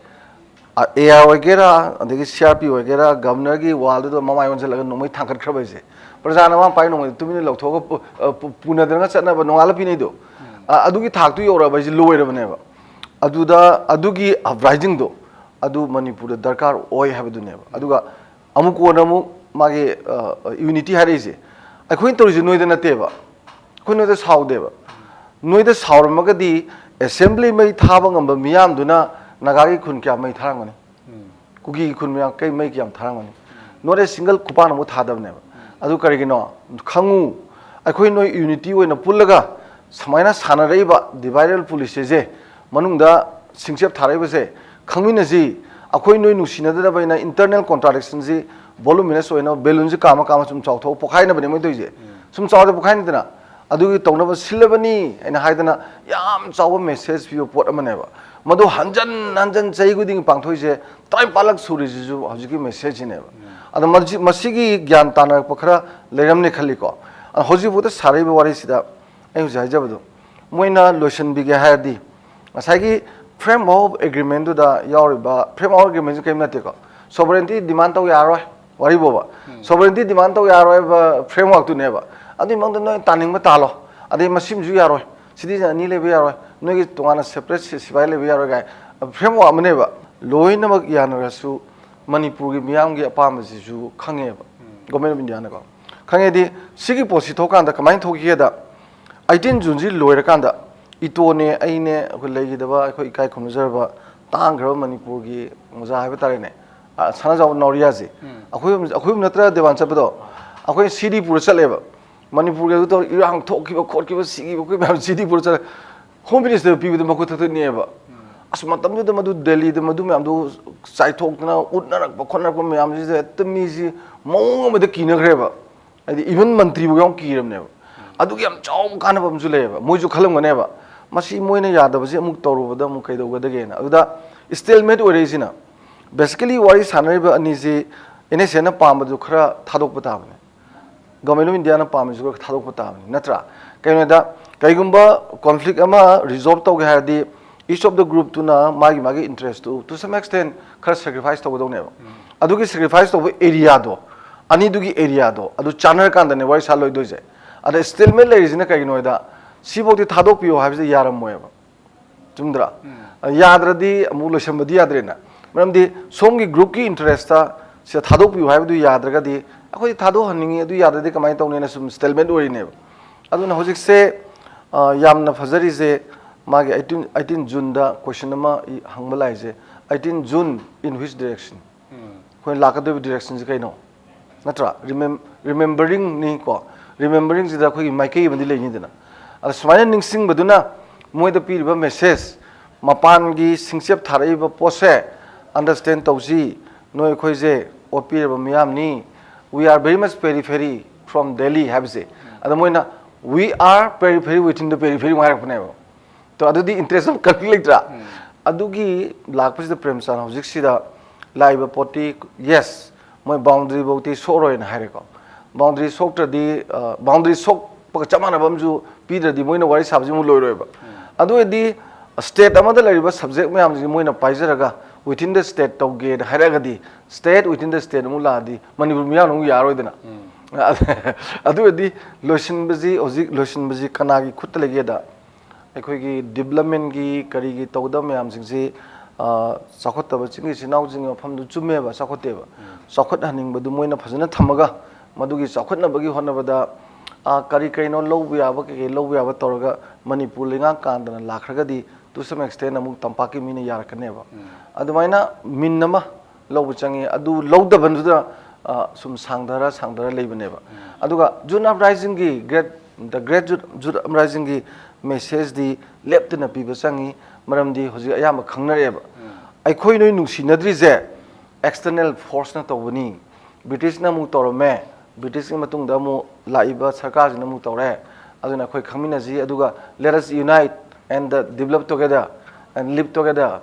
ꯑ, AR ꯑꯣꯏꯒꯦꯔꯥ, ꯑꯗꯒꯤ CRP ꯑꯣꯏꯒꯦꯔꯥ, Governor ꯒꯤ wall ꯗꯨꯗ ꯃꯃꯥꯏ ꯑꯣꯟꯁꯤꯜꯂꯒ ꯅꯣꯡꯃꯩ ꯊꯥꯡꯒꯠꯈ꯭ꯔꯕ ꯍꯥꯏꯁꯦ, ꯄ꯭ꯔꯖꯥꯅ ꯃꯥꯅ ꯄꯥꯏ ꯅꯣꯡꯃꯩꯗꯣ ꯇꯨꯃꯤꯟꯅ ꯂꯧꯊꯣꯛꯑꯒ ꯄꯨ-, ꯑ, ꯄꯨ-, ꯄꯨꯅꯗꯅꯒ ꯆꯠꯅꯕ ꯅꯣꯡꯉꯥꯜꯂ ꯄꯤꯅꯩꯗꯣ, ꯑ, ꯑꯗꯨꯒꯤ ꯊꯥꯛꯇꯨ ꯌꯧꯔꯛꯑꯕ ꯍꯥꯏꯁꯦ ꯂꯣꯏꯔꯕꯅꯦꯕ꯫ ꯑꯗꯨꯗ, ꯑꯗꯨꯒꯤ uprising ꯗꯣ, ꯑꯗꯨ ꯃꯅꯤꯄꯨꯔꯗ ꯗꯔꯀꯥꯔ ꯑꯣꯏ ꯍꯥꯏꯕꯗꯨꯅꯦꯕ꯫ ꯑꯗꯨꯒ ꯑꯃꯨꯛ ꯀꯣꯟꯅ ꯑꯃꯨꯛ ꯃꯥꯒꯤ, ꯑ, unity ꯍꯥꯏꯔꯛꯏꯁꯦ, ꯑꯩꯈꯣꯏꯅ ꯇꯧꯔꯤꯁꯦ ꯅꯣꯏꯗ ꯅꯠꯇꯦꯕ꯫ ꯑꯩꯈꯣꯏ ꯅꯣꯏꯗ ꯁꯥꯎꯗꯦꯕ꯫ ꯅꯣꯏꯗ ꯁꯥꯎꯔꯝꯃꯒꯗꯤ, assembly ꯃꯩ ꯊꯥꯕ ꯉꯝꯕ ꯃꯤꯌꯥꯝꯗꯨꯅ ꯅꯥꯒꯥꯒꯤ ꯈꯨꯟ ꯀꯌꯥ ꯃꯩ ꯊꯥꯔꯝꯒꯅꯤ? ꯀꯨꯀꯤꯒꯤ ꯈꯨꯟ ꯃꯌꯥꯝ ꯀꯩ ꯃꯩ ꯀꯌꯥꯝ ꯊꯥꯔꯝꯒꯅꯤ? Not a single ꯈꯨꯄꯥꯟ ꯑꯃꯨꯛ ꯊꯥꯗꯕꯅꯦꯕ꯫ ꯑꯗꯨ ꯀꯔꯤꯒꯤꯅꯣ? ꯈꯪꯉꯨ, ꯑꯩꯈꯣꯏ ꯅꯣꯏ unity ꯑꯣꯏꯅ ꯄꯨꯜꯂꯒ ꯁꯨꯃꯥꯏꯅ ꯁꯥꯟꯅꯔꯛꯏꯕ dividal policy ꯁꯦ, ꯃꯅꯨꯡꯗ ꯁꯤꯡꯆꯦꯞ ꯊꯥꯔꯛꯏꯕꯁꯦ ꯈꯪꯃꯤꯟꯅꯁꯤ꯫ ꯑꯩꯈꯣꯏ ꯅꯣꯏ ꯅꯨꯡꯁꯤꯅꯗꯅꯕ ꯑꯩꯅ internal contradiction ꯁꯤ voluminous ꯑꯣꯏꯅ balloon ꯁꯤ ꯀꯥꯝꯃ ꯀꯥꯝꯃ ꯁꯨꯝ ꯆꯥꯎꯊꯣꯛꯑ ꯄꯣꯈꯥꯏꯅꯕꯅꯦ ꯃꯣꯏ ꯇꯧꯔꯤꯁꯦ꯫ ꯁꯨꯝ ꯆꯥꯎꯔꯗꯤ ꯄꯣꯈꯥꯏꯅꯤꯗꯅ꯫ ꯑꯗꯨꯒꯤ ꯇꯧꯅꯕ ꯁꯤꯜꯂꯕꯅꯤ ꯍꯥꯏꯅ ꯍꯥꯏꯗꯅ ꯌꯥꯝ ꯆꯥꯎꯕ message ꯄꯤꯕ ꯄꯣꯠ ꯑꯃꯅꯦꯕ꯫ ꯃꯗꯨ ꯍꯟꯖꯟ ꯍꯟꯖꯟ ꯆꯍꯤ ꯈꯨꯗꯤꯡꯒꯤ ꯄꯥꯡꯊꯣꯛꯏꯁꯦ ꯇꯔꯥꯅꯤꯄꯥꯜꯂꯛ ꯁꯨꯔꯤꯁꯤꯁꯨ ꯍꯧꯖꯤꯛꯀꯤ messageꯁꯤꯅꯦꯕ꯫ ꯑꯗꯣ ꯃꯁꯤ-, ꯃꯁꯤꯒꯤ ꯒ꯭ꯌꯥꯟ ꯇꯥꯅꯔꯛꯄ ꯈꯔ ꯂꯩꯔꯝꯅꯤ ꯈꯜꯂꯤꯀꯣ꯫ ꯑꯗꯣ ꯍꯧꯖꯤꯛꯐꯥꯎꯗ ꯁꯥꯔꯛꯏꯕ ꯋꯥꯔꯤꯁꯤꯗ ꯑꯩ ꯍꯧꯖꯤꯛ ꯍꯥꯏꯖꯕꯗꯣ, ꯃꯣꯏꯅ ꯂꯣꯏꯁꯤꯟꯕꯤꯒꯦ ꯍꯥꯏꯔꯗꯤ ꯉꯁꯥꯏꯒꯤ framework of agreementꯗꯨꯗ ꯌꯥꯎꯔꯤꯕ, framework of agreementꯁꯤ ꯀꯔꯤꯝ ꯅꯠꯇꯦꯀꯣ, sovereignty demand ꯇꯧ ꯌꯥꯔꯣꯏ, ꯋꯥꯔꯤꯕꯣꯕ꯫ Sovereignty demand ꯇꯧ ꯌꯥꯔꯣꯏꯕ frameworkꯇꯨꯅꯦꯕ꯫ ꯑꯗꯨꯒꯤ ꯃꯅꯨꯡꯗ ꯅꯣꯏ ꯇꯥꯅꯤꯡꯕ ꯇꯥꯜꯂꯣ, ꯑꯗꯩ ꯃꯁꯤꯃꯁꯨ ꯌꯥꯔꯣꯏ, citizen ꯑꯅꯤ ꯂꯩꯕ ꯌꯥꯔꯣꯏ, ꯅꯣꯏꯒꯤ ꯇꯣꯉꯥꯟꯅ separate ꯁꯤ-, ꯁꯤꯐꯥꯏ ꯂꯩꯕ ꯌꯥꯔꯣꯏ ꯀꯥꯏ framework ꯑꯃꯅꯦꯕ꯫ ꯂꯣꯏꯅꯃꯛ ꯌꯥꯅꯔꯁꯨ ꯃꯅꯤꯄꯨꯔꯒꯤ ꯃꯤꯌꯥꯝꯒꯤ ꯑꯄꯥꯝꯕꯁꯤꯁꯨ ꯈꯪꯉꯦꯕ Government of Indiaꯅꯀꯣ꯫ ꯈꯪꯉꯦꯗꯤ ꯁꯤꯒꯤ ꯄꯣꯠꯁꯤ ꯊꯣꯛꯀꯥꯟꯗ ꯀꯃꯥꯏꯅ ꯊꯣꯛꯈꯤꯒꯦꯗ, eighteen Juneꯁꯤ ꯂꯣꯏꯔꯀꯥꯟꯗ ꯏꯇꯣꯅꯦ, ꯑꯩꯅꯦ, ꯑꯩꯈꯣꯏ ꯂꯩꯈꯤꯗꯕ ꯑꯩꯈꯣꯏ ꯏꯀꯥꯏ ꯈꯨꯝꯅꯖꯔꯕ ꯇꯥꯡꯈ꯭ꯔꯕ ꯃꯅꯤꯄꯨꯔꯒꯤ ꯑꯣꯖꯥ ꯍꯥꯏꯕ ꯇꯥꯔꯦꯅꯦ, ꯑ, ꯁꯅꯥꯖꯥꯎꯕ ꯅꯥꯎꯔꯤꯌꯥꯁꯦ, ꯑꯩꯈꯣꯏ ꯑꯍꯨꯝ, ꯑꯩꯈꯣꯏ ꯑꯍꯨꯝ ꯅꯠꯇ꯭ꯔ ꯗꯦꯕꯥꯟ ꯆꯠꯄꯗꯣ? ꯑꯩꯈꯣꯏ CD ꯄꯨꯔ ꯆꯠꯂꯦꯕ꯫ ꯃꯅꯤꯄꯨꯔꯒꯤ ꯑꯗꯨ ꯇꯧꯔ ꯏꯔꯥꯡ ꯊꯣꯛꯈꯤꯕ ꯈꯣꯠꯈꯤꯕ ꯁꯤꯈꯤꯕ ꯑꯩꯈꯣꯏ ꯃꯌꯥꯝ CD ꯄꯨꯔ ꯆꯠꯂꯦ꯫ Home Ministerꯗ ꯄꯤꯕꯗ ꯃꯈꯨꯠ ꯊꯛꯇ ꯅꯤꯛꯑꯦꯕ꯫ ꯑꯁ, ꯃꯇꯝꯗꯨꯗ ꯃꯗꯨ ꯗꯦꯜꯂꯤꯗ ꯃꯗꯨ ꯃꯌꯥꯝꯗꯨ ꯆꯥꯏꯊꯣꯛꯇꯅ ꯎꯠꯅꯔꯛꯄ ꯈꯣꯠꯅꯔꯛꯄ ꯃꯌꯥꯝꯁꯤꯗ ꯍꯦꯛꯇ ꯃꯤꯁꯤ ꯃꯑꯣꯡ ꯑꯃꯗ ꯀꯤꯅꯈ꯭ꯔꯦꯕ꯫ ꯍꯥꯏꯗꯤ even ꯃꯟꯇ꯭ꯔꯤꯕꯨ ꯌꯥꯝ ꯀꯤꯔꯕꯅꯦꯕ꯫ ꯑꯗꯨꯒꯤ ꯌꯥꯝ ꯆꯥꯎꯕ ꯀꯥꯟꯅꯕ ꯑꯃꯁꯨ ꯂꯩꯌꯦꯕ꯫ ꯃꯣꯏꯁꯨ ꯈꯜꯂꯝꯒꯅꯦꯕ, "ꯃꯁꯤ ꯃꯣꯏꯅ ꯌꯥꯗꯕꯁꯤ ꯑꯃꯨꯛ ꯇꯧꯔꯨꯕꯗ ꯑꯃꯨꯛ ꯀꯩꯗꯧꯒꯗꯒꯦꯅ"꯫ ꯑꯗꯨꯗ stalemate ꯑꯣꯏꯔꯛꯏꯁꯤꯅ basically ꯋꯥꯔꯤ ꯁꯥꯟꯅꯔꯤꯕ ꯑꯅꯤꯁꯤ NSAꯅ ꯄꯥꯝꯕꯗꯨ ꯈꯔ ꯊꯥꯗꯣꯛꯄ ꯇꯥꯕꯅꯤ꯫ Government of Indiaꯅ ꯄꯥꯝꯃꯤꯁꯨ ꯈꯔ ꯊꯥꯗꯣꯛꯄ ꯇꯥꯕꯅꯤ, ꯅꯠꯇ꯭ꯔꯥ? ꯀꯩꯅꯣꯗ, ꯀꯩꯒꯨꯝꯕ conflict ꯑꯃ resolve ꯇꯧꯒꯦ ꯍꯥꯏꯔꯗꯤ each of the groupꯇꯨꯅ ꯃꯥꯒꯤ, ꯃꯥꯒꯤ interestꯇꯨ to some extent ꯈꯔ sacrifice ꯇꯧꯒꯗꯧꯅꯦꯕ꯫ ꯑꯗꯨꯒꯤ sacrifice ꯇꯧꯕ areaꯗꯣ, ꯑꯅꯤꯗꯨꯒꯤ areaꯗꯣ, ꯑꯗꯨ ꯆꯥꯟꯅꯔꯀꯥꯟꯗꯅꯦ ꯋꯥꯔꯤ ꯁꯥ ꯂꯣꯏꯗꯣꯏꯁꯦ꯫ ꯑꯗ stalemate ꯂꯩꯔꯤꯁꯤꯅ ꯀꯩꯒꯤꯅꯣ ꯍꯥꯏꯗ, ꯁꯤꯐꯧꯗꯤ ꯊꯥꯗꯣꯛꯄꯤꯌꯣ ꯍꯥꯏꯕꯁꯦ ꯌꯥꯔꯝꯃꯣꯏꯕ꯫ ꯆꯨꯝꯗ꯭ꯔꯥ? ꯌꯥꯗ꯭ꯔꯗꯤ ꯑꯃꯨꯛ ꯂꯣꯏꯁꯟꯕꯗꯤ ꯌꯥꯗ꯭ꯔꯦꯅ꯫ ꯃꯔꯝꯗꯤ ꯁꯣꯝꯒꯤ groupꯀꯤ interestꯇ ꯁꯤꯗ ꯊꯥꯗꯣꯛꯄꯤꯌꯨ ꯍꯥꯏꯕꯗꯨ ꯌꯥꯗ꯭ꯔꯒꯗꯤ, ꯑꯩꯈꯣꯏꯗꯤ ꯊꯥꯗꯣꯛꯍꯟꯅꯤꯡꯉꯤ, ꯑꯗꯨ ꯌꯥꯗ꯭ꯔꯗꯤ ꯀꯃꯥꯏꯅ ꯇꯧꯅꯤꯅ ꯁꯨꯝ stalemate ꯑꯣꯏꯔꯤꯅꯦꯕ꯫ ꯑꯗꯨꯅ ꯍꯧꯖꯤꯛꯁꯦ, ꯑ, ꯌꯥꯝꯅ ꯐꯖꯔꯤꯁꯦ, ꯃꯥꯒꯤ eighteen, eighteen Juneꯗ question ꯑꯃ ꯏ-, ꯍꯪꯕ ꯂꯥꯛꯏꯁꯦ, "eighteen June in which direction?" ꯑꯩꯈꯣꯏꯅ ꯂꯥꯛꯀꯗꯧꯔꯤꯕ directionꯁꯤ ꯀꯩꯅꯣ? ꯅꯠꯇ꯭ꯔꯥ? Remem-, rememberingꯅꯤ ꯀꯣ꯫ Rememberingꯁꯤꯗ ꯑꯩꯈꯣꯏꯒꯤ ꯃꯥꯏꯀꯩ ꯑꯃꯗꯤ ꯂꯩꯅꯤꯗꯅ꯫ ꯑꯗ ꯁꯨꯃꯥꯏꯅ ꯅꯤꯡꯁꯤꯡꯕꯗꯨꯅ ꯃꯣꯏꯗ ꯄꯤꯔꯤꯕ message, ꯃꯄꯥꯟꯒꯤ ꯁꯤꯡꯆꯦꯞ ꯊꯥꯔꯛꯏꯕ ꯄꯣꯠꯁꯦ understand ꯇꯧꯁꯤ꯫ ꯅꯣꯏ ꯑꯩꯈꯣꯏꯁꯦ ꯑꯣꯠꯄꯤꯔꯕ ꯃꯤꯌꯥꯝꯅꯤ꯫ "We are very much periphery from Delhi" ꯍꯥꯏꯕꯁꯦ꯫ ꯑꯗ ꯃꯣꯏꯅ "We are periphery within the periphery" ꯑꯃꯨꯛ ꯍꯥꯏꯔꯛꯄꯅꯦꯕ꯫ ꯇꯣ, ꯑꯗꯨꯗꯤ interest of conflict ꯂꯩꯇ꯭ꯔꯥ? ꯑꯗꯨꯒꯤ ꯂꯥꯛꯄꯁꯤꯗ ꯄ꯭ꯔꯦꯝꯆꯥꯟ ꯍꯧꯖꯤꯛꯁꯤꯗ ꯂꯥꯛꯏꯕ ꯄꯣꯠꯇꯤ, yes, ꯃꯣꯏ boundary ꯐꯧꯗꯤ ꯁꯣꯛꯑꯔꯣꯏꯅ ꯍꯥꯏꯔꯦꯀꯣ꯫ Boundary ꯁꯣꯛꯇ꯭ꯔꯗꯤ, boundary ꯁꯣꯛꯄꯒ ꯆꯞ ꯃꯥꯟꯅꯕ ꯑꯃꯁꯨ ꯄꯤꯗ꯭ꯔꯗꯤ ꯃꯣꯏꯅ ꯋꯥꯔꯤ ꯁꯥꯕꯁꯤ ꯑꯃꯨꯛ ꯂꯣꯏꯔꯣꯏꯕ꯫ ꯑꯗꯨ ꯑꯣꯏꯔꯗꯤ state ꯑꯃꯗ ꯂꯩꯔꯤꯕ subject ꯃꯌꯥꯝꯁꯤ ꯃꯣꯏꯅ ꯄꯥꯏꯖꯔꯒ within the state ꯇꯧꯒꯦꯅ ꯍꯥꯏꯔꯛꯑꯒꯗꯤ, state within the state ꯑꯃꯨꯛ ꯂꯥꯛꯑꯗꯤ ꯃꯅꯤꯄꯨꯔ ꯃꯤꯌꯥꯝꯅ ꯑꯃꯨꯛ ꯌꯥꯔꯣꯏꯗꯅ꯫ ꯑꯗꯨ ꯑꯣꯏꯔꯗꯤ ꯂꯣꯏꯁꯤꯟꯕꯁꯤ, ꯍꯧꯖꯤꯛ ꯂꯣꯏꯁꯤꯟꯕꯁꯤ ꯀꯅꯥꯒꯤ ꯈꯨꯠꯇ ꯂꯩꯒꯦꯗ, ꯑꯩꯈꯣꯏꯒꯤ development ꯀꯤ ꯀꯔꯤꯒꯤ ꯇꯧꯒꯗꯕ ꯃꯌꯥꯝꯁꯤꯡꯁꯤ, ꯆꯥꯎꯈꯠꯇꯕ ꯆꯤꯡꯒꯤ ꯏꯆꯤꯜ ꯏꯅꯥꯎꯁꯤꯡꯒꯤ ꯃꯐꯝꯗꯨ ꯆꯨꯝꯃꯦꯕ, ꯆꯥꯎꯈꯠꯇꯦꯕ꯫ ꯆꯥꯎꯈꯠꯍꯟꯅꯤꯡꯕꯗꯨ ꯃꯣꯏꯅ ꯐꯖꯅ ꯊꯝꯃꯒ, ꯃꯗꯨꯒꯤ ꯆꯥꯎꯈꯠꯅꯕꯒꯤ ꯍꯣꯠꯅꯕꯗ, ꯀꯔꯤ ꯀꯔꯤꯅꯣ ꯂꯧꯕ ꯌꯥꯕ, ꯀꯩ ꯀꯩ ꯂꯧꯕ ꯌꯥꯕ ꯇꯧꯔꯒ ꯃꯅꯤꯄꯨꯔ ꯂꯩꯉꯥꯛ ꯀꯥꯟꯗꯅ ꯂꯥꯛꯈ꯭ꯔꯒꯗꯤ, to some extent ꯑꯃꯨꯛ ꯇꯝꯄꯥꯛꯀꯤ ꯃꯤꯅ ꯌꯥꯔꯛꯀꯅꯦꯕ꯫ ꯑꯗꯨꯃꯥꯏꯅ ꯃꯤꯟ ꯑꯃ ꯂꯧꯕ ꯆꯪꯉꯤ꯫ ꯑꯗꯨ ꯂꯧꯗꯕꯗꯨꯗ, ꯁꯨꯝ ꯁꯥꯡꯊꯔ ꯁꯥꯡꯊꯔ ꯂꯩꯕꯅꯦꯕ꯫ ꯑꯗꯨꯒ June Uprising ꯒꯤ, great, the great June, June Uprising ꯒꯤ message ꯇꯤ ꯂꯦꯞꯇꯅ ꯄꯤꯕ ꯆꯪꯉꯤ꯫ ꯃꯔꯝꯗꯤ ꯍꯧꯖꯤꯛ ꯑꯌꯥꯝꯕ ꯈꯪꯅꯔꯛꯑꯦꯕ꯫ ꯑꯩꯈꯣꯏ ꯅꯣꯏ ꯅꯨꯡꯁꯤꯅꯗ꯭ꯔꯤꯁꯦ external force ꯅ ꯇꯧꯕꯅꯤ꯫ British ꯅ ꯑꯃꯨꯛ ꯇꯧꯔꯝꯃꯦ, British ꯀꯤ ꯃꯇꯨꯡꯗ ꯑꯃꯨꯛ ꯂꯥꯛꯏꯕ ꯁꯔꯀꯥꯔꯁꯤꯅ ꯑꯃꯨꯛ ꯇꯧꯔꯦ꯫ ꯑꯗꯨꯅ ꯑꯩꯈꯣꯏ ꯈꯪꯃꯤꯟꯅꯁꯤ, ꯑꯗꯨꯒ let us unite and develop together and live together,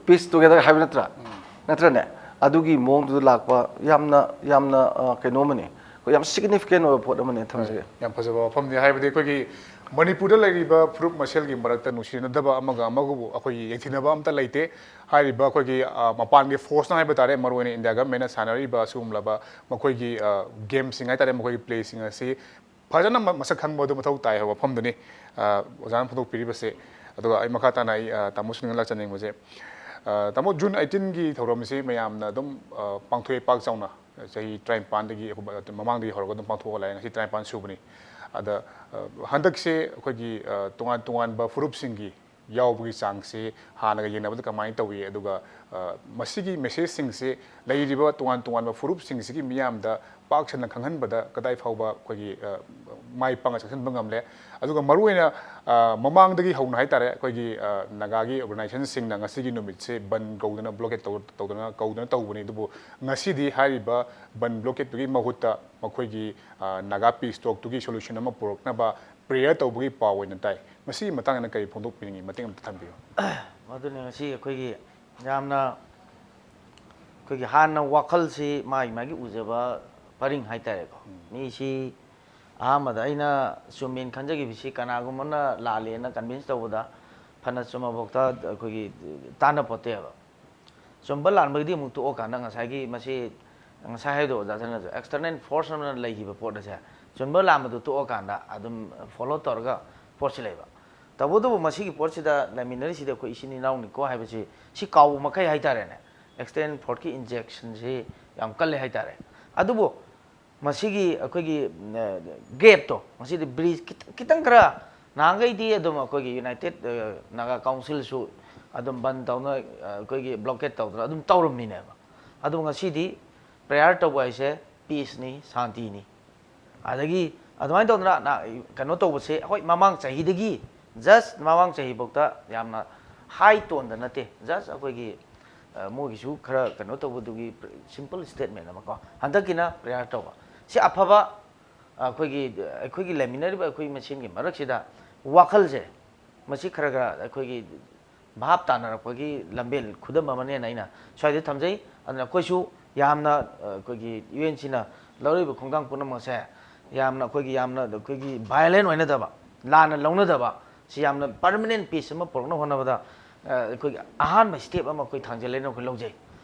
peace together ꯍꯥꯏꯕ ꯅꯠꯇ꯭ꯔꯥ? ꯅꯠꯇ꯭ꯔꯅꯦ? ꯑꯗꯨꯒꯤ ꯃꯑꯣꯡꯗꯨꯗ ꯂꯥꯛꯄ ꯌꯥꯝꯅ, ꯌꯥꯝꯅ, ꯀꯩꯅꯣ ꯑꯃꯅꯤ꯫ ꯑꯩꯈꯣꯏ ꯌꯥꯝ significant ꯑꯣꯏꯕ ꯄꯣꯠ ꯑꯃꯅꯦ ꯊꯝꯖꯒꯦ꯫ ꯌꯥꯝ ꯐꯖꯕ ꯋꯥꯐꯝꯅꯤ꯫ ꯍꯥꯏꯕꯗꯤ ꯑꯩꯈꯣꯏꯒꯤ ꯃꯅꯤꯄꯨꯔꯗ ꯂꯩꯔꯤꯕ ꯐꯨꯔꯨꯞ ꯃꯁꯦꯜꯒꯤ ꯃꯔꯛꯇ ꯅꯨꯡꯁꯤꯅꯗꯕ ꯑꯃꯒ ꯑꯃꯒꯕꯨ ꯑꯩꯈꯣꯏꯒꯤ ꯌꯦꯡꯊꯤꯅꯕ ꯑꯝꯇ ꯂꯩꯇꯦ꯫ ꯍꯥꯏꯔꯤꯕ ꯑꯩꯈꯣꯏꯒꯤ, ꯃꯄꯥꯟꯒꯤ force ꯅ ꯍꯥꯏꯕ ꯇꯥꯔꯦ, ꯃꯔꯨꯑꯣꯏꯅ India government ꯅ ꯁꯥꯟꯅꯔꯤꯕ ꯑꯁꯤꯒꯨꯝꯂꯕ ꯃꯈꯣꯏꯒꯤ, game ꯁꯤꯡ ꯍꯥꯏ ꯇꯥꯔꯦ, ꯃꯈꯣꯏꯒꯤ play ꯁꯤꯡ ꯑꯁꯤ ꯐꯖꯅ ꯃ-, ꯃꯁꯛ ꯈꯪꯕ ꯑꯗꯨ ꯃꯊꯧ ꯇꯥꯏ ꯍꯥꯏꯕ ꯋꯥꯐꯝꯗꯨꯅꯤ, ꯑꯣꯖꯥꯅ ꯐꯣꯡꯗꯣꯛꯄꯤꯔꯤꯕꯁꯦ꯫ ꯑꯗꯨꯒ ꯑꯩ ꯃꯈꯥ ꯇꯥꯅ ꯑꯩ, ꯇꯥꯃꯣ ꯁꯨꯅꯤꯜ ꯂꯥꯛꯆꯅꯤꯡꯕꯁꯦ, ꯇꯥꯃꯣ, June eighteen ꯒꯤ ꯊꯧꯔꯝꯁꯤ ꯃꯌꯥꯝꯅ ꯑꯗꯨꯝ, ꯄꯥꯡꯊꯣꯛꯑꯦ ꯄꯥꯛ ꯆꯥꯎꯅ꯫ ꯆꯍꯤ ꯇꯔꯥꯅꯤꯄꯥꯟꯗꯒꯤ ꯑꯩꯈꯣꯏ ꯃꯃꯥꯡꯗꯒꯤ ꯍꯧꯔꯒ ꯑꯗꯨꯝ ꯄꯥꯡꯊꯣꯛꯑ ꯂꯥꯛꯑꯦ꯫ ꯉꯁꯤ ꯇꯔꯥꯅꯤꯄꯥꯟ ꯁꯨꯕꯅꯤ꯫ ꯑꯗ, ꯍꯟꯗꯛꯁꯦ ꯑꯩꯈꯣꯏꯒꯤ, ꯇꯣꯉꯥꯟ ꯇꯣꯉꯥꯟꯕ ꯐꯨꯔꯨꯞꯁꯤꯡꯒꯤ ꯌꯥꯎꯕꯒꯤ ꯆꯥꯡꯁꯤ ꯍꯥꯟꯅꯒ ꯌꯦꯡꯅꯕꯗ ꯀꯃꯥꯏꯅ ꯇꯧꯏ? ꯑꯗꯨꯒ, ꯑ, ꯃꯁꯤꯒꯤ ꯃꯦꯁꯦꯖꯁꯤꯡꯁꯤ ꯂꯩꯔꯤꯕ ꯇꯣꯉꯥꯟ ꯇꯣꯉꯥꯟꯕ ꯐꯨꯔꯨꯞꯁꯤꯡꯁꯤꯒꯤ ꯃꯤꯌꯥꯝꯗ ꯄꯥꯛ ꯁꯟꯅ ꯈꯪꯍꯟꯕꯗ ꯀꯗꯥꯏ ꯐꯥꯎꯕ ꯑꯩꯈꯣꯏꯒꯤ, ꯑ, ꯃꯥꯏ ꯄꯥꯛꯅ ꯆꯪꯁꯤꯟꯕ ꯉꯝꯂꯦ? ꯑꯗꯨꯒ ꯃꯔꯨꯑꯣꯏꯅ, ꯑ, ꯃꯃꯥꯡꯗꯒꯤ ꯍꯧꯅ ꯍꯥꯏꯇꯥꯔꯦ, ꯑꯩꯈꯣꯏꯒꯤ, ꯑ, ꯅꯥꯒꯥꯒꯤ ꯑꯣꯔꯒꯅꯥꯏꯖꯦꯁꯟꯁꯤꯡꯅ ꯉꯁꯤꯒꯤ ꯅꯨꯃꯤꯠꯁꯦ ꯕꯟ ꯀꯧꯗꯅ, ꯕ꯭ꯂꯣꯀꯦꯠ ꯇꯧ-, ꯇꯧꯗꯅ, ꯀꯧꯗꯅ ꯇꯧꯕꯅꯤ꯫ ꯑꯗꯨꯕꯨ ꯉꯁꯤꯗꯤ ꯍꯥꯏꯔꯤꯕ ꯕꯟ ꯕ꯭ꯂꯣꯀꯦꯠꯇꯨꯒꯤ ꯃꯍꯨꯠꯇ ꯃꯈꯣꯏꯒꯤ, ꯑ, ꯅꯥꯒꯥ ꯄꯤꯁ ꯇꯣꯛꯇꯨꯒꯤ ꯁꯣꯂꯨꯁꯟ ꯑꯃ ꯄꯨꯔꯛꯅꯕ ꯄ꯭ꯔꯦꯌꯔ ꯇꯧꯕꯒꯤ ꯄꯥꯎ ꯑꯣꯏꯅ ꯇꯥꯏ꯫ ꯃꯁꯤꯒꯤ ꯃꯇꯥꯡꯗ ꯀꯔꯤ ꯐꯣꯡꯗꯣꯛꯄꯤꯅꯤꯡꯉꯤ? ꯃꯇꯦꯡ ꯑꯃꯇ ꯊꯝꯕꯤꯌꯨ꯫ ꯃꯗꯨꯅꯤ ꯉꯁꯤ ꯑꯩꯈꯣꯏꯒꯤ ꯌꯥꯝꯅ, ꯑꯩꯈꯣꯏꯒꯤ ꯍꯥꯟꯅ ꯋꯥꯈꯜꯁꯤ ꯃꯥꯒꯤ ꯃꯥꯒꯤ ꯎꯖꯕ ꯄꯔꯤꯡ ꯍꯥꯏꯇꯥꯔꯦꯀꯣ꯫ ꯎꯝ꯫ ꯃꯤꯁꯤ ꯑꯍꯥꯟꯕꯗ ꯑꯩꯅ ꯆꯨꯝꯃꯦꯅ ꯈꯟꯖꯈꯤꯕꯁꯤ ꯀꯅꯥꯒꯨꯝꯕꯅ ꯂꯥꯜꯂꯦꯅ ꯀꯟꯚꯤꯟꯁ ꯇꯧꯕꯗ ꯐꯅ ꯆꯨꯝꯃꯐꯥꯎꯗ ꯑꯩꯈꯣꯏꯒꯤ ꯇꯥꯟꯅꯄꯣꯠꯇꯦꯕ꯫ ꯆꯨꯝꯕ ꯂꯥꯟꯕꯒꯤꯗꯤ ꯑꯃꯨꯛ ꯇꯣꯛꯑꯀꯥꯟꯗ ꯉꯁꯥꯏꯒꯤ ꯃꯁꯤ, ꯉꯁꯥꯏ ꯍꯥꯏꯕꯗꯣ ꯑꯣꯖꯥ ꯁꯅꯥꯖꯣꯏ, ꯑꯦꯛꯁꯇꯔꯅꯦꯜ ꯐꯣꯔꯁ ꯑꯃꯅ ꯂꯩꯈꯤꯕ ꯄꯣꯠ ꯑꯁꯦ ꯆꯨꯝꯕ ꯂꯥꯟꯕꯗꯨ ꯇꯣꯛꯑꯀꯥꯟꯗ ꯑꯗꯨꯝ ꯐꯣꯂꯣ ꯇꯧꯔꯒ ꯄꯣꯠꯁꯤ ꯂꯩꯕ꯫ ꯇꯧꯕꯇꯕꯨ ꯃꯁꯤꯒꯤ ꯄꯣꯠꯁꯤꯗ ꯂꯩꯃꯤꯟꯅꯔꯤꯁꯤꯗꯤ ꯑꯩꯈꯣꯏ ꯏꯆꯤꯟ ꯏꯅꯥꯎꯅꯤꯀꯣ ꯍꯥꯏꯕꯁꯤ ꯁꯤ ꯀꯥꯎꯕ ꯃꯈꯩ ꯍꯥꯏꯇꯥꯔꯦꯅꯦ, ꯑꯦꯛꯁꯇꯔꯅꯦꯜ ꯐꯣꯔꯁꯀꯤ ꯏꯟꯖꯦꯛꯁꯟꯁꯤ ꯌꯥꯝ ꯀꯜꯂꯦ ꯍꯥꯏꯇꯥꯔꯦ꯫ ꯑꯗꯨꯕꯨ ꯃꯁꯤꯒꯤ ꯑꯩꯈꯣꯏꯒꯤ, ꯑ, ꯒꯦꯞꯇꯣ, ꯃꯁꯤꯗꯤ ꯕ꯭ꯔꯤꯖ ꯈꯤꯇꯪ, ꯈꯤꯇꯪ ꯈꯔ ꯅꯍꯥꯟꯈꯩꯗꯤ ꯑꯗꯨꯝ ꯑꯩꯈꯣꯏꯒꯤ ꯌꯨꯅꯥꯏꯇꯦꯠ, ꯑ, ꯅꯥꯒꯥ ꯀꯥꯎꯟꯁꯤꯜꯁꯨ ꯑꯗꯨꯝ ꯕꯟ ꯇꯧꯅ, ꯑ, ꯑꯩꯈꯣꯏꯒꯤ ꯕ꯭ꯂꯣꯀꯦꯠ ꯇꯧꯗꯅ ꯑꯗꯨꯝ ꯇꯧꯔꯝꯃꯤꯅꯦꯕ꯫ ꯑꯗꯨꯕꯨ ꯉꯁꯤꯗꯤ ꯄ꯭ꯔꯦꯌꯔ ꯇꯧꯕ ꯍꯥꯏꯁꯦ ꯄꯤꯁꯅꯤ, ꯁꯥꯟꯇꯤꯅꯤ꯫ ꯑꯗꯒꯤ ꯑꯗꯨꯃꯥꯏꯅ ꯇꯧꯗꯅ ꯅ-, ꯀꯩꯅꯣ ꯇꯧꯕꯁꯦ, ꯍꯣꯏ, ꯃꯃꯥꯡ ꯆꯍꯤꯗꯒꯤ, ꯖꯁ ꯃꯃꯥꯡ ꯆꯍꯤꯐꯥꯎꯗ ꯌꯥꯝꯅ ꯍꯥꯏ ꯇꯣꯟꯗ ꯅꯠꯇꯦ, ꯖꯁ ꯑꯩꯈꯣꯏꯒꯤ, ꯑ, ꯃꯣꯏꯒꯤꯁꯨ ꯈꯔ ꯀꯩꯅꯣ ꯇꯧꯕꯗꯨꯒꯤ ꯁꯤꯝꯄꯜ ꯁ꯭ꯇꯦꯠꯃꯦꯟ ꯑꯃꯀꯣ, ꯍꯟꯗꯛꯀꯤꯅ ꯄ꯭ꯔꯦꯌꯔ ꯇꯧꯕ꯫ ꯁꯤ ꯑꯐꯕ, ꯑꯩꯈꯣꯏꯒꯤ, ꯑꯩꯈꯣꯏꯒꯤ ꯂꯩꯃꯤꯟꯅꯔꯤꯕ ꯑꯩꯈꯣꯏ ꯃꯁꯦꯟꯒꯤ ꯃꯔꯛꯁꯤꯗ ꯋꯥꯈꯜꯁꯦ, ꯃꯁꯤ ꯈꯔ ꯈꯔ ꯑꯩꯈꯣꯏꯒꯤ ꯚꯥꯞ ꯇꯥꯅꯔꯛꯄꯒꯤ ꯂꯝꯕꯦꯜ ꯈꯨꯗꯝ ꯑꯃꯅꯦꯅ ꯑꯩꯅ ꯁ꯭ꯋꯥꯏꯗ ꯊꯝꯖꯩ꯫ ꯑꯗꯨꯅ ꯑꯩꯈꯣꯏꯁꯨ ꯌꯥꯝꯅ, ꯑ, ꯑꯩꯈꯣꯏꯒꯤ ꯌꯨ ꯑꯦꯟ ꯁꯤꯅ ꯂꯧꯔꯤꯕ ꯈꯣꯡꯊꯥꯡ ꯄꯨꯝꯅꯃꯛꯁꯦ ꯌꯥꯝꯅ ꯑꯩꯈꯣꯏꯒꯤ, ꯌꯥꯝꯅ ꯑꯩꯈꯣꯏꯒꯤ ꯚꯥꯏꯑꯣꯂꯦꯟ ꯑꯣꯏꯅꯗꯕ, ꯂꯥꯟꯅ ꯂꯧꯅꯗꯕ, ꯁꯤ ꯌꯥꯝꯅ ꯄꯔꯃꯅꯦꯟ ꯄꯤꯁ ꯑꯃ ꯄꯨꯔꯛꯅꯕ ꯍꯣꯠꯅꯕꯗ, ꯑ, ꯑꯩꯈꯣꯏꯒꯤ ꯑꯍꯥꯟꯕ ꯁ꯭ꯇꯦꯞ ꯑꯃ ꯑꯩꯈꯣꯏ ꯊꯥꯡꯖꯜꯂꯦꯅ ꯑꯩꯈꯣꯏ ꯂꯧꯖꯩ꯫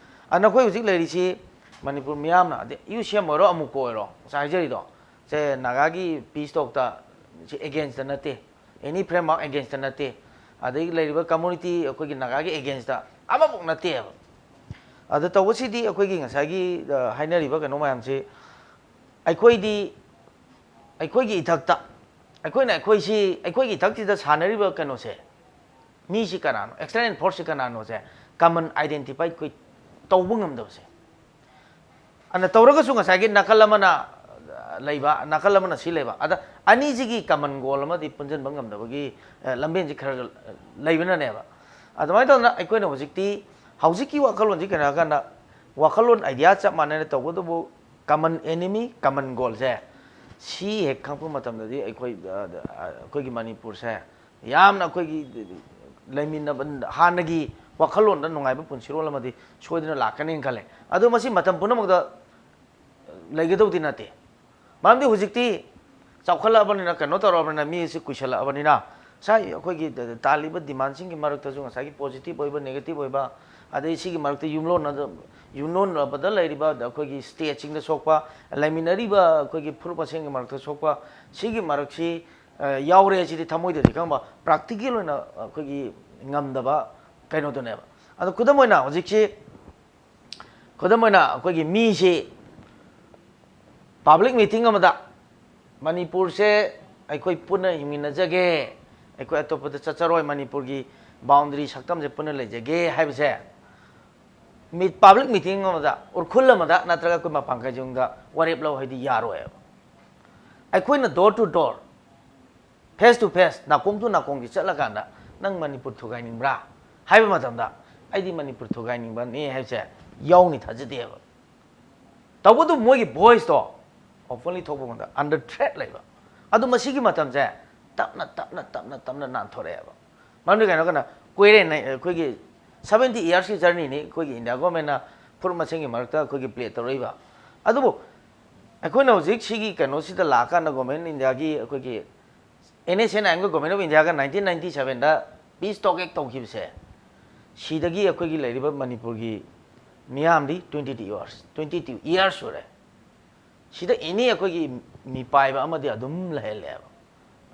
ꯑꯗꯨꯅ ꯑꯩꯈꯣꯏ ꯍꯧꯖꯤꯛ ꯂꯩꯔꯤꯁꯤ ꯃꯅꯤꯄꯨꯔ ꯃꯤꯌꯥꯝꯅ, ꯑꯗꯩ ꯌꯨ ꯁꯤ ꯑꯦꯝ ꯑꯣꯏꯔꯣ, ꯑꯃꯨꯛꯀ ꯑꯣꯏꯔꯣ, ꯉꯁꯥꯏ ꯍꯥꯏꯖꯔꯤꯗꯣ, ꯁꯦ ꯅꯥꯒꯥꯒꯤ ꯄꯤꯁ ꯇꯣꯛꯇ ꯁꯤ ꯑꯦꯒꯦꯟꯁꯇ ꯅꯠꯇꯦ, ꯑꯦꯅꯤ ꯐ꯭ꯔꯦꯝꯋꯥꯔꯛ ꯑꯦꯒꯦꯟꯁꯇ ꯅꯠꯇꯦ, ꯑꯗꯒꯤ ꯂꯩꯔꯤꯕ ꯀꯝꯃꯨꯅꯤꯇꯤ ꯑꯩꯈꯣꯏꯒꯤ ꯅꯥꯒꯥꯒꯤ ꯑꯦꯒꯦꯟꯁꯇ ꯑꯃꯐꯥꯎ ꯅꯠꯇꯦꯕ꯫ ꯑꯗ ꯇꯧꯕꯁꯤꯗꯤ ꯑꯩꯈꯣꯏꯒꯤ ꯉꯁꯥꯏꯒꯤ, ꯑ, ꯍꯥꯏꯅꯔꯤꯕ ꯀꯩꯅꯣ ꯃꯌꯥꯝꯁꯤ ꯑꯩꯈꯣꯏꯗꯤ, ꯑꯩꯈꯣꯏꯒꯤ ꯏꯊꯛꯇ, ꯑꯩꯈꯣꯏꯅ ꯑꯩꯈꯣꯏꯁꯤ, ꯑꯩꯈꯣꯏꯒꯤ ꯏꯊꯛꯁꯤꯗ ꯁꯥꯟꯅꯔꯤꯕ ꯀꯩꯅꯣꯁꯦ, ꯃꯤꯁꯤ ꯀꯅꯥꯅꯣ, external forceꯁꯤ ꯀꯅꯥꯅꯣꯁꯦ common identify ꯑꯩꯈꯣꯏ ꯇꯧꯕ ꯉꯝꯗꯕꯁꯦ꯫ ꯑꯗꯨꯅ ꯇꯧꯔꯒꯁꯨ ꯉꯁꯥꯏꯒꯤ ꯅꯥꯀꯜ ꯑꯃꯅ, ꯑ, ꯂꯩꯕ, ꯅꯥꯀꯜ ꯑꯃꯅ ꯁꯤ ꯂꯩꯕ, ꯑꯗ ꯑꯅꯤꯁꯤꯒꯤ common goal ꯑꯃꯗꯤ ꯄꯨꯟꯁꯤꯟꯕ ꯉꯝꯗꯕꯒꯤ, ꯑ, ꯂꯝꯕꯦꯟꯁꯤ ꯈꯔ ꯈꯔ ꯂꯩꯕꯅꯅꯦꯕ꯫ ꯑꯗꯨꯃꯥꯏꯅ ꯇꯧꯗꯅ ꯑꯩꯈꯣꯏꯅ ꯍꯧꯖꯤꯛꯇꯤ, ꯍꯧꯖꯤꯛꯀꯤ ꯋꯥꯈꯜꯂꯣꯟꯁꯤ ꯀꯩꯅꯣ ꯍꯥꯏꯔꯀꯥꯟꯗ, ꯋꯥꯈꯜꯂꯣꯟ idea ꯆꯞ ꯃꯥꯟꯅꯅ ꯇꯧꯕꯇꯕꯨ common enemy, common goalꯁꯦ ꯁꯤ ꯍꯦꯛ ꯈꯪꯉꯛꯄ ꯃꯇꯝꯗꯗꯤ ꯑꯩꯈꯣꯏ, ꯑ, ꯑ, ꯑꯩꯈꯣꯏꯒꯤ ꯃꯅꯤꯄꯨꯔꯁꯦ ꯌꯥꯝꯅ ꯑꯩꯈꯣꯏꯒꯤ ꯂꯩꯃꯤꯟꯅꯕ ꯍꯥꯟꯅꯒꯤ ꯋꯥꯈꯜꯂꯣꯟꯗ ꯅꯨꯡꯉꯥꯏꯕ ꯄꯨꯟꯁꯤꯔꯣꯜ ꯑꯃꯗꯤ ꯁꯣꯏꯗꯅ ꯂꯥꯛꯀꯅꯤꯅ ꯈꯜꯂꯦ꯫ ꯑꯗꯣ ꯃꯁꯤ ꯃꯇꯝ ꯄꯨꯝꯅꯃꯛꯇ ꯂꯩꯒꯗꯧꯗꯤ ꯅꯠꯇꯦ꯫ ꯃꯔꯝꯗꯤ ꯍꯧꯖꯤꯛꯇꯤ ꯆꯥꯎꯈꯠꯂꯛꯑꯕꯅꯤꯅ, ꯀꯩꯅꯣ ꯇꯧꯔꯛꯑꯕꯅꯤꯅ, ꯃꯤ ꯑꯁꯤ ꯀꯨꯏꯁꯜꯂꯛꯑꯕꯅꯤꯅ, ꯉꯁꯥꯏ ꯑꯩꯈꯣꯏꯒꯤ ꯇꯥꯜꯂꯤꯕ demandꯁꯤꯡꯒꯤ ꯃꯔꯛꯇꯁꯨ ꯉꯁꯥꯏꯒꯤ positive ꯑꯣꯏꯕ, negative ꯑꯣꯏꯕ, ꯑꯗꯩ ꯁꯤꯒꯤ ꯃꯔꯛꯇ ꯌꯨꯝꯂꯣꯟꯅ-, ꯌꯨꯝꯂꯣꯟꯅꯕꯗ ꯂꯩꯔꯤꯕ ꯑꯩꯈꯣꯏꯒꯤ stateꯁꯤꯡꯗ ꯁꯣꯛꯄ, ꯂꯩꯃꯤꯟꯅꯔꯤꯕ ꯑꯩꯈꯣꯏꯒꯤ ꯐꯨꯔꯨꯞ ꯃꯁꯦꯟꯒꯤ ꯃꯔꯛꯇ ꯁꯣꯛꯄ, ꯁꯤꯒꯤ ꯃꯔꯛꯁꯤ, ꯑ, ꯌꯥꯎꯔꯦ ꯁꯤꯗꯤ ꯊꯃꯣꯏꯗꯗꯤ ꯈꯪꯕ, practical ꯑꯣꯏꯅ ꯑꯩꯈꯣꯏꯒꯤ ꯉꯝꯗꯕ ꯀꯩꯅꯣꯗꯨꯅꯦꯕ꯫ ꯑꯗꯣ ꯈꯨꯗꯝ ꯑꯣꯏꯅ ꯍꯧꯖꯤꯛꯁꯤ, ꯈꯨꯗꯝ ꯑꯣꯏꯅ ꯑꯩꯈꯣꯏꯒꯤ ꯃꯤꯁꯤ public meeting ꯑꯃꯗ ꯃꯅꯤꯄꯨꯔꯁꯦ ꯑꯩꯈꯣꯏ ꯄꯨꯟꯅ ꯍꯤꯡꯃꯤꯟꯅꯖꯒꯦ, ꯑꯩꯈꯣꯏ ꯑꯇꯣꯞꯄꯗ ꯆꯠꯆꯔꯣꯏ, ꯃꯅꯤꯄꯨꯔꯒꯤ boundary ꯁꯛꯇꯝꯁꯦ ꯄꯨꯟꯅ ꯂꯩꯖꯒꯦ ꯍꯥꯏꯕꯁꯦ ꯃꯤ-, public meeting ꯑꯃꯗ, ꯎꯔꯈꯨꯜ ꯑꯃꯗ ꯅꯠꯇ꯭ꯔꯒ ꯑꯩꯈꯣꯏ ꯃꯄꯥꯟ ꯀꯩꯖꯨꯡꯗ ꯋꯥꯔꯦꯞ ꯂꯧ ꯍꯥꯏꯗꯤ ꯌꯥꯔꯣꯏꯕ꯫ ꯑꯩꯈꯣꯏꯅ door to door, face to face, ꯅꯥꯀꯣꯡ to ꯅꯥꯀꯣꯡꯁꯤ ꯆꯠꯂꯀꯥꯟꯗ, "ꯅꯪ ꯃꯅꯤꯄꯨꯔ ꯊꯨꯒꯥꯏꯅꯤꯡꯕ꯭ꯔꯥ?" ꯍꯥꯏꯕ ꯃꯇꯝꯗ, "ꯑꯩꯗꯤ ꯃꯅꯤꯄꯨꯔ ꯊꯨꯒꯥꯏꯅꯤꯡꯕꯅꯤ" ꯍꯥꯏꯕꯁꯦ ꯌꯥꯎꯅꯤ ꯊꯥꯖꯗꯦꯕ꯫ ꯇꯧꯕꯇꯕꯨ ꯃꯣꯏꯒꯤ voiceꯇꯣ openly ꯊꯣꯛꯄ ꯃꯇꯝꯗ under threat ꯂꯩꯕ꯫ ꯑꯗꯨ ꯃꯁꯤꯒꯤ ꯃꯇꯝꯁꯦ ꯇꯞꯅ, ꯇꯞꯅ, ꯇꯞꯅ, ꯇꯞꯅ ꯅꯥꯟꯊꯣꯔꯛꯑꯦꯕ꯫ ꯃꯔꯝꯗꯤ ꯀꯩꯅꯣ ꯀꯅ ꯀꯨꯏꯔꯦ ꯅ-, ꯑꯩꯈꯣꯏꯒꯤ seventy yearsꯀꯤ journeyꯅꯤ ꯑꯩꯈꯣꯏꯒꯤ India governmentꯅ ꯐꯨꯔꯨꯞ ꯃꯁꯦꯟꯒꯤ ꯃꯔꯛꯇ ꯑꯩꯈꯣꯏꯒꯤ play ꯇꯧꯔꯛꯏꯕ꯫ ꯑꯗꯨꯕꯨ ꯑꯩꯈꯣꯏꯅ ꯍꯧꯖꯤꯛ ꯁꯤꯒꯤ ꯀꯩꯅꯣꯁꯤꯗ ꯂꯥꯛꯑꯀꯥꯟꯗ government Indiaꯒꯤ ꯑꯩꯈꯣꯏꯒꯤ NSCN-IMꯒ Government of Indiaꯒ nineteen ninety sevenꯗ peace talk ꯍꯦꯛ ꯇꯧꯈꯤꯕꯁꯦ, ꯁꯤꯗꯒꯤ ꯑꯩꯈꯣꯏꯒꯤ ꯂꯩꯔꯤꯕ ꯃꯅꯤꯄꯨꯔꯒꯤ ꯃꯤꯌꯥꯝꯗꯤ twenty two years, twenty two years ꯁꯨꯔꯦ꯫ ꯁꯤꯗ any ꯑꯩꯈꯣꯏꯒꯤ ꯃꯤꯄꯥꯏꯕ ꯑꯃꯗꯤ ꯑꯗꯨꯝ ꯂꯩꯍꯜꯂꯦꯕ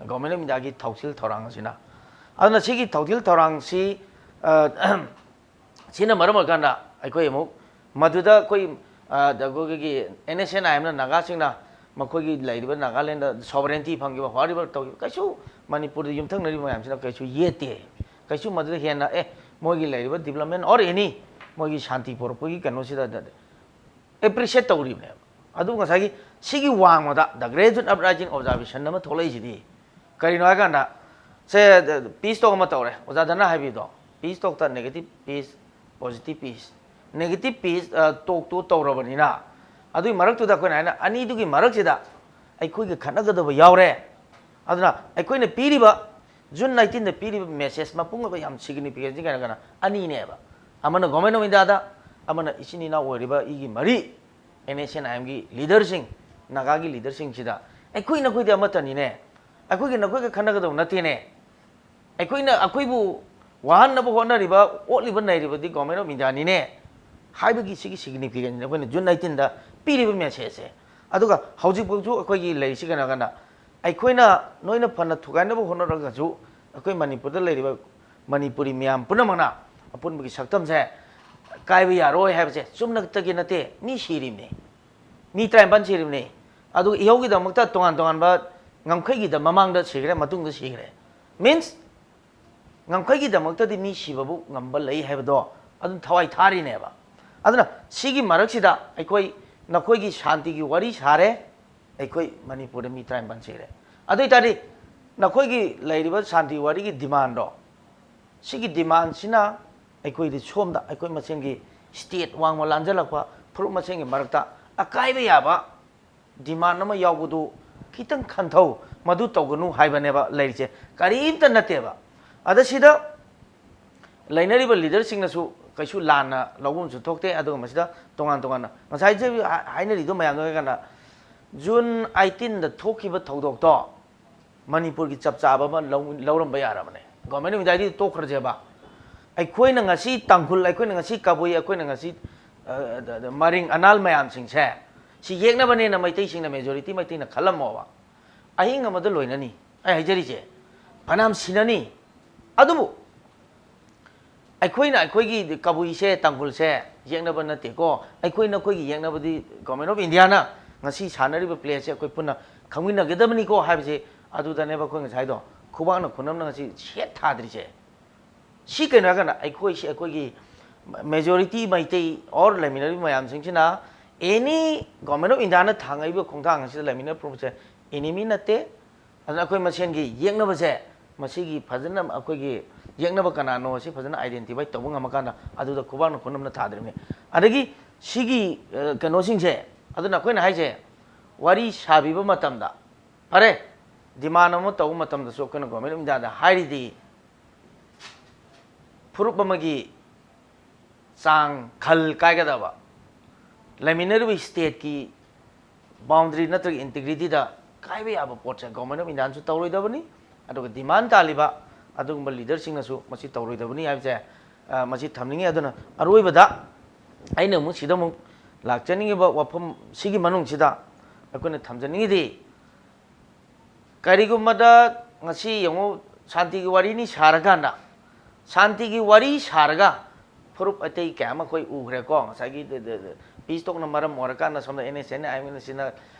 Government of Indiaꯒꯤ ꯊꯧꯁꯤꯜ ꯊꯧꯔꯥꯡ ꯑꯁꯤꯅ꯫ ꯑꯗꯨꯅ ꯁꯤꯒꯤ ꯊꯧꯁꯤꯜ ꯊꯧꯔꯥꯡꯁꯤ, ꯑ, ꯁꯤꯅ ꯃꯔꯝ ꯑꯣꯏꯔꯀꯥꯟꯗ ꯑꯩꯈꯣꯏ ꯑꯃꯨꯛ ꯃꯗꯨꯗ ꯑꯩꯈꯣꯏ, ꯑ, ꯑꯩꯈꯣꯏꯒꯤ NSCN-IMꯅ ꯅꯥꯒꯥꯁꯤꯡꯅ ꯃꯈꯣꯏꯒꯤ ꯂꯩꯔꯤꯕ ꯅꯥꯒꯥꯂꯦꯟꯗ sovereignty ꯐꯪꯈꯤꯕ, whatever ꯇꯧꯈꯤꯕ, ꯀꯩꯁꯨ ꯃꯅꯤꯄꯨꯔꯗ ꯌꯨꯝꯊꯪꯅꯔꯤꯕ ꯃꯌꯥꯝꯁꯤꯅ ꯀꯩꯁꯨ ꯌꯦꯠꯇꯦ꯫ ꯀꯩꯁꯨ ꯃꯗꯨꯗ ꯍꯦꯟꯅ ꯑꯦ ꯃꯣꯏꯒꯤ ꯂꯩꯔꯤꯕ development or any ꯃꯣꯏꯒꯤ ꯁꯥꯟꯇꯤ ꯄꯨꯔꯛꯄꯒꯤ ꯀꯩꯅꯣꯁꯤꯗ appreciate ꯇꯧꯔꯤꯕꯅꯦꯕ꯫ ꯑꯗꯨ ꯉꯁꯥꯏꯒꯤ ꯁꯤꯒꯤ ꯋꯥꯡꯃꯗ the graduate uprising observation ꯑꯃ ꯊꯣꯛꯂꯛꯏꯁꯤꯗꯤ ꯀꯔꯤꯅꯣ ꯍꯥꯏ ꯀꯥꯟꯗ, ꯁꯦ, peace talk ꯑꯃ ꯇꯧꯔꯦ, ꯑꯣꯖꯥ ꯗꯅ ꯍꯥꯏꯕꯤꯗꯣ, peace talkꯇ negative peace, positive peace, negative peace talkꯇꯨ ꯇꯧꯔꯕꯅꯤꯅ, ꯑꯗꯨꯒꯤ ꯃꯔꯛꯇꯨꯗ ꯑꯩꯈꯣꯏꯅ ꯍꯥꯏꯅ ꯑꯅꯤꯗꯨꯒꯤ ꯃꯔꯛꯁꯤꯗ ꯑꯩꯈꯣꯏꯒ ꯈꯠꯅꯒꯗꯕ ꯌꯥꯎꯔꯦ꯫ ꯑꯗꯨꯅ ꯑꯩꯈꯣꯏꯅ ꯄꯤꯔꯤꯕ June nineteenꯗ ꯄꯤꯔꯤꯕ message ꯃꯄꯨꯡ ꯑꯣꯏꯕ ꯌꯥꯝ significantꯁꯤ ꯀꯩꯅꯣ ꯀꯩꯅꯣ ꯑꯅꯤꯅꯦꯕ꯫ ꯑꯃꯅ Government of Indiaꯗ, ꯑꯃꯅ ꯏꯆꯤꯟ ꯏꯅꯥꯎ ꯑꯣꯏꯔꯤꯕ ꯑꯩꯒꯤ ꯃꯔꯤ NSCN-IMꯒꯤ leaderꯁꯤꯡ, ꯅꯥꯒꯥꯒꯤ leaderꯁꯤꯡꯁꯤꯗ ꯑꯩꯈꯣꯏ ꯅꯈꯣꯏꯗꯤ ꯑꯃꯠꯇꯅꯤꯅꯦ, ꯑꯩꯈꯣꯏꯒꯤ ꯅꯈꯣꯏꯒ ꯈꯟꯅꯒꯗꯕ ꯅꯠꯇꯦꯅꯦ, ꯑꯩꯈꯣꯏꯅ ꯑꯩꯈꯣꯏꯕꯨ ꯋꯥꯍꯟꯅꯕ ꯍꯣꯠꯅꯔꯤꯕ, ꯑꯣꯠꯂꯤꯕ ꯅꯩꯔꯤꯕꯗꯤ Government of Indiaꯅꯤꯅꯦ ꯍꯥꯏꯕꯒꯤ ꯁꯤꯒꯤ significantꯅꯤ ꯑꯩꯈꯣꯏꯅ June nineteenꯗ ꯄꯤꯔꯤꯕ messageꯁꯦ꯫ ꯑꯗꯨꯒ ꯍꯧꯖꯤꯛꯐꯥꯎꯁꯨ ꯑꯩꯈꯣꯏꯒꯤ ꯂꯩꯔꯤꯁꯤ ꯀꯩꯅꯣ ꯀꯥꯟꯗ, ꯑꯩꯈꯣꯏꯅ ꯅꯣꯏꯅ ꯐꯅ ꯊꯨꯒꯥꯏꯅꯕ ꯍꯣꯠꯅꯔꯒꯁꯨ ꯑꯩꯈꯣꯏ ꯃꯅꯤꯄꯨꯔꯗ ꯂꯩꯔꯤꯕ ꯃꯅꯤꯄꯨꯔꯤ ꯃꯌꯥꯝ ꯄꯨꯝꯅꯃꯛꯅ ꯑꯄꯨꯟꯕꯒꯤ ꯁꯛꯇꯝꯁꯦ ꯀꯥꯏꯕ ꯌꯥꯔꯣꯏ ꯍꯥꯏꯕꯁꯦ ꯆꯨꯝꯅꯛꯇꯒꯤ ꯅꯠꯇꯦ, ꯃꯤ ꯁꯤꯔꯤꯕꯅꯤ, ꯃꯤ ꯇꯔꯥꯅꯤꯄꯥꯟ ꯁꯤꯔꯤꯕꯅꯤ꯫ ꯑꯗꯨꯒ ꯏꯍꯧꯒꯤꯗꯃꯛꯇ ꯇꯣꯉꯥꯟ ꯇꯣꯉꯥꯟꯕ ꯉꯝꯈꯩꯒꯤꯗ ꯃꯃꯥꯡꯗ ꯁꯤꯈ꯭ꯔꯦ, ꯃꯇꯨꯡꯗ ꯁꯤꯈ꯭ꯔꯦ꯫ Means, ꯉꯝꯈꯩꯒꯤꯗꯃꯛꯇꯗꯤ ꯃꯤ ꯁꯤꯕꯕꯨ ꯉꯝꯕ ꯂꯩ ꯍꯥꯏꯕꯗꯣ ꯑꯗꯨꯝ ꯊꯋꯥꯏ ꯊꯥꯔꯤꯅꯦꯕ꯫ ꯑꯗꯨꯅ ꯁꯤꯒꯤ ꯃꯔꯛꯁꯤꯗ ꯑꯩꯈꯣꯏ ꯅꯈꯣꯏꯒꯤ ꯁꯥꯟꯇꯤꯒꯤ ꯋꯥꯔꯤ ꯁꯥꯔꯦ, ꯑꯩꯈꯣꯏ ꯃꯅꯤꯄꯨꯔꯗ ꯃꯤ ꯇꯔꯥꯅꯤꯄꯥꯟ ꯁꯤꯔꯦ꯫ ꯑꯗꯨ ꯑꯣꯏꯇꯥꯔꯗꯤ ꯅꯈꯣꯏꯒꯤ ꯂꯩꯔꯤꯕ ꯁꯥꯟꯇꯤ ꯋꯥꯔꯤꯒꯤ demandꯗꯣ, ꯁꯤꯒꯤ demandꯁꯤꯅ ꯑꯩꯈꯣꯏꯗꯤ ꯁꯣꯝꯗ ꯑꯩꯈꯣꯏ ꯃꯁꯦꯟꯒꯤ state ꯋꯥꯡꯃ ꯂꯥꯟꯖꯜꯂꯛꯄ ꯐꯨꯔꯨꯞ ꯃꯁꯦꯟꯒꯤ ꯃꯔꯛꯇ ꯑꯀꯥꯏꯕ ꯌꯥꯕ demand ꯑꯃ ꯌꯥꯎꯕꯗꯨ ꯈꯤꯇꯪ ꯈꯟꯊꯧ, ꯃꯗꯨ ꯇꯧꯒꯅꯨ ꯍꯥꯏꯕꯅꯦꯕ ꯂꯩꯔꯤꯁꯦ, ꯀꯔꯤꯝꯇ ꯅꯠꯇꯦꯕ꯫ ꯑꯗ ꯁꯤꯗ ꯂꯩꯅꯔꯤꯕ leaderꯁꯤꯡꯅꯁꯨ ꯀꯩꯁꯨ ꯂꯥꯟꯅ ꯂꯧꯕ ꯑꯃꯁꯨ ꯊꯣꯛꯇꯦ꯫ ꯑꯗꯨꯒ ꯃꯁꯤꯗ ꯇꯣꯉꯥꯟ ꯇꯣꯉꯥꯟꯅ ꯉꯁꯥꯏ ꯍꯥꯏꯅꯔꯤꯗꯣ ꯃꯌꯥꯝꯗꯣ ꯍꯥꯏ ꯀꯥꯟꯗ June eighteenꯗ ꯊꯣꯛꯈꯤꯕ ꯊꯧꯗꯣꯛꯇꯣ ꯃꯅꯤꯄꯨꯔꯒꯤ ꯆꯞ ꯆꯥꯕ ꯑꯃ ꯂꯧ-, ꯂꯧꯔꯝꯕ ꯌꯥꯔꯕꯅꯦ꯫ Government of Indiaꯗꯤ ꯇꯣꯛꯈ꯭ꯔꯁꯦꯕ꯫ ꯑꯩꯈꯣꯏꯅ ꯉꯁꯤ ꯇꯥꯡꯈꯨꯜ, ꯑꯩꯈꯣꯏꯅ ꯉꯁꯤ ꯀꯕꯨꯏ, ꯑꯩꯈꯣꯏꯅ ꯉꯁꯤ, ꯑ, ꯗ-, ꯗ-, ꯃꯔꯤꯡ ꯑꯅꯥꯜ ꯃꯌꯥꯝꯁꯤꯡꯁꯦ ꯁꯤ ꯌꯦꯛꯅꯕꯅꯦꯅ ꯃꯩꯇꯩꯁꯤꯡꯅ, majority ꯃꯩꯇꯩꯅ ꯈꯜꯂꯝꯃꯣꯕ꯫ ꯑꯍꯤꯡ ꯑꯃꯗ ꯂꯣꯏꯅꯅꯤ꯫ ꯑꯩ ꯍꯥꯏꯖꯔꯤꯁꯦ, ꯐꯅꯌꯥꯝ ꯁꯤꯅꯅꯤ꯫ ꯑꯗꯨꯕꯨ ꯑꯩꯈꯣꯏꯅ ꯑꯩꯈꯣꯏꯒꯤ ꯀꯕꯨꯏꯁꯦ, ꯇꯥꯡꯈꯨꯜꯁꯦ ꯌꯦꯛꯅꯕ ꯅꯠꯇꯦꯀꯣ꯫ ꯑꯩꯈꯣꯏ ꯅꯈꯣꯏꯒꯤ ꯌꯦꯛꯅꯕꯗꯤ Government of Indiaꯅ ꯉꯁꯤ ꯁꯥꯟꯅꯔꯤꯕ playꯁꯦ ꯑꯩꯈꯣꯏ ꯄꯨꯟꯅ ꯈꯪꯃꯤꯟꯅꯒꯗꯕꯅꯤꯀꯣ ꯍꯥꯏꯕꯁꯦ ꯑꯗꯨꯗꯅꯦꯕ ꯑꯩꯈꯣꯏ ꯉꯁꯥꯏꯗꯣ ꯈꯨꯕꯥꯛꯅ ꯈꯨꯅꯝꯅ ꯉꯁꯤ ꯁꯦꯠ ꯊꯥꯗ꯭ꯔꯤꯁꯦ꯫ ꯁꯤ ꯀꯩꯅꯣ ꯍꯥꯏꯔꯀꯥꯟꯗ ꯑꯩꯈꯣꯏꯁꯤ, ꯑꯩꯈꯣꯏꯒꯤ majority ꯃꯩꯇꯩ or ꯂꯩꯃꯤꯟꯅꯔꯤꯕ ꯃꯌꯥꯝꯁꯤꯡꯁꯤꯅ any Government of Indiaꯅ ꯊꯥꯡꯉꯛꯏꯕ ꯈꯣꯡꯊꯥꯡ ꯑꯁꯤꯗ ꯂꯩꯃꯤꯟꯅꯔꯤꯕ ꯄ꯭ꯔꯣꯕ꯭ꯂꯦꯝꯁꯦ enemy ꯅꯠꯇꯦ꯫ ꯑꯗꯨꯅ ꯑꯩꯈꯣꯏ ꯃꯁꯦꯟꯒꯤ ꯌꯦꯛꯅꯕꯁꯦ, ꯃꯁꯤꯒꯤ ꯐꯖꯅ ꯑꯩꯈꯣꯏꯒꯤ ꯌꯦꯛꯅꯕ ꯀꯅꯥꯅꯣ ꯑꯁꯤ ꯐꯖꯅ identify ꯇꯧꯕ ꯉꯝꯃꯀꯥꯟꯗ ꯑꯗꯨꯗ ꯈꯨꯕꯥꯛꯅ ꯈꯨꯅꯝꯅ ꯊꯥꯗ꯭ꯔꯤꯕꯅꯤ꯫ ꯑꯗꯒꯤ ꯁꯤꯒꯤ, ꯑ, ꯀꯩꯅꯣꯁꯤꯡꯁꯦ, ꯑꯗꯨꯅ ꯑꯩꯈꯣꯏꯅ ꯍꯥꯏꯁꯦ, ꯋꯥꯔꯤ ꯁꯥꯕꯤꯕ ꯃꯇꯝꯗ, ꯐꯔꯦ, demand ꯑꯃ ꯇꯧꯕ ꯃꯇꯝꯗꯁꯨ ꯑꯩꯈꯣꯏꯅ Government of Indiaꯗ ꯍꯥꯏꯔꯤꯗꯤ, ꯐꯨꯔꯨꯞ ꯑꯃꯒꯤ ꯆꯥꯡ, ꯈꯜ ꯀꯥꯏꯒꯗꯕ, ꯂꯩꯃꯤꯟꯅꯔꯤꯕ stateꯀꯤ boundary ꯅꯠꯇ꯭ꯔꯒ integrityꯗ ꯀꯥꯏꯕ ꯌꯥꯕ ꯄꯣꯠꯁꯦ Government of Indiaꯅꯁꯨ ꯇꯧꯔꯣꯏꯗꯕꯅꯤ, ꯑꯗꯨꯒ demand ꯇꯥꯜꯂꯤꯕ ꯑꯗꯨꯒꯨꯝꯕ leaderꯁꯤꯡꯅꯁꯨ ꯃꯁꯤ ꯇꯧꯔꯣꯏꯗꯕꯅꯤ ꯍꯥꯏꯕꯁꯦ, ꯑ, ꯃꯁꯤ ꯊꯝꯅꯤꯡꯉꯤ꯫ ꯑꯗꯨꯅ ꯑꯔꯣꯏꯕꯗ ꯑꯩꯅ ꯑꯃꯨꯛ ꯁꯤꯗ ꯑꯃꯨꯛ ꯂꯥꯛꯆꯅꯤꯡꯉꯤꯕ ꯋꯥꯐꯝ ꯁꯤꯒꯤ ꯃꯅꯨꯡꯁꯤꯗ ꯑꯩꯈꯣꯏꯅ ꯊꯝꯖꯅꯤꯡꯉꯤꯗꯤ, ꯀꯔꯤꯒꯨꯝꯕꯗ ꯉꯁꯤ ꯌꯦꯡꯉꯨ, ꯁꯥꯟꯇꯤꯒꯤ ꯋꯥꯔꯤꯅꯤ ꯁꯥꯔꯀꯥꯟꯗ, ꯁꯥꯟꯇꯤꯒꯤ ꯋꯥꯔꯤ ꯁꯥꯔꯒ ꯐꯨꯔꯨꯞ ꯑꯇꯩ ꯀꯌꯥ ꯑꯃ ꯑꯩꯈꯣꯏ ꯎꯈ꯭ꯔꯦꯀꯣ꯫ ꯉꯁꯥꯏꯒꯤ peace talkꯅ ꯃꯔꯝ ꯑꯣꯏꯔꯀꯥꯟꯗ ꯁꯣꯝꯗ NSCN IMNCꯅ,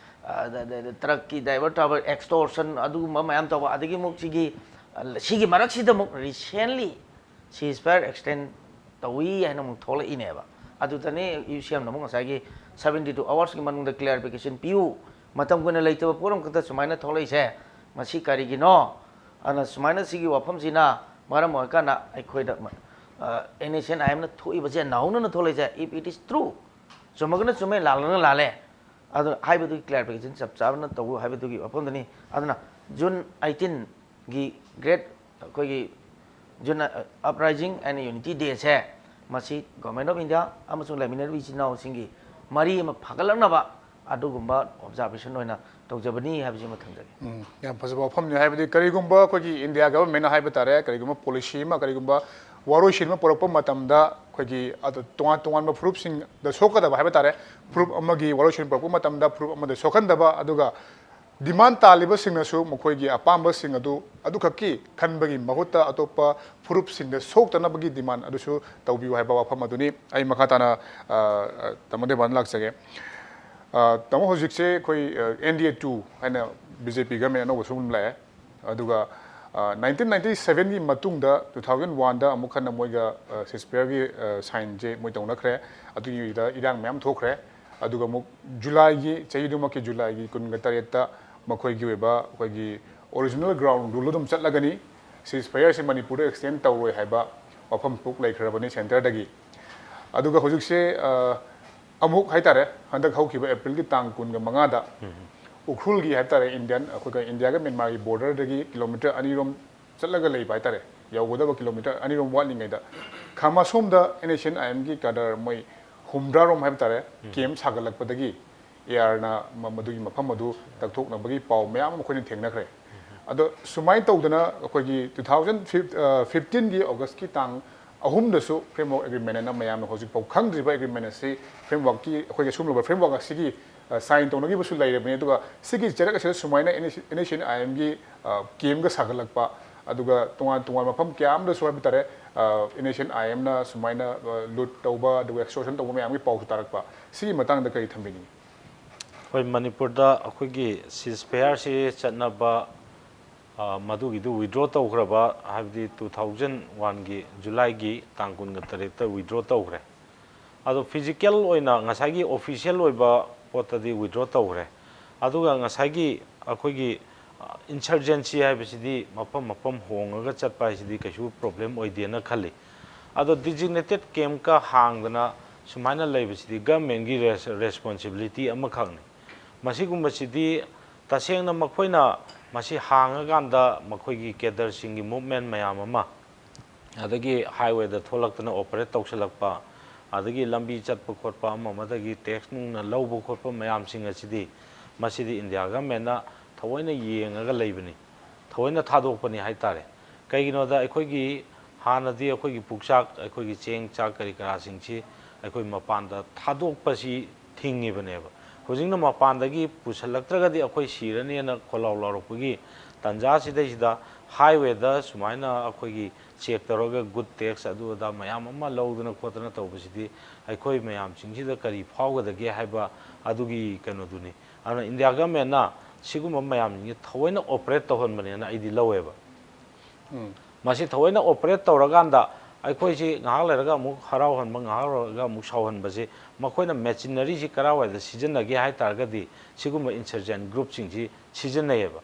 ꯑ, ꯗ-, ꯗ-, ꯗ-, truckꯀꯤ driver ꯇꯧꯕ, extortion ꯑꯗꯨꯒꯨꯝꯕ ꯃꯌꯥꯝ ꯇꯧꯕ, ꯑꯗꯒꯤ ꯑꯃꯨꯛ ꯁꯤꯒꯤ, ꯑ, ꯁꯤꯒꯤ ꯃꯔꯛꯁꯤꯗ ꯑꯃꯨꯛ recently ceasefire extend ꯇꯧꯏ ꯍꯥꯏꯅ ꯑꯃꯨꯛ ꯊꯣꯛꯂꯛꯏꯅꯦꯕ꯫ ꯑꯗꯨꯗꯅꯦ UCMꯅ ꯑꯃꯨꯛ ꯉꯁꯥꯏꯒꯤ seventy two hoursꯀꯤ ꯃꯅꯨꯡꯗ clarification ꯄꯤꯌꯨ, ꯃꯇꯝ ꯀꯨꯏꯅ ꯂꯩꯇꯕ ꯄꯣꯠ ꯑꯃꯈꯛꯇ ꯁꯨꯃꯥꯏꯅ ꯊꯣꯛꯂꯛꯏꯁꯦ, ꯃꯁꯤ ꯀꯔꯤꯒꯤꯅꯣ? ꯑꯗꯨꯅ ꯁꯨꯃꯥꯏꯅ ꯁꯤꯒꯤ ꯋꯥꯐꯝꯁꯤꯅ ꯃꯔꯝ ꯑꯣꯏꯔꯀꯥꯟꯗ ꯑꯩꯈꯣꯏꯗ, ꯑ, NSCN IMꯅ ꯊꯣꯛꯏꯕꯁꯦ, ꯅꯧꯍꯧꯅꯅ ꯊꯣꯛꯂꯛꯏꯁꯦ, if it is true, ꯆꯨꯝꯃꯒꯅ ꯆꯨꯝꯃꯦ, ꯂꯥꯜꯂꯒꯅ ꯂꯥꯜꯂꯦ, ꯑꯗꯨ ꯍꯥꯏꯕꯗꯨꯒꯤ clarification ꯆꯞ ꯆꯥꯕꯅ ꯇꯧꯕ ꯍꯥꯏꯕꯗꯨꯒꯤ ꯋꯥꯐꯝꯗꯅꯤ꯫ ꯑꯗꯨꯅ June eighteenꯒꯤ great ꯑꯩꯈꯣꯏꯒꯤ June, ꯑ, Uprising and Unity Dayꯁꯦ, ꯃꯁꯤ Government of India ꯑꯃꯁꯨꯡ ꯂꯩꯃꯤꯟꯅꯔꯤꯕ ꯏꯆꯤꯟ ꯏꯅꯥꯎꯁꯤꯡꯒꯤ ꯃꯔꯤ ꯑꯃ ꯐꯒꯠꯂꯛꯅꯕ ꯑꯗꯨꯒꯨꯝꯕ observation ꯑꯣꯏꯅ ꯇꯧꯖꯕꯅꯤ ꯍꯥꯏꯕꯁꯤꯃ ꯊꯝꯖꯒꯦ꯫ ꯎꯝ, ꯌꯥꯝ ꯐꯖꯕ ꯋꯥꯐꯝꯅꯤ꯫ ꯍꯥꯏꯕꯗꯤ ꯀꯔꯤꯒꯨꯝꯕ ꯑꯩꯈꯣꯏꯒꯤ India governmentꯅ ꯍꯥꯏꯕ ꯇꯥꯔꯦ, ꯀꯔꯤꯒꯨꯝꯕ policy ꯑꯃ, ꯀꯔꯤꯒꯨꯝꯕ ꯋꯥꯔꯣꯏꯁꯤꯟ ꯑꯃ ꯄꯨꯔꯛꯄ ꯃꯇꯝꯗ, ꯑꯩꯈꯣꯏꯒꯤ ꯑꯗꯨ ꯇꯣꯉꯥꯟ ꯇꯣꯉꯥꯟꯕ ꯐꯨꯔꯨꯞꯁꯤꯡꯗ ꯁꯣꯛꯀꯗꯕ ꯍꯥꯏꯕ ꯇꯥꯔꯦ, ꯐꯨꯔꯨꯞ ꯑꯃꯒꯤ ꯋꯥꯔꯣꯏꯁꯤꯟ ꯄꯨꯔꯛꯄ ꯃꯇꯝꯗ ꯐꯨꯔꯨꯞ ꯑꯃꯗ ꯁꯣꯛꯍꯟꯗꯕ, ꯑꯗꯨꯒ demand ꯇꯥꯜꯂꯤꯕꯁꯤꯡꯅꯁꯨ ꯃꯈꯣꯏꯒꯤ ꯑꯄꯥꯝꯕꯁꯤꯡ ꯑꯗꯨ ꯑꯗꯨꯈꯛꯀꯤ ꯈꯟꯕꯒꯤ ꯃꯍꯨꯠꯇ ꯑꯇꯣꯞꯄ ꯐꯨꯔꯨꯞꯁꯤꯡꯗ ꯁꯣꯛꯇꯅꯕꯒꯤ demand ꯑꯗꯨꯁꯨ ꯇꯧꯕꯤꯌꯨ ꯍꯥꯏꯕ ꯋꯥꯐꯝ ꯑꯗꯨꯅꯤ꯫ ꯑꯩ ꯃꯈꯥ ꯇꯥꯅ, ꯑ, ꯑ, ꯇꯥꯃꯣ ꯗꯦꯕꯥꯟꯗ ꯂꯥꯛꯆꯒꯦ꯫ ꯑ, ꯇꯥꯃꯣ, ꯍꯧꯖꯤꯛꯁꯦ ꯑꯩꯈꯣꯏ, ꯑ, NDA two ꯍꯥꯏꯅ BJP government ꯑꯅꯧꯕꯁꯨ ꯑꯗꯨꯝ ꯂꯥꯛꯑꯦ꯫ ꯑꯗꯨꯒ, ꯅꯥꯏꯟꯇꯤꯟ ꯅꯥꯏꯟꯇꯤ ꯁꯕꯦꯟꯒꯤ ꯃꯇꯨꯡꯗ ꯇꯨ ꯊꯥꯎꯖꯟ ꯋꯥꯟꯗ ꯑꯃꯨꯛ ꯍꯟꯅ ꯃꯣꯏꯒ ꯁꯤꯁ ꯐꯌꯥꯔꯒꯤ ꯁꯥꯏꯟꯁꯦ ꯃꯣꯏ ꯇꯧꯅꯈ꯭ꯔꯦ꯫ ꯑꯗꯨꯒꯤꯗ ꯏꯔꯥꯡ ꯃꯌꯥꯝ ꯊꯣꯛꯈ꯭ꯔꯦ꯫ ꯑꯗꯨꯒ ꯑꯃꯨꯛ ꯖꯨꯂꯥꯏꯒꯤ, ꯆꯍꯤꯗꯨꯃꯛꯀꯤ ꯖꯨꯂꯥꯏꯒꯤ ꯀꯨꯟꯒ ꯇꯔꯦꯠꯇ ꯃꯈꯣꯏꯒꯤ ꯑꯣꯏꯕ ꯑꯩꯈꯣꯏꯒꯤ ꯑꯣꯔꯤꯖꯤꯅꯦꯜ ꯒ꯭ꯔꯥꯎꯟ ꯔꯨꯜ ꯑꯗꯨꯝ ꯆꯠꯂꯒꯅꯤ꯫ ꯁꯤꯁ ꯐꯌꯥꯔꯁꯤ ꯃꯅꯤꯄꯨꯔꯗ ꯑꯦꯛꯁꯇꯦꯟ ꯇꯧꯔꯣꯏ ꯍꯥꯏꯕ ꯋꯥꯐꯝ ꯊꯣꯛ ꯂꯩꯈ꯭ꯔꯕꯅꯤ ꯁꯦꯟꯇꯔꯗꯒꯤ꯫ ꯑꯗꯨꯒ ꯍꯧꯖꯤꯛꯁꯦ ꯑꯃꯨꯛ ꯍꯥꯏꯇꯥꯔꯦ, ꯍꯟꯗꯛ ꯍꯧꯈꯤꯕ ꯑꯦꯄ꯭ꯔꯤꯜꯒꯤ ꯇꯥꯡ ꯀꯨꯟꯒ ꯃꯉꯥꯗ ꯎꯈ꯭ꯔꯨꯜꯒꯤ ꯍꯥꯏꯇꯥꯔꯦ, ꯏꯟꯗꯤꯌꯟ, ꯑꯩꯈꯣꯏꯒ ꯏꯟꯗꯤꯌꯥꯒ ꯃ꯭ꯌꯥꯟꯃꯥꯔꯒꯤ ꯕꯣꯔꯗꯔꯗꯒꯤ ꯀꯤꯂꯣꯃꯤꯇꯔ ꯑꯅꯤꯔꯣꯝ ꯆꯠꯂꯒ ꯂꯩꯕ ꯍꯥꯏꯇꯥꯔꯦ, ꯌꯧꯒꯗꯕ ꯀꯤꯂꯣꯃꯤꯇꯔ ꯑꯅꯤꯔꯣꯝ ꯋꯥꯠꯂꯤꯉꯩꯗ ꯈꯥꯃꯥꯁꯣꯝꯗ ꯑꯦꯟ ꯑꯦꯁ ꯑꯦꯟ ꯑꯥꯏ ꯑꯦꯝꯒꯤ ꯀꯥꯗꯔ ꯃꯣꯏ ꯍꯨꯝꯗ꯭ꯔꯥꯔꯣꯝ ꯍꯥꯏꯕ ꯇꯥꯔꯦ, ꯀꯦꯝ ꯁꯥꯒꯠꯂꯛꯄꯗꯒꯤ ꯑꯦ ꯑꯥꯔꯅ ꯃꯗꯨꯒꯤ ꯃꯐꯝ ꯑꯗꯨ ꯇꯛꯊꯣꯛꯅꯕꯒꯤ ꯄꯥꯎ ꯃꯌꯥꯝ ꯑꯃ ꯑꯩꯈꯣꯏꯅ ꯊꯦꯡꯅꯈ꯭ꯔꯦ꯫ ꯑꯗꯣ ꯁꯨꯃꯥꯏꯅ ꯇꯧꯗꯅ ꯑꯩꯈꯣꯏꯒꯤ ꯇꯨ ꯊꯥꯎꯖꯟ ꯐꯤꯐꯇꯤꯟꯒꯤ ꯑꯣꯒꯁꯀꯤ ꯇꯥꯡ ꯑꯍꯨꯝꯗꯁꯨ ꯐ꯭ꯔꯦꯝꯋꯥꯔꯛ ꯑꯦꯒ꯭ꯔꯤꯃꯦꯟ ꯑꯅ ꯃꯌꯥꯝꯅ ꯍꯧꯖꯤꯛꯐꯥꯎ ꯈꯪꯗ꯭ꯔꯤꯕ ꯑꯦꯒ꯭ꯔꯤꯃꯦꯟ ꯑꯁꯤ ꯐ꯭ꯔꯦꯝꯋꯥꯔꯛꯀꯤ, ꯑꯩꯈꯣꯏꯒꯤ ꯑꯁꯨꯝꯂꯕ ꯐ꯭ꯔꯦꯝꯋꯥꯔꯛ ꯑꯁꯤꯒꯤ ꯁꯥꯏꯟ ꯇꯧꯅꯈꯤꯕꯁꯨ ꯂꯩꯔꯕꯅꯤ꯫ ꯑꯗꯨꯒ ꯁꯤꯒꯤ ꯆꯔꯛ ꯑꯁꯤꯗ ꯁꯨꯃꯥꯏꯅ ꯑꯦꯟ ꯑꯦꯁ ꯑꯦꯟ ꯑꯥꯏ ꯑꯦꯝꯒꯤ ꯀꯦꯝꯒ ꯁꯥꯒꯠꯂꯛꯄ, ꯑꯗꯨꯒ ꯇꯣꯉꯥꯟ ꯇꯣꯉꯥꯟꯕ ꯃꯐꯝ ꯀꯌꯥ ꯑꯃꯗꯁꯨ ꯍꯥꯏꯕ ꯇꯥꯔꯦ, ꯑꯦꯟ ꯑꯦꯁ ꯑꯦꯟ ꯑꯥꯏ ꯑꯦꯝꯅ ꯁꯨꯃꯥꯏꯅ ꯂꯨꯠ ꯇꯧꯕ, ꯑꯗꯨꯒ ꯑꯦꯛꯁꯇꯣꯔꯁꯟ ꯇꯧꯕ ꯃꯌꯥꯝꯒꯤ ꯄꯥꯎꯁꯨ ꯇꯥꯔꯛꯄ, ꯁꯤꯒꯤ ꯃꯇꯥꯡꯗ ꯀꯔꯤ ꯊꯝꯕꯤꯅꯤꯡꯉꯤ? ꯑꯩꯈꯣꯏ ꯃꯅꯤꯄꯨꯔꯗ ꯑꯩꯈꯣꯏꯒꯤ ꯁꯤꯁ ꯐꯌꯥꯔꯁꯤ ꯆꯠꯅꯕ, ꯑ, ꯃꯗꯨꯒꯤꯗꯨ ꯋꯤꯗ꯭ꯔꯣ ꯇꯧꯈ꯭ꯔꯕ, ꯍꯥꯏꯕꯗꯤ ꯇꯨ ꯊꯥꯎꯖꯟ ꯋꯥꯟꯒꯤ ꯖꯨꯂꯥꯏꯒꯤ ꯇꯥꯡ ꯀꯨꯟꯒ ꯇꯔꯦꯠꯇ ꯋꯤꯗ꯭ꯔꯣ ꯇꯧꯈ꯭ꯔꯦ꯫ ꯑꯗꯣ ꯐꯤꯖꯤꯀꯦꯜ ꯑꯣꯏꯅ ꯉꯁꯥꯏꯒꯤ ꯑꯣꯐꯤꯁꯤꯌꯦꯜ ꯑꯣꯏꯕ ꯄꯣꯠꯇꯗꯤ ꯋꯤꯗ꯭ꯔꯣ ꯇꯧꯈ꯭ꯔꯦ꯫ ꯑꯗꯨꯒ ꯉꯁꯥꯏꯒꯤ ꯑꯩꯈꯣꯏꯒꯤ, ꯑ, ꯏꯟꯁꯔꯖꯦꯟꯁꯤ ꯍꯥꯏꯕꯁꯤꯗꯤ ꯃꯐꯝ ꯃꯐꯝ ꯍꯣꯡꯉꯒ ꯆꯠꯄ ꯍꯥꯏꯁꯤꯗꯤ ꯀꯩꯁꯨ ꯄ꯭ꯔꯣꯕ꯭ꯂꯦꯝ ꯑꯣꯏꯗꯦꯅ ꯈꯜꯂꯤ꯫ ꯑꯗꯣ ꯗꯤꯖꯤꯒꯅꯦꯇꯦꯠ ꯀꯦꯝꯞꯀ ꯍꯥꯡꯗꯅ ꯁꯨꯃꯥꯏꯅ ꯂꯩꯕꯁꯤꯗꯤ ꯒꯃꯦꯟꯒꯤ ꯔꯦꯁ-, ꯔꯦꯁꯄꯣꯟꯁꯤꯕꯤꯂꯤꯇꯤ ꯑꯃꯈꯛꯅꯤ꯫ ꯃꯁꯤꯒꯨꯝꯕꯁꯤꯗꯤ ꯇꯁꯦꯡꯅ ꯃꯈꯣꯏꯅ ꯃꯁꯤ ꯍꯥꯡꯉꯀꯥꯟꯗ ꯃꯈꯣꯏꯒꯤ ꯀꯦꯗꯔꯁꯤꯡꯒꯤ ꯃꯨꯞꯃꯦꯟ ꯃꯌꯥꯝ ꯑꯃ, ꯑꯗꯒꯤ ꯍꯥꯏꯋꯦꯗ ꯊꯣꯛꯂꯛꯇꯅ ꯑꯣꯄꯔꯦꯠ ꯇꯧꯁꯤꯜꯂꯛꯄ, ꯑꯗꯒꯤ ꯂꯝꯕꯤ ꯆꯠꯄ ꯈꯣꯠꯄ ꯑꯃ ꯑꯃꯗꯒꯤ ꯇꯦꯛꯁ ꯅꯨꯡꯅ ꯂꯧꯕ ꯈꯣꯠꯄ ꯃꯌꯥꯝꯁꯤꯡ ꯑꯁꯤꯗꯤ, ꯃꯁꯤꯗꯤ ꯏꯟꯗꯤꯌꯥ ꯒꯃꯦꯟꯅ ꯊꯑꯣꯏꯅ ꯌꯦꯡꯉꯒ ꯂꯩꯕꯅꯤ, ꯊꯑꯣꯏꯅ ꯊꯥꯗꯣꯛꯄꯅꯤ ꯍꯥꯏꯇꯥꯔꯦ꯫ ꯀꯩꯒꯤꯅꯣꯗ ꯑꯩꯈꯣꯏꯒꯤ ꯍꯥꯟꯅꯗꯤ ꯑꯩꯈꯣꯏꯒꯤ ꯄꯨꯛꯆꯥꯛ, ꯑꯩꯈꯣꯏꯒꯤ ꯆꯦꯡ ꯆꯥꯛ ꯀꯔꯤ ꯀꯔꯥꯁꯤꯡꯁꯤ ꯑꯩꯈꯣꯏ ꯃꯄꯥꯟꯗ ꯊꯥꯗꯣꯛꯄꯁꯤ ꯊꯤꯡꯉꯤꯕꯅꯦꯕ꯫ ꯍꯧꯖꯤꯛꯅ ꯃꯄꯥꯟꯗꯒꯤ ꯄꯨꯁꯜꯂꯛꯇ꯭ꯔꯒꯗꯤ ꯑꯩꯈꯣꯏ ꯁꯤꯔꯅꯤꯅ ꯈꯣꯜꯂꯥꯎ ꯂꯥꯎꯔꯛꯄꯒꯤ ꯇꯥꯟꯖꯥꯁꯤꯗꯩꯁꯤꯗ ꯍꯥꯏꯋꯦꯗ ꯁꯨꯃꯥꯏꯅ ꯑꯩꯈꯣꯏꯒꯤ ꯆꯦꯛ ꯇꯧꯔꯒ ꯒꯨꯗ ꯇꯦꯛꯁ ꯑꯗꯨ ꯑꯗꯥ ꯃꯌꯥꯝ ꯑꯃ ꯂꯧꯗꯅ ꯈꯣꯠꯇꯅ ꯇꯧꯕꯁꯤꯗꯤ ꯑꯩꯈꯣꯏ ꯃꯌꯥꯝꯁꯤꯡꯁꯤꯗ ꯀꯔꯤ ꯐꯥꯎꯒꯗꯒꯦ ꯍꯥꯏꯕ ꯑꯗꯨꯒꯤ ꯀꯩꯅꯣꯗꯨꯅꯤ꯫ ꯑꯗꯨꯅ ꯏꯟꯗꯤꯌꯥ ꯒꯃꯦꯟꯅ ꯁꯤꯒꯨꯝꯕ ꯃꯌꯥꯝꯁꯤꯡꯁꯦ ꯊꯑꯣꯏꯅ ꯑꯣꯄꯔꯦꯠ ꯇꯧꯍꯟꯕꯅꯦꯅ ꯑꯩꯗꯤ ꯂꯧꯋꯦꯕ꯫ ꯃꯁꯤ ꯊꯑꯣꯏꯅ ꯑꯣꯄꯔꯦꯠ ꯇꯧꯔꯀꯥꯟꯗ ꯑꯩꯈꯣꯏꯁꯤ ꯉꯥꯏꯍꯥꯛ ꯂꯩꯔꯒ ꯑꯃꯨꯛ ꯍꯔꯥꯎꯍꯟꯕ, ꯉꯥꯏꯍꯥꯛ ꯂꯩꯔꯒ ꯑꯃꯨꯛ ꯁꯥꯎꯍꯟꯕꯁꯤ, ꯃꯈꯣꯏꯅ ꯃꯦꯆꯤꯅꯔꯤꯁꯤ ꯀꯔꯥꯏꯋꯥꯏꯗ ꯁꯤꯖꯤꯟꯅꯒꯦ ꯍꯥꯏ ꯇꯥꯔꯒꯗꯤ ꯁꯤꯒꯨꯝꯕ ꯏꯟꯁꯔꯖꯦꯟ ꯒ꯭ꯔꯨꯞꯁꯤꯡꯁꯤ ꯁꯤꯖꯤꯟꯅꯩꯌꯦꯕ꯫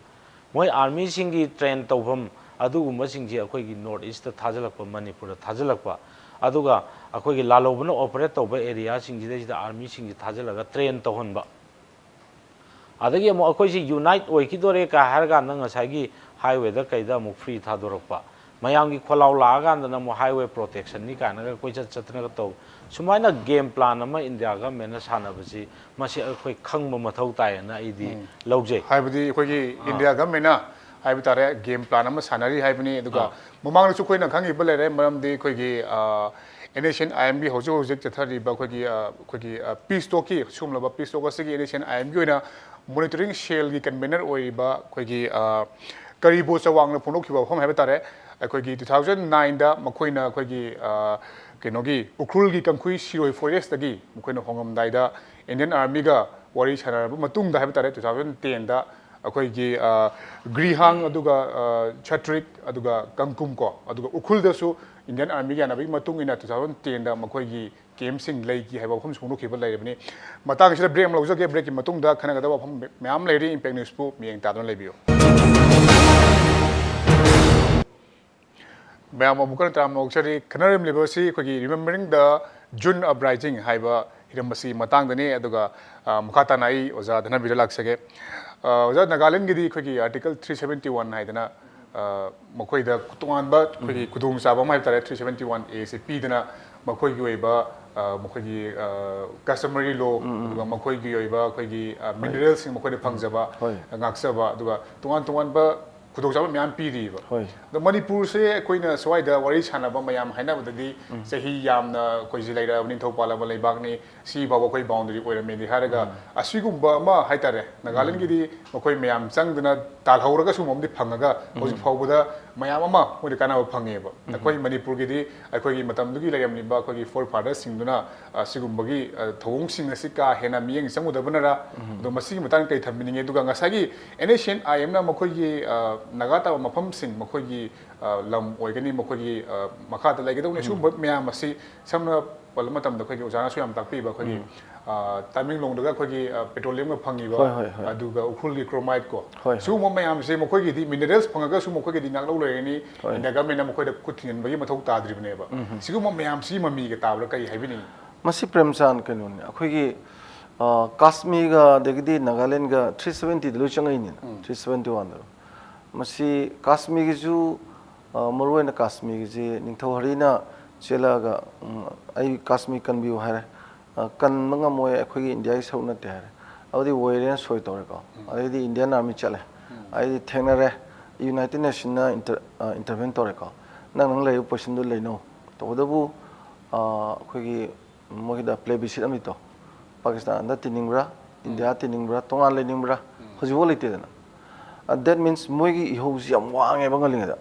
ꯃꯣꯏ ꯑꯥꯔꯃꯤꯁꯤꯡꯒꯤ ꯇ꯭ꯔꯦꯟ ꯇꯧꯐꯝ ꯑꯗꯨꯒꯨꯝꯕꯁꯤꯡꯁꯤ ꯑꯩꯈꯣꯏꯒꯤ ꯅꯣꯔꯠ ꯏꯁꯇ ꯊꯥꯖꯤꯜꯂꯛꯄ, ꯃꯅꯤꯄꯨꯔꯗ ꯊꯥꯖꯤꯜꯂꯛꯄ, ꯑꯗꯨꯒ ꯑꯩꯈꯣꯏꯒꯤ ꯂꯥꯜꯍꯧꯕꯅ ꯑꯣꯄꯔꯦꯠ ꯇꯧꯕ ꯑꯦꯔꯤꯌꯥꯁꯤꯡꯁꯤꯗꯩꯁꯤꯗ ꯑꯥꯔꯃꯤꯁꯤꯡꯁꯤ ꯊꯥꯖꯤꯜꯂꯒ ꯇ꯭ꯔꯦꯟ ꯇꯧꯍꯟꯕ꯫ ꯑꯗꯒꯤ ꯑꯃꯨꯛ ꯑꯩꯈꯣꯏꯁꯤ ꯌꯨꯅꯥꯏꯠ ꯑꯣꯏꯈꯤꯗꯣꯔꯦ ꯀꯥꯏ ꯍꯥꯏꯔꯀꯥꯟꯗ ꯉꯁꯥꯏꯒꯤ ꯍꯥꯏꯋꯦꯗ ꯀꯩꯗ ꯑꯃꯨꯛ ꯐ꯭ꯔꯤ ꯊꯥꯗꯣꯔꯛꯄ, ꯃꯌꯥꯝꯒꯤ ꯈꯣꯜꯂꯥꯎ ꯂꯥꯛꯑꯀꯥꯟꯗꯅ ꯑꯃꯨꯛ ꯍꯥꯏꯋꯦ ꯄ꯭ꯔꯣꯇꯦꯛꯁꯟꯅꯤ ꯀꯥꯏꯅꯒ ꯀꯣꯏꯆꯠ ꯆꯠꯇꯅꯒ ꯇꯧ꯫ ꯁꯨꯃꯥꯏꯅ ꯒꯦꯝ ꯄ꯭ꯂꯥꯟ ꯑꯃ ꯏꯟꯗꯤꯌꯥ ꯒꯚꯔꯟꯃꯦꯟꯠꯅ ꯁꯥꯟꯅꯕꯁꯤ, ꯃꯁꯤ ꯑꯩꯈꯣꯏ ꯈꯪꯕ ꯃꯊꯧ ꯇꯥꯏꯌꯦꯅ ꯑꯩꯗꯤ ꯎꯝ꯫ ꯂꯧꯖꯩ꯫ ꯍꯥꯏꯕꯗꯤ ꯑꯩꯈꯣꯏꯒꯤ ꯑꯥ꯫ ꯏꯟꯗꯤꯌꯥ ꯒꯚꯔꯟꯃꯦꯟꯠꯅ ꯍꯥꯏꯕ ꯇꯥꯔꯦ, ꯒꯦꯝ ꯄ꯭ꯂꯥꯟ ꯑꯃ ꯁꯥꯟꯅꯔꯤ ꯍꯥꯏꯕꯅꯤ꯫ ꯑꯗꯨꯒ ꯑꯥ꯫ ꯃꯃꯥꯡꯗꯁꯨ ꯑꯩꯈꯣꯏꯅ ꯈꯪꯉꯤꯕ ꯂꯩꯔꯦ, ꯃꯔꯝꯗꯤ ꯑꯩꯈꯣꯏꯒꯤ, ꯑꯥ, ꯑꯦꯟ ꯑꯦꯁ ꯑꯦꯟ ꯑꯥꯏ ꯑꯦꯝꯒꯤ ꯍꯧꯖꯤꯛ ꯍꯧꯖꯤꯛ ꯆꯠꯊꯔꯤꯕ ꯑꯩꯈꯣꯏꯒꯤ, ꯑꯥ, ꯑꯩꯈꯣꯏꯒꯤ, ꯑꯥ, ꯄꯤꯁ ꯇꯣꯛꯀꯤ, ꯁꯤꯒꯨꯝꯂꯕ ꯄꯤꯁ ꯇꯣꯛ ꯑꯁꯤꯒꯤ ꯑꯦꯟ ꯑꯦꯁ ꯑꯦꯟ ꯑꯥꯏ ꯑꯦꯝꯒꯤ ꯑꯣꯏꯅ ꯃꯣꯅꯤꯇꯔꯤꯡ ꯁꯦꯜꯒꯤ ꯀꯟꯚꯦꯅꯔ ꯑꯣꯏꯔꯤꯕ ꯑꯩꯈꯣꯏꯒꯤ, ꯑꯥ, ꯀꯔꯤꯕꯣ ꯆꯋꯥꯡꯅ ꯐꯣꯡꯗꯣꯛꯈꯤꯕ ꯋꯥꯐꯝ ꯍꯥꯏꯕ ꯇꯥꯔꯦ, ꯑꯩꯈꯣꯏꯒꯤ two thousand nineꯗ ꯃꯈꯣꯏꯅ ꯑꯩꯈꯣꯏꯒꯤ, ꯑꯥ, ꯀꯩꯅꯣꯒꯤ ꯎꯈ꯭ꯔꯨꯜꯒꯤ ꯀꯪꯈꯨꯏ ꯁꯤꯔꯣꯏ ꯐꯣꯔꯦꯁꯇꯒꯤ ꯃꯈꯣꯏꯅ ꯍꯣꯡꯉꯝꯗꯥꯏꯗ ꯏꯟꯗꯤꯌꯟ ꯑꯥꯔꯃꯤꯒ ꯋꯥꯔꯤ ꯁꯥꯟꯅꯔꯕ ꯃꯇꯨꯡꯗ ꯍꯥꯏꯕ ꯇꯥꯔꯦ, two thousand tenꯗ ꯑꯩꯈꯣꯏꯒꯤ, ꯑꯥ, ꯒ꯭ꯔꯤꯍꯥꯡ, ꯑꯗꯨꯒ, ꯑꯥ, ꯁꯇ꯭ꯔꯤꯛ, ꯑꯗꯨꯒ ꯀꯪꯀꯨꯝ ꯀꯣ, ꯑꯗꯨꯒ ꯎꯈ꯭ꯔꯨꯜꯗꯁꯨ ꯏꯟꯗꯤꯌꯟ ꯑꯥꯔꯃꯤꯒ ꯌꯥꯅꯕꯒꯤ ꯃꯇꯨꯡ ꯏꯟꯅ two thousand tenꯗ ꯃꯈꯣꯏꯒꯤ ꯀꯦꯝꯞꯁꯤꯡ ꯂꯩꯈꯤ ꯍꯥꯏꯕ ꯋꯥꯐꯝ ꯐꯣꯡꯗꯣꯛꯈꯤꯕ ꯂꯩꯔꯕꯅꯤ꯫ ꯃꯇꯥꯡꯁꯤꯗ ꯕ꯭ꯔꯦꯛ ꯑꯃ ꯂꯧꯖꯒꯦ꯫ ꯕ꯭ꯔꯦꯛꯀꯤ ꯃꯇꯨꯡꯗ ꯈꯟꯅꯒꯗꯕ ꯋꯥꯐꯝ ꯃꯌꯥꯝ ꯂꯩꯔꯤ꯫ ꯏꯝꯄꯦꯛ ꯅ꯭ꯌꯨꯁꯄꯨ ꯃꯤꯠꯌꯦꯡ ꯇꯥꯗꯨꯅ ꯂꯩꯕꯤꯌꯨ꯫ ꯃꯌꯥꯝ ꯑꯃꯨꯛ ꯍꯟꯅ ꯇꯔꯥꯝꯅ ꯑꯣꯛꯆꯔꯤ꯫ ꯈꯟꯅꯔꯝꯂꯤꯕ ꯑꯁꯤ ꯑꯩꯈꯣꯏꯒꯤ Remembering the June Uprising ꯍꯥꯏꯕ ꯍꯤꯔꯝ ꯑꯁꯤ ꯃꯇꯥꯡꯗꯅꯤ꯫ ꯑꯗꯨꯒ, ꯑ, ꯃꯈꯥ ꯇꯥꯅ ꯑꯩ ꯑꯣꯖꯥ ꯙꯅꯕꯤꯔ ꯂꯥꯛꯆꯒꯦ꯫ ꯑ, ꯑꯣꯖꯥ, ꯅꯥꯒꯥꯂꯦꯟꯒꯤꯗꯤ ꯑꯩꯈꯣꯏꯒꯤ Article three seventy one ꯍꯥꯏꯗꯅ, ꯑ, ꯃꯈꯣꯏꯗ ꯇꯣꯉꯥꯟꯕ ꯑꯩꯈꯣꯏꯒꯤ ꯎꯝ꯫ ꯈꯨꯗꯣꯡꯆꯥꯕ ꯑꯃ ꯍꯥꯏꯕ ꯇꯥꯔꯦ, three seventy one A ꯁꯦ ꯄꯤꯗꯅ ꯃꯈꯣꯏꯒꯤ ꯑꯣꯏꯕ, ꯑ, ꯃꯈꯣꯏꯒꯤ, ꯑ, customary law, ꯎꯝ, ꯎꯝ꯫ ꯑꯗꯨꯒ ꯃꯈꯣꯏꯒꯤ ꯑꯣꯏꯕ ꯑꯩꯈꯣꯏꯒꯤ, ꯑ, ꯍꯣꯏ꯫ Mineralꯁꯤꯡ ꯃꯈꯣꯏꯅ ꯎꯝ꯫ ꯐꯪꯖꯕ, ꯍꯣꯏ꯫ ꯉꯥꯛꯆꯕ, ꯑꯗꯨꯒ ꯇꯣꯉꯥꯟ ꯇꯣꯉꯥꯟꯕ ꯈꯨꯗꯣꯡꯆꯥꯕ ꯃꯌꯥꯝ ꯄꯤꯔꯤꯕ꯫ ꯍꯣꯏ꯫ ꯑꯗꯣ ꯃꯅꯤꯄꯨꯔꯁꯦ ꯑꯩꯈꯣꯏꯅ ꯁ꯭ꯋꯥꯏꯗ ꯋꯥꯔꯤ ꯁꯥꯟꯅꯕ ꯃꯌꯥꯝ ꯍꯥꯏꯅꯕꯗꯗꯤ ꯎꯝ꯫ ꯆꯍꯤ ꯌꯥꯝꯅ ꯑꯩꯈꯣꯏꯁꯦ ꯂꯩꯔꯛꯑꯕ ꯅꯤꯡꯊꯧ ꯄꯥꯜꯂꯕ ꯂꯩꯕꯥꯛꯅꯤ, ꯁꯤ ꯐꯥꯎꯕ ꯑꯩꯈꯣꯏ boundary ꯑꯣꯏꯔꯝꯃꯦꯗꯤ ꯍꯥꯏꯔꯒ ꯎꯝ꯫ ꯑꯁꯤꯒꯨꯝꯕ ꯑꯃ ꯍꯥꯏꯇꯥꯔꯦ, ꯎꯝ꯫ ꯅꯥꯒꯥꯂꯦꯟꯒꯤꯗꯤ ꯃꯈꯣꯏ ꯃꯌꯥꯝ ꯆꯪꯗꯅ ꯇꯥꯜꯍꯧꯔꯒ ꯁꯤꯒꯨꯝꯕ ꯑꯃꯗꯤ ꯐꯪꯉꯒ ꯍꯧꯖꯤꯛ ꯎꯝ꯫ ꯐꯥꯎꯕꯗ ꯃꯌꯥꯝ ꯑꯃ ꯃꯣꯏꯗ ꯀꯥꯟꯅꯕ ꯐꯪꯉꯦꯕ꯫ ꯑꯩꯈꯣꯏ ꯃꯅꯤꯄꯨꯔꯒꯤꯗꯤ ꯑꯩꯈꯣꯏꯒꯤ ꯃꯇꯝꯗꯨꯒꯤ ꯂꯩꯔꯝꯂꯤꯕ ꯑꯩꯈꯣꯏꯒꯤ forefatherꯁꯤꯡꯗꯨꯅ, ꯑ, ꯁꯤꯒꯨꯝꯕꯒꯤ, ꯑ, ꯊꯧꯑꯣꯡꯁꯤꯡ ꯑꯁꯤ ꯀꯥ ꯍꯦꯟꯅ ꯃꯤꯠꯌꯦꯡ ꯆꯪꯉꯨꯗꯕꯅꯔ, ꯑꯗꯣ ꯃꯁꯤꯒꯤ ꯃꯇꯥꯡꯗ ꯀꯔꯤ ꯊꯝꯕꯤꯅꯤꯡꯉꯤ? ꯑꯗꯨꯒ ꯉꯁꯥꯏꯒꯤ NSCN-IM-ꯅ ꯃꯈꯣꯏꯒꯤ, ꯑ, ꯅꯥꯒꯥ ꯇꯥꯕ ꯃꯐꯝꯁꯤꯡ, ꯃꯈꯣꯏꯒꯤ, ꯑ, ꯂꯝ ꯑꯣꯏꯒꯅꯤ, ꯃꯈꯣꯏꯒꯤ, ꯑ, ꯃꯈꯥꯗ ꯂꯩꯒꯗꯧꯅꯤ, ꯁꯤꯒꯨꯝꯕ ꯃꯌꯥꯝ ꯑꯁꯤ ꯁꯝꯅ ꯄꯜꯂꯕ ꯃꯇꯝꯗ ꯑꯩꯈꯣꯏꯒꯤ ꯑꯣꯖꯥꯅꯁꯨ ꯌꯥꯝ ꯇꯥꯛꯄꯤꯕ, ꯑꯩꯈꯣꯏꯒꯤ, ꯑ, ꯇꯃꯦꯡꯂꯣꯡꯗꯒ ꯑꯩꯈꯣꯏꯒꯤ, ꯑ, petroleum-ꯒ ꯐꯪꯉꯤꯕ, ꯍꯣꯏ, ꯍꯣꯏ, ꯍꯣꯏ꯫ ꯑꯗꯨꯒ ꯎꯈ꯭ꯔꯨꯜꯒꯤ chromite ꯀꯣ, ꯍꯣꯏ, ꯍꯣꯏ꯫ ꯁꯤꯒꯨꯝꯕ ꯃꯌꯥꯝꯁꯦ ꯃꯈꯣꯏꯒꯤꯗꯤ minerals ꯐꯪꯉꯒꯁꯨ ꯃꯈꯣꯏꯒꯤꯗꯤ ꯉꯥꯛꯂꯧ ꯂꯣꯏꯔꯅꯤ, ꯍꯣꯏ꯫ India government-ꯅ ꯃꯈꯣꯏꯗ ꯈꯨꯠ ꯊꯤꯡꯖꯤꯟꯕꯒꯤ ꯃꯊꯧ ꯇꯥꯗ꯭ꯔꯤꯕꯅꯦꯕ꯫ ꯁꯤꯒꯨꯝꯕ ꯃꯌꯥꯝꯁꯤ ꯃꯃꯤꯒ ꯇꯥꯕ꯭ꯔꯥ, ꯀꯔꯤ ꯍꯥꯏꯕꯤꯅꯤꯡꯉꯤ? ꯃꯁꯤ ꯄ꯭ꯔꯦꯝꯆꯥꯟ ꯀꯩꯅꯣꯅꯤ, ꯑꯩꯈꯣꯏꯒꯤ, ꯑ, ꯀꯥꯁꯃꯤꯔꯒ ꯑꯗꯒꯤꯗꯤ ꯅꯥꯒꯥꯂꯦꯟꯒ three seventy-ꯗ ꯂꯣꯏ ꯆꯪꯉꯛꯏꯅꯤꯅ, three seventy-one-ꯗ꯫ ꯃꯁꯤ ꯀꯥꯁꯃꯤꯔꯒꯤꯁꯨ, ꯑ, ꯃꯔꯨꯑꯣꯏꯅ ꯀꯥꯁꯃꯤꯔꯒꯤꯁꯤ ꯅꯤꯡꯊꯧ ꯍꯔꯤꯅ ꯆꯦꯜꯂꯛꯑꯒ, ꯎꯝ, "ꯑꯩ ꯀꯥꯁꯃꯤꯔ ꯀꯟꯕꯤꯌꯨ" ꯍꯥꯏꯔꯦ꯫ ꯑ, "ꯀꯟꯕ ꯉꯝꯃꯣꯏ, ꯑꯩꯈꯣꯏꯒꯤ ꯏꯟꯗꯤꯌꯥꯒꯤ ꯁꯔꯨꯛ ꯅꯠꯇꯦ" ꯍꯥꯏꯔꯦ꯫ ꯑꯗꯨꯗꯤ ꯋꯥꯌꯦꯜꯅ ꯁꯣꯏ ꯇꯧꯔꯦꯀꯣ꯫ ꯑꯗꯩꯗꯤ Indian Army ꯆꯠꯂꯦ꯫ ꯑꯗꯩꯗꯤ ꯊꯦꯡꯅꯔꯦ꯫ United Nation-ꯅ inter-, ꯑ, intervene ꯇꯧꯔꯦꯀꯣ꯫ "ꯅꯪ, ꯅꯪ ꯂꯩꯔꯤꯕ position-ꯗꯨ ꯂꯩꯅꯧ꯫ ꯇꯧꯕꯇꯕꯨ, ꯑ, ꯑꯩꯈꯣꯏꯒꯤ ꯃꯣꯏꯒꯤꯗ plebiscite ꯑꯃꯗꯤ ꯇꯧ꯫ ꯄꯥꯀꯤꯁꯇꯥꯟꯗ ꯇꯤꯟꯅꯤꯡꯕ꯭ꯔꯥ? ꯏꯟꯗꯤꯌꯥ ꯇꯤꯟꯅꯤꯡꯕ꯭ꯔꯥ? ꯇꯣꯉꯥꯟ ꯂꯩꯅꯤꯡꯕ꯭ꯔꯥ?" ꯍꯧꯖꯤꯛꯐꯥꯎ ꯂꯩꯇꯦꯗꯅ꯫ ꯑ, that means ꯃꯣꯏꯒꯤ ꯏꯍꯧꯁꯤ ꯌꯥꯝ ꯋꯥꯡꯉꯦꯕ ꯉꯜꯂꯤꯉꯩꯗ꯫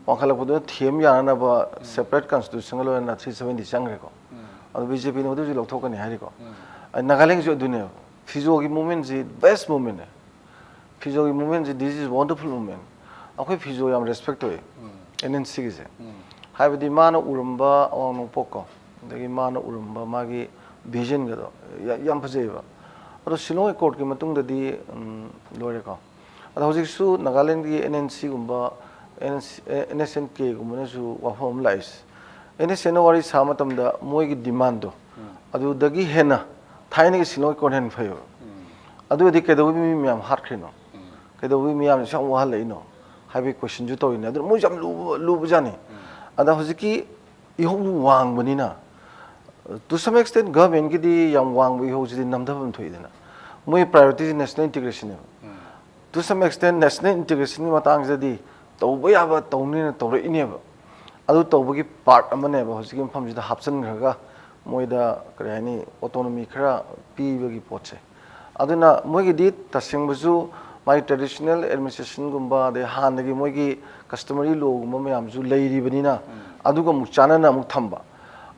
ꯋꯥꯡꯈꯠꯂꯛꯄꯗꯨꯅ ꯊꯦꯝ ꯌꯥꯅꯅꯕ separate constitution-ꯒ ꯂꯣꯏꯅꯅ three seventy ꯆꯪꯈ꯭ꯔꯦꯀꯣ꯫ ꯑꯗꯣ BJP-ꯅ ꯍꯧꯖꯤꯛ ꯍꯧꯖꯤꯛ ꯂꯧꯊꯣꯛꯀꯅꯤ ꯍꯥꯏꯔꯤꯀꯣ꯫ ꯑ, ꯅꯥꯒꯥꯂꯦꯟꯒꯤꯁꯨ ꯑꯗꯨꯅꯦꯕ꯫ ꯐꯤꯖꯣꯒꯤ movement-ꯁꯤ best movement-ꯅꯦ꯫ ꯐꯤꯖꯣꯒꯤ movement-ꯁꯤ, this is wonderful movement꯫ ꯑꯩꯈꯣꯏ ꯐꯤꯖꯣ ꯌꯥꯝ respect ꯇꯧꯏ, NNC-ꯒꯤꯁꯦ꯫ ꯍꯥꯏꯕꯗꯤ ꯃꯥꯅ ꯎꯔꯝꯕ ꯑꯋꯥꯡ ꯅꯣꯡꯄꯣꯛꯀꯣ, ꯑꯗꯒꯤ ꯃꯥꯅ ꯎꯔꯝꯕ ꯃꯥꯒꯤ vision-ꯒꯗꯣ ꯌꯥ-, ꯌꯥꯝ ꯐꯖꯩꯌꯦꯕ꯫ ꯑꯗꯣ ꯁꯤꯂꯣꯡ Accord-ꯀꯤ ꯃꯇꯨꯡꯗꯗꯤ, ꯎꯝ, ꯂꯣꯏꯔꯦꯀꯣ꯫ ꯑꯗꯣ ꯍꯧꯖꯤꯛꯁꯨ ꯅꯥꯒꯥꯂꯦꯟꯒꯤ NNC-ꯒꯨꯝꯕ, NNC, ꯑꯦ, NSCN-K-ꯒꯨꯝꯕꯅꯁꯨ ꯋꯥꯐꯝ ꯑꯃ ꯂꯥꯛꯏꯁꯦ꯫ NSCN-ꯅ ꯋꯥꯔꯤ ꯁꯥꯕ ꯃꯇꯝꯗ ꯃꯣꯏꯒꯤ demand-ꯗꯣ ꯑꯗꯨꯗꯒꯤ ꯍꯦꯟꯅ ꯊꯥꯏꯅꯒꯤ ꯁꯤꯂꯣꯡ Accord ꯍꯦꯟꯅ ꯐꯩꯕ꯫ ꯑꯗꯨ ꯑꯣꯏꯔꯗꯤ ꯀꯩꯗꯧꯕꯒꯤ ꯃꯤ ꯃꯌꯥꯝ ꯍꯥꯠꯈ꯭ꯔꯤꯅꯣ? ꯀꯩꯗꯧꯕꯒꯤ ꯃꯤꯌꯥꯝꯁꯦ ꯁꯨꯛ ꯌꯥꯝ ꯋꯥꯍꯜꯂꯛꯏꯅꯣ? ꯍꯥꯏꯕꯒꯤ question-ꯁꯨ ꯇꯧꯔꯤꯅꯦ꯫ ꯑꯗꯨꯅ ꯃꯣꯏꯁꯨ ꯌꯥꯝ ꯂꯨꯕ, ꯂꯨꯕꯖꯥꯠꯅꯤ꯫ ꯑꯗ ꯍꯧꯖꯤꯛꯀꯤ ꯏꯍꯧ ꯋꯥꯡꯕꯅꯤꯅ, to some extent government-ꯀꯤꯗꯤ ꯌꯥꯝ ꯋꯥꯡꯕ ꯏꯍꯧꯁꯤꯗꯤ ꯅꯝꯊꯐꯝ ꯊꯣꯛꯏꯗꯅ꯫ ꯃꯣꯏ priority-ꯁꯤ national integration-ꯅꯦꯕ꯫ To some extent national integration-ꯒꯤ ꯃꯇꯥꯡꯁꯤꯗꯗꯤ ꯇꯧꯕ ꯌꯥꯕ ꯇꯧꯅꯤꯅ ꯇꯧꯔꯛꯏꯅꯦꯕ꯫ ꯑꯗꯨ ꯇꯧꯕꯒꯤ part ꯑꯃꯅꯦꯕ ꯍꯧꯖꯤꯛꯀꯤ ꯃꯐꯝꯁꯤꯗ ꯍꯥꯞꯆꯤꯟꯈ꯭ꯔꯒ ꯃꯣꯏꯗ, ꯀꯔꯤ ꯍꯥꯏꯅꯤ, autonomy ꯈꯔ ꯄꯤꯕꯒꯤ ꯄꯣꯠꯁꯦ꯫ ꯑꯗꯨꯅ ꯃꯣꯏꯒꯤꯗꯤ ꯇꯁꯦꯡꯕꯁꯨ, ꯃꯥꯒꯤ traditional administrationꯒꯨꯝꯕ, ꯑꯗꯩ ꯍꯥꯟꯅꯒꯤ ꯃꯣꯏꯒꯤ customary lawꯒꯨꯝꯕ ꯃꯌꯥꯝꯁꯨ ꯂꯩꯔꯤꯕꯅꯤꯅ, ꯑꯗꯨꯒ ꯑꯃꯨꯛ ꯆꯥꯟꯅꯅ ꯑꯃꯨꯛ ꯊꯝꯕ꯫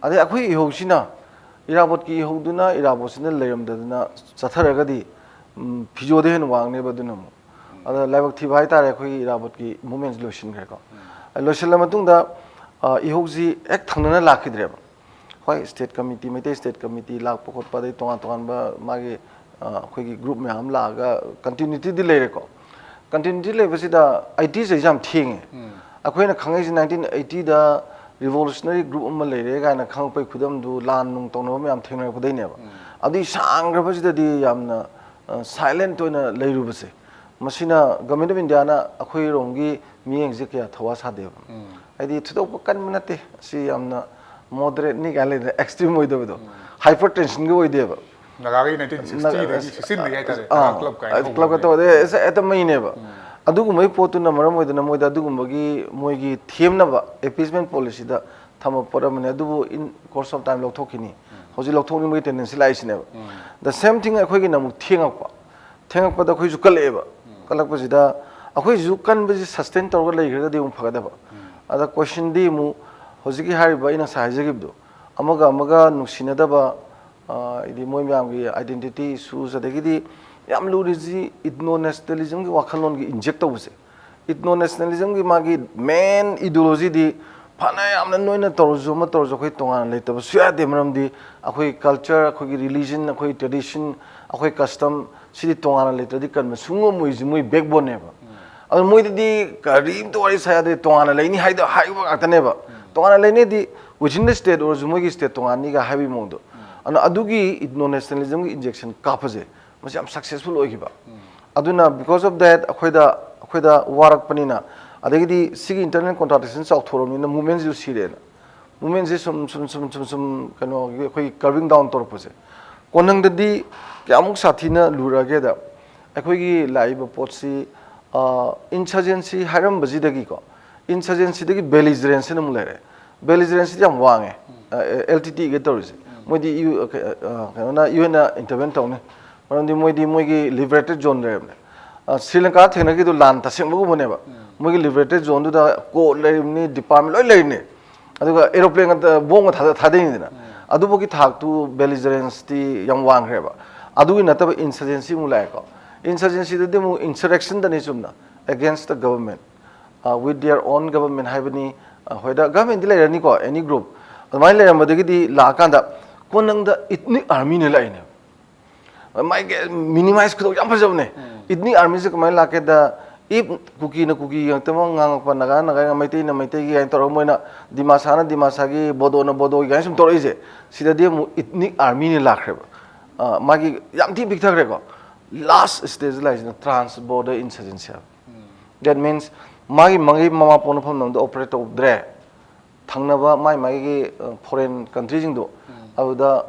ꯑꯗꯩ ꯑꯩꯈꯣꯏ ꯏꯍꯧꯁꯤꯅ, ꯏꯔꯥꯕꯣꯠꯀꯤ ꯏꯍꯧꯗꯨꯅ ꯏꯔꯥꯕꯣꯠꯁꯤꯅ ꯂꯩꯔꯝꯗꯗꯅ ꯆꯠꯊꯔꯒꯗꯤ, ꯎꯝ, ꯐꯤꯖꯣꯗ ꯍꯦꯟꯅ ꯋꯥꯡꯅꯦꯕ ꯑꯗꯨꯅ ꯑꯃꯨꯛ꯫ ꯑꯗ ꯂꯥꯏꯕꯛ ꯊꯤꯕ ꯍꯥꯏꯇꯥꯔꯦ, ꯑꯩꯈꯣꯏꯒꯤ ꯏꯔꯥꯕꯣꯠꯀꯤ movementꯁꯤ ꯂꯣꯏꯁꯤꯟꯈ꯭ꯔꯦꯀꯣ꯫ ꯂꯣꯏꯁꯤꯜꯂ ꯃꯇꯨꯡꯗ, ꯑ, ꯏꯍꯧꯁꯤ ꯍꯦꯛ ꯊꯪꯅꯅ ꯂꯥꯛꯈꯤꯗ꯭ꯔꯦꯕ꯫ ꯍꯣꯏ, state committee, Meitei state committee ꯂꯥꯛꯄ ꯈꯣꯠꯄ, ꯑꯗꯩ ꯇꯣꯉꯥꯟ ꯇꯣꯉꯥꯟꯕ ꯃꯥꯒꯤ, ꯑ, ꯑꯩꯈꯣꯏꯒꯤ group ꯃꯌꯥꯝ ꯑꯃ ꯂꯥꯛꯑꯒ continuityꯗꯤ ꯂꯩꯔꯦꯀꯣ꯫ Continuity ꯂꯩꯕꯁꯤꯗ eighties ꯁꯦ ꯌꯥꯝ ꯊꯦꯡꯉꯦ꯫ ꯑꯩꯈꯣꯏꯅ ꯈꯪꯉꯛꯏꯁꯦ nineteen eightyꯗ revolutionary group ꯑꯃ ꯂꯩꯔꯦ ꯀꯥꯏꯅ ꯈꯪꯉꯛꯄꯩ ꯈꯨꯗꯝꯗꯨ ꯂꯥꯟ ꯅꯨꯡ ꯇꯧꯅꯕ ꯃꯌꯥꯝ ꯊꯦꯡꯅꯔꯛꯄꯗꯩꯅꯦꯕ꯫ ꯑꯗꯨꯒꯤ ꯁꯥꯡꯈ꯭ꯔꯕꯁꯤꯗꯗꯤ ꯌꯥꯝꯅ, ꯑ, silent ꯑꯣꯏꯅ ꯂꯩꯔꯨꯕꯁꯦ, ꯃꯁꯤꯅ Government of Indiaꯅ ꯑꯩꯈꯣꯏꯔꯣꯝꯒꯤ ꯃꯤꯠꯌꯦꯡꯁꯦ ꯀꯌꯥ ꯊꯧꯋꯥ ꯁꯥꯗꯦꯕ꯫ ꯍꯥꯏꯗꯤ ꯊꯣꯏꯗꯣꯛꯄ ꯀꯟꯕ ꯅꯠꯇꯦ, ꯑꯁꯤ ꯌꯥꯝꯅ moderateꯅꯤ ꯀꯥꯏꯅ ꯂꯩꯗꯅ, extreme ꯑꯣꯏꯗꯕꯗꯣ, hypertensionꯒ ꯑꯣꯏꯗꯦꯕ꯫ ꯅꯥꯒꯥꯒꯤ nineteen sixtyꯗꯒꯤ, sixteenꯗꯒꯤ ꯍꯥꯏꯇꯥꯔꯦ, ꯑ, club ꯀꯥꯏꯅ club ꯍꯧꯕꯅꯦ꯫ ꯇꯧꯔꯗꯤ ꯑꯁ, ꯍꯦꯛꯇ ꯃꯩꯅꯦꯕ꯫ ꯑꯗꯨꯒꯨꯝꯕꯒꯤ ꯄꯣꯠꯇꯨꯅ ꯃꯔꯝ ꯑꯣꯏꯗꯅ ꯃꯣꯏꯗ ꯑꯗꯨꯒꯨꯝꯕꯒꯤ ꯃꯣꯏꯒꯤ ꯊꯦꯝꯅꯕ appeasement policyꯗ ꯊꯝꯕ ꯄꯣꯠ ꯑꯃꯅꯤ꯫ ꯑꯗꯨꯕꯨ in course of time ꯂꯧꯊꯣꯛꯈꯤꯅꯤ꯫ ꯍꯧꯖꯤꯛ ꯂꯧꯊꯣꯛꯅꯤꯡꯕꯒꯤ tendency ꯂꯥꯛꯏꯁꯤꯅꯦꯕ꯫ The same thing ꯑꯩꯈꯣꯏꯒꯤꯅ ꯑꯃꯨꯛ ꯊꯦꯡꯉꯛꯄ꯫ ꯊꯦꯡꯉꯛꯄꯗ ꯑꯩꯈꯣꯏꯁꯨ ꯀꯜꯂꯛꯑꯦꯕ꯫ ꯀꯜꯂꯛꯄꯁꯤꯗ ꯑꯩꯈꯣꯏꯁꯨ ꯀꯟꯕꯁꯤ sustain ꯇꯧꯔꯒ ꯂꯩꯈ꯭ꯔꯒꯗꯤ ꯑꯃꯨꯛ ꯐꯒꯗꯕ꯫ ꯑꯗ questionꯗꯤ ꯑꯃꯨꯛ ꯍꯧꯖꯤꯛꯀꯤ ꯍꯥꯏꯔꯤꯕ ꯑꯩꯅ ꯉꯁꯥꯏ ꯍꯥꯏꯖꯈꯤꯕꯗꯣ, ꯑꯃꯒ ꯑꯃꯒ ꯅꯨꯡꯁꯤꯅꯗꯕ, ꯑ, ꯍꯥꯏꯗꯤ ꯃꯣꯏ ꯃꯌꯥꯝꯒꯤ identity issues, ꯑꯗꯒꯤꯗꯤ ꯌꯥꯝ ꯂꯨꯔꯤꯁꯤ ethno nationalismꯒꯤ ꯋꯥꯈꯜꯂꯣꯟꯒꯤ inject ꯇꯧꯕꯁꯦ꯫ Ethno nationalismꯒꯤ ꯃꯥꯒꯤ main ideologyꯗꯤ ꯐꯅ ꯌꯥꯝꯅ ꯅꯣꯏꯅ ꯇꯧꯔꯁꯨ ꯑꯃ ꯇꯧꯔꯁꯨ ꯑꯩꯈꯣꯏ ꯇꯣꯉꯥꯟꯅ ꯂꯩꯇꯕ ꯁꯨꯌꯥ ꯌꯥꯗꯦ꯫ ꯃꯔꯝꯗꯤ ꯑꯩꯈꯣꯏ culture, ꯑꯩꯈꯣꯏꯒꯤ religion, ꯑꯩꯈꯣꯏ tradition, ꯑꯩꯈꯣꯏ custom ꯁꯤꯗꯤ ꯇꯣꯉꯥꯟꯅ ꯂꯩꯇ꯭ꯔꯗꯤ ꯀꯟꯕ ꯁꯨꯡꯉꯝꯃꯣꯏꯁꯤ ꯃꯣꯏ backboneꯅꯦꯕ꯫ ꯑꯗꯨ ꯃꯣꯏꯗꯗꯤ ꯀꯔꯤꯝꯇ ꯋꯥꯔꯤ ꯁꯥ ꯌꯥꯗꯦ, ꯇꯣꯉꯥꯟꯅ ꯂꯩꯅꯤ ꯍꯥꯏꯗ ꯍꯥꯏꯕ ꯉꯥꯛꯇꯅꯦꯕ꯫ ꯇꯣꯉꯥꯟꯅ ꯂꯩꯅꯤꯗꯤ within the state ꯑꯣꯏꯔꯁꯨ ꯃꯣꯏꯒꯤ state ꯇꯣꯉꯥꯟꯅꯤꯒ ꯍꯥꯏꯕꯒꯤ ꯃꯑꯣꯡꯗꯣ꯫ ꯑꯗꯨꯅ ꯑꯗꯨꯒꯤ ethno nationalismꯒꯤ injection ꯀꯥꯞꯄꯁꯦ, ꯃꯁꯤ ꯌꯥꯝ successful ꯑꯣꯏꯈꯤꯕ꯫ ꯑꯗꯨꯅ because of that ꯑꯩꯈꯣꯏꯗ, ꯑꯩꯈꯣꯏꯗ ꯋꯥꯔꯛꯄꯅꯤꯅ, ꯑꯗꯒꯤꯗꯤ ꯁꯤꯒꯤ internal contradiction ꯆꯥꯎꯊꯣꯔꯛꯑꯕꯅꯤꯅ movementꯁꯤꯁꯨ ꯁꯤꯔꯦꯅ꯫ Movementꯁꯤ ꯁꯨꯝ, ꯁꯨꯝ, ꯁꯨꯝ, ꯁꯨꯝ, ꯁꯨꯝ ꯀꯩꯅꯣꯒꯤ ꯑꯩꯈꯣꯏꯒꯤ curving down ꯇꯧꯔꯛꯄꯁꯦ꯫ ꯀꯣꯟꯅꯪꯗꯗꯤ ꯀꯌꯥꯃꯨꯛ ꯁꯥꯊꯤꯅ ꯂꯨꯔꯛꯑꯒꯦꯗ, ꯑꯩꯈꯣꯏꯒꯤ ꯂꯥꯛꯏꯕ ꯄꯣꯠꯁꯤ, ꯑ, insurgency ꯍꯥꯏꯔꯝꯕꯁꯤꯗꯒꯤꯀꯣ, insurgencyꯗꯒꯤ belligerenceꯅ ꯑꯃꯨꯛ ꯂꯩꯔꯦ꯫ Belligerenceꯁꯤꯗꯤ ꯌꯥꯝ ꯋꯥꯡꯉꯦ, ꯑ, ꯑꯦꯜ ꯇꯤ ꯇꯤꯒ ꯇꯧꯔꯤꯁꯦ꯫ ꯃꯣꯏꯗꯤ ꯌꯨ-, ꯑ, ꯀ-, ꯑ, ꯀꯩꯅꯣꯅ, ꯌꯨ ꯑꯦꯟꯅ intervene ꯇꯧꯅꯤ꯫ ꯃꯔꯝꯗꯤ ꯃꯣꯏꯗꯤ ꯃꯣꯏꯒꯤ liberated zone ꯂꯩꯔꯕꯅꯦ꯫ ꯁ꯭ꯔꯤ ꯂꯪꯀꯥ ꯊꯦꯡꯅꯈꯤꯗꯨ ꯂꯥꯟ ꯇꯁꯦꯡꯕꯒꯨꯝꯕꯅꯦꯕ꯫ ꯃꯣꯏꯒꯤ ꯂꯤꯕꯔꯦꯇꯦꯠ ꯖꯣꯟꯗꯨꯗ ꯀꯣꯔꯠ ꯂꯩꯔꯤꯕꯅꯤ, ꯗꯤꯄꯥꯔꯠꯃꯦꯟ ꯂꯣꯏ ꯂꯩꯔꯤꯅꯤ꯫ ꯑꯗꯨꯒ ꯑꯦꯔꯣꯄ꯭ꯂꯦꯟ ꯕꯣꯝꯒ ꯊꯥꯗ ꯊꯥꯗꯩꯅꯤꯗꯅ꯫ ꯑꯗꯨꯐꯥꯎꯒꯤ ꯊꯥꯛꯇꯨ ꯕꯦꯂꯤꯖꯔꯦꯟꯁꯇꯤ ꯌꯥꯝ ꯋꯥꯡꯈ꯭ꯔꯦꯕ꯫ ꯑꯗꯨꯒꯤ ꯅꯠꯇꯕ ꯏꯟꯁꯔꯖꯦꯟꯁꯤ ꯑꯃꯨꯛ ꯂꯥꯛꯑꯦꯀꯣ꯫ ꯏꯟꯁꯔꯖꯦꯟꯁꯤꯗꯗꯤ ꯑꯃꯨꯛ ꯏꯟꯁꯔꯦꯛꯁꯟꯗꯅꯤ ꯆꯨꯝꯅ, against the government, with their own government ꯍꯥꯏꯕꯅꯤ꯫ ꯍꯣꯏꯗ ꯒꯚꯔꯟꯃꯦꯟꯗꯤ ꯂꯩꯔꯅꯤꯀꯣ, ꯑꯦꯅꯤ ꯒ꯭ꯔꯨꯞ꯫ ꯑꯗꯨꯃꯥꯏꯅ ꯂꯩꯔꯝꯕꯗꯒꯤꯗꯤ ꯂꯥꯛꯑꯀꯥꯟꯗ ꯀꯣꯟꯅꯪꯗ ꯏꯊꯅꯤꯛ ꯑꯥꯔꯃꯤꯅ ꯂꯥꯛꯏꯅꯦꯕ꯫ ꯃꯥꯒꯤ ꯃꯤꯅꯤꯃꯥꯏꯁ ꯈꯨꯗꯣꯡ ꯌꯥꯝ ꯐꯖꯕꯅꯦ꯫ ꯏꯊꯅꯤꯛ ꯑꯥꯔꯃꯤꯁꯦ ꯀꯃꯥꯏꯅ ꯂꯥꯛꯀꯦꯗ, ꯏꯐ ꯀꯨꯀꯤꯅ ꯀꯨꯀꯤ ꯉꯥꯛꯇꯃꯛ ꯉꯥꯡꯉꯛꯄ, ꯅꯥꯒꯥ ꯅꯥꯒꯥ, ꯃꯩꯇꯩꯅ ꯃꯩꯇꯩꯒꯤ ꯀꯥꯏꯅ ꯇꯧꯔꯒ ꯃꯣꯏꯅ ꯗꯤꯃꯥꯁꯥꯅ ꯗꯤꯃꯥꯁꯥꯒꯤ, ꯕꯣꯗꯣꯅ ꯕꯣꯗꯣꯒꯤ ꯀꯥꯏꯅ ꯁꯨꯝ ꯇꯧꯔꯛꯏꯁꯦ꯫ ꯁꯤꯗꯗꯤ ꯑꯃꯨꯛ ꯏꯊꯅꯤꯛ ꯑꯥꯔꯃꯤꯅ ꯂꯥꯛꯈ꯭ꯔꯦꯕ꯫ ꯃꯥꯒꯤ ꯌꯥꯝ ꯊꯤꯅ ꯄꯤꯛꯊꯈ꯭ꯔꯦꯀꯣ꯫ ꯂꯥꯁ ꯁ꯭ꯇꯦꯖ ꯂꯥꯛꯏꯁꯤꯅ ꯇ꯭ꯔꯥꯟꯁ ꯕꯣꯔꯗꯔ ꯏꯟꯁꯔꯖꯦꯟꯁꯤ ꯍꯥꯏꯕ꯫ That means ꯃꯥꯒꯤ ꯃꯥꯒꯤ ꯃꯃꯥ ꯄꯣꯛꯅꯐꯝ ꯂꯝꯗ ꯑꯣꯄꯔꯦꯠ ꯇꯧꯗ꯭ꯔꯦ꯫ ꯊꯪꯅꯕ ꯃꯥꯏ ꯃꯥꯏꯒꯤ ꯐꯣꯔꯦꯟ ꯀꯟꯇ꯭ꯔꯤꯁꯤꯡꯗꯣ ꯑꯗꯨꯗ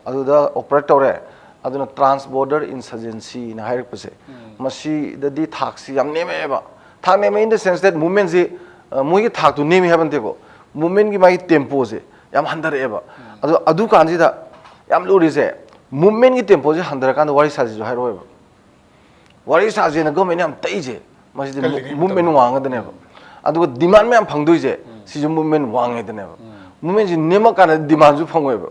ꯑꯗꯨꯗ ꯑꯣꯄꯔꯦꯠ ꯇꯧꯔꯦ꯫ ꯑꯗꯨꯅ ꯇ꯭ꯔꯥꯟꯁ ꯕꯣꯔꯗꯔ ꯏꯟꯁꯔꯖꯦꯟꯁꯤꯅ ꯍꯥꯏꯔꯛꯄꯁꯦ, ꯃꯁꯤꯗꯗꯤ ꯊꯥꯛꯁꯤ ꯌꯥꯝ ꯅꯦꯝꯃꯛꯑꯦꯕ꯫ ꯊꯥꯛ ꯅꯦꯝꯃꯦ in the sense that movement ꯁꯤ, ꯃꯣꯏꯒꯤ ꯊꯥꯛꯇꯨ ꯅꯦꯝꯃꯤ ꯍꯥꯏꯕ ꯅꯠꯇꯦꯀꯣ, movement ꯀꯤ ꯃꯥꯒꯤ ꯇꯦꯝꯄꯣꯁꯦ ꯌꯥꯝ ꯍꯟꯊꯔꯛꯑꯦꯕ꯫ ꯑꯗꯣ ꯑꯗꯨ ꯀꯥꯟꯁꯤꯗ ꯌꯥꯝ ꯂꯨꯔꯤꯁꯦ, movement ꯀꯤ ꯇꯦꯝꯄꯣꯁꯦ ꯍꯟꯊꯔꯀꯥꯟꯗ ꯋꯥꯔꯤ ꯁꯥꯁꯤꯁꯨ ꯍꯥꯏꯔꯛꯑꯣꯏꯕ꯫ ꯋꯥꯔꯤ ꯁꯥꯁꯦꯅ ꯒꯣꯔꯃꯦꯟꯅ ꯌꯥꯝ ꯇꯛꯏꯁꯦ, ꯃꯁꯤꯗꯤ ꯀꯜꯂꯤꯉꯩ ꯃꯨꯚꯃꯦꯟ ꯃꯇꯝꯗ꯫ ꯋꯥꯡꯉꯗꯅꯦꯕ꯫ ꯑꯗꯨꯒ ꯗꯤꯃꯥꯟ ꯃꯌꯥꯝ ꯐꯪꯗꯣꯏꯁꯦ, ꯁꯤꯁꯨ ꯃꯨꯚꯃꯦꯟ ꯋꯥꯡꯉꯦꯗꯅꯦꯕ꯫ ꯃꯨꯚꯃꯦꯟꯁꯤ ꯅꯦꯝꯃꯛꯀꯥꯟꯗ ꯗꯤꯃꯥꯟꯁꯨ ꯐꯪꯉꯣꯏꯕ꯫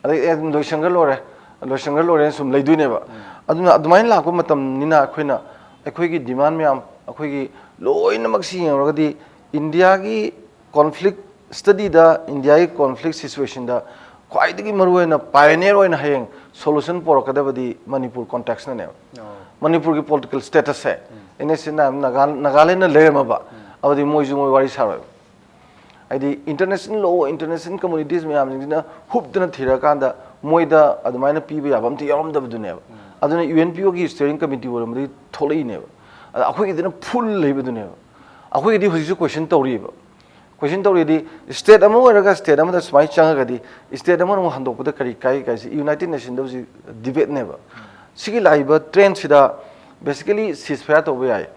ꯑꯗꯩ ꯑꯦ, ꯑꯗꯨꯝ ꯂꯣꯏꯁꯟꯈ꯭ꯔ ꯂꯣꯏꯔꯦ, ꯂꯣꯏꯁꯟꯈ꯭ꯔ ꯂꯣꯏꯔꯦꯅ ꯁꯨꯝ ꯂꯩꯗꯣꯏꯅꯦꯕ꯫ ꯑꯗꯨꯅ ꯑꯗꯨꯃꯥꯏꯅ ꯂꯥꯛꯄ ꯃꯇꯝꯅꯤꯅ ꯑꯩꯈꯣꯏꯅ, ꯑꯩꯈꯣꯏꯒꯤ ꯗꯤꯃꯥꯟ ꯃꯌꯥꯝ, ꯑꯩꯈꯣꯏꯒꯤ ꯂꯣꯏꯅꯃꯛꯁꯤ ꯌꯦꯡꯉꯨꯔꯒꯗꯤ ꯏꯟꯗꯤꯌꯥꯒꯤ ꯀꯣꯟꯐ꯭ꯂꯤꯛ ꯁ꯭ꯇꯗꯤꯗ, ꯏꯟꯗꯤꯌꯥꯒꯤ ꯀꯣꯟꯐ꯭ꯂꯤꯛ ꯁꯤꯆꯨꯋꯦꯁꯟꯗ ꯈ꯭ꯋꯥꯏꯗꯒꯤ ꯃꯔꯨꯑꯣꯏꯅ ꯄꯥꯏꯑꯣꯅꯤꯌꯔ ꯑꯣꯏꯅ ꯍꯌꯦꯡ ꯁꯣꯂꯨꯁꯟ ꯄꯣꯔꯛꯀꯗꯕꯗꯤ ꯃꯅꯤꯄꯨꯔ ꯀꯣꯟꯇꯦꯛꯁꯅꯅꯦꯕ꯫ ꯃꯅꯤꯄꯨꯔꯒꯤ ꯄꯣꯂꯤꯇꯤꯀꯦꯜ ꯁ꯭ꯇꯦꯇꯁꯁꯦ, ꯑꯦꯟ ꯑꯦꯁ ꯁꯤꯅ ꯅꯥꯒꯥ-, ꯅꯥꯒꯥꯂꯦꯟꯗ ꯂꯩꯔꯝꯃꯕ, ꯑꯗꯨꯗꯤ ꯃꯣꯏꯁꯨ ꯃꯣꯏ ꯋꯥꯔꯤ ꯁꯥꯔꯣꯏꯕ꯫ ꯍꯥꯏꯗꯤ ꯏꯟꯇꯔꯅꯦꯁꯅꯦꯜ ꯂꯣ, ꯏꯟꯇꯔꯅꯦꯁꯅꯦꯜ ꯀꯝꯃꯨꯅꯤꯇꯤꯁ ꯃꯌꯥꯝꯁꯤꯡꯁꯤꯅ ꯍꯨꯞꯇꯅ ꯊꯤꯔꯀꯥꯟꯗ ꯃꯣꯏꯗ ꯑꯗꯨꯃꯥꯏꯅ ꯄꯤꯕ ꯌꯥꯕ ꯑꯝꯇ ꯌꯥꯎꯔꯝꯗꯕꯗꯨꯅꯦꯕ꯫ ꯑꯗꯨꯅ ꯌꯨ ꯑꯦꯟ ꯄꯤ ꯑꯣꯒꯤ ꯁ꯭ꯇꯤꯌꯔꯤꯡ ꯀꯃꯤꯇꯤ ꯑꯣꯏꯔꯝꯕꯗꯒꯤ ꯊꯣꯛꯂꯛꯏꯅꯦꯕ꯫ ꯑꯗ ꯑꯩꯈꯣꯏꯒꯤꯗꯅ ꯐꯨꯜ ꯂꯩꯕꯗꯨꯅꯦꯕ꯫ ꯑꯩꯈꯣꯏꯒꯤꯗꯤ ꯍꯧꯖꯤꯛꯁꯨ ꯀꯣꯏꯁꯟ ꯇꯧꯔꯤꯕ꯫ ꯀꯣꯏꯁꯟ ꯇꯧꯔꯤꯗꯤ, ꯁ꯭ꯇꯦꯠ ꯑꯃ ꯑꯣꯏꯔꯒ ꯁ꯭ꯇꯦꯠ ꯑꯃꯗ ꯁꯨꯃꯥꯏꯅ ꯆꯪꯉꯒꯗꯤ ꯁ꯭ꯇꯦꯠ ꯑꯃꯅ ꯑꯃꯨꯛ ꯍꯟꯗꯣꯛꯄꯗ ꯀꯔꯤ ꯀꯥꯏ ꯀꯥꯏꯁꯦ ꯌꯨꯅꯥꯏꯇꯦꯠ ꯅꯦꯁꯟꯗ ꯍꯧꯖꯤꯛ ꯗꯤꯕꯦꯠꯅꯦꯕ꯫ ꯁꯤꯒꯤ ꯂꯥꯛꯏꯕ ꯇ꯭ꯔꯦꯟꯁꯤꯗ basically ceasefire ꯇꯧꯕ ꯌꯥꯏ꯫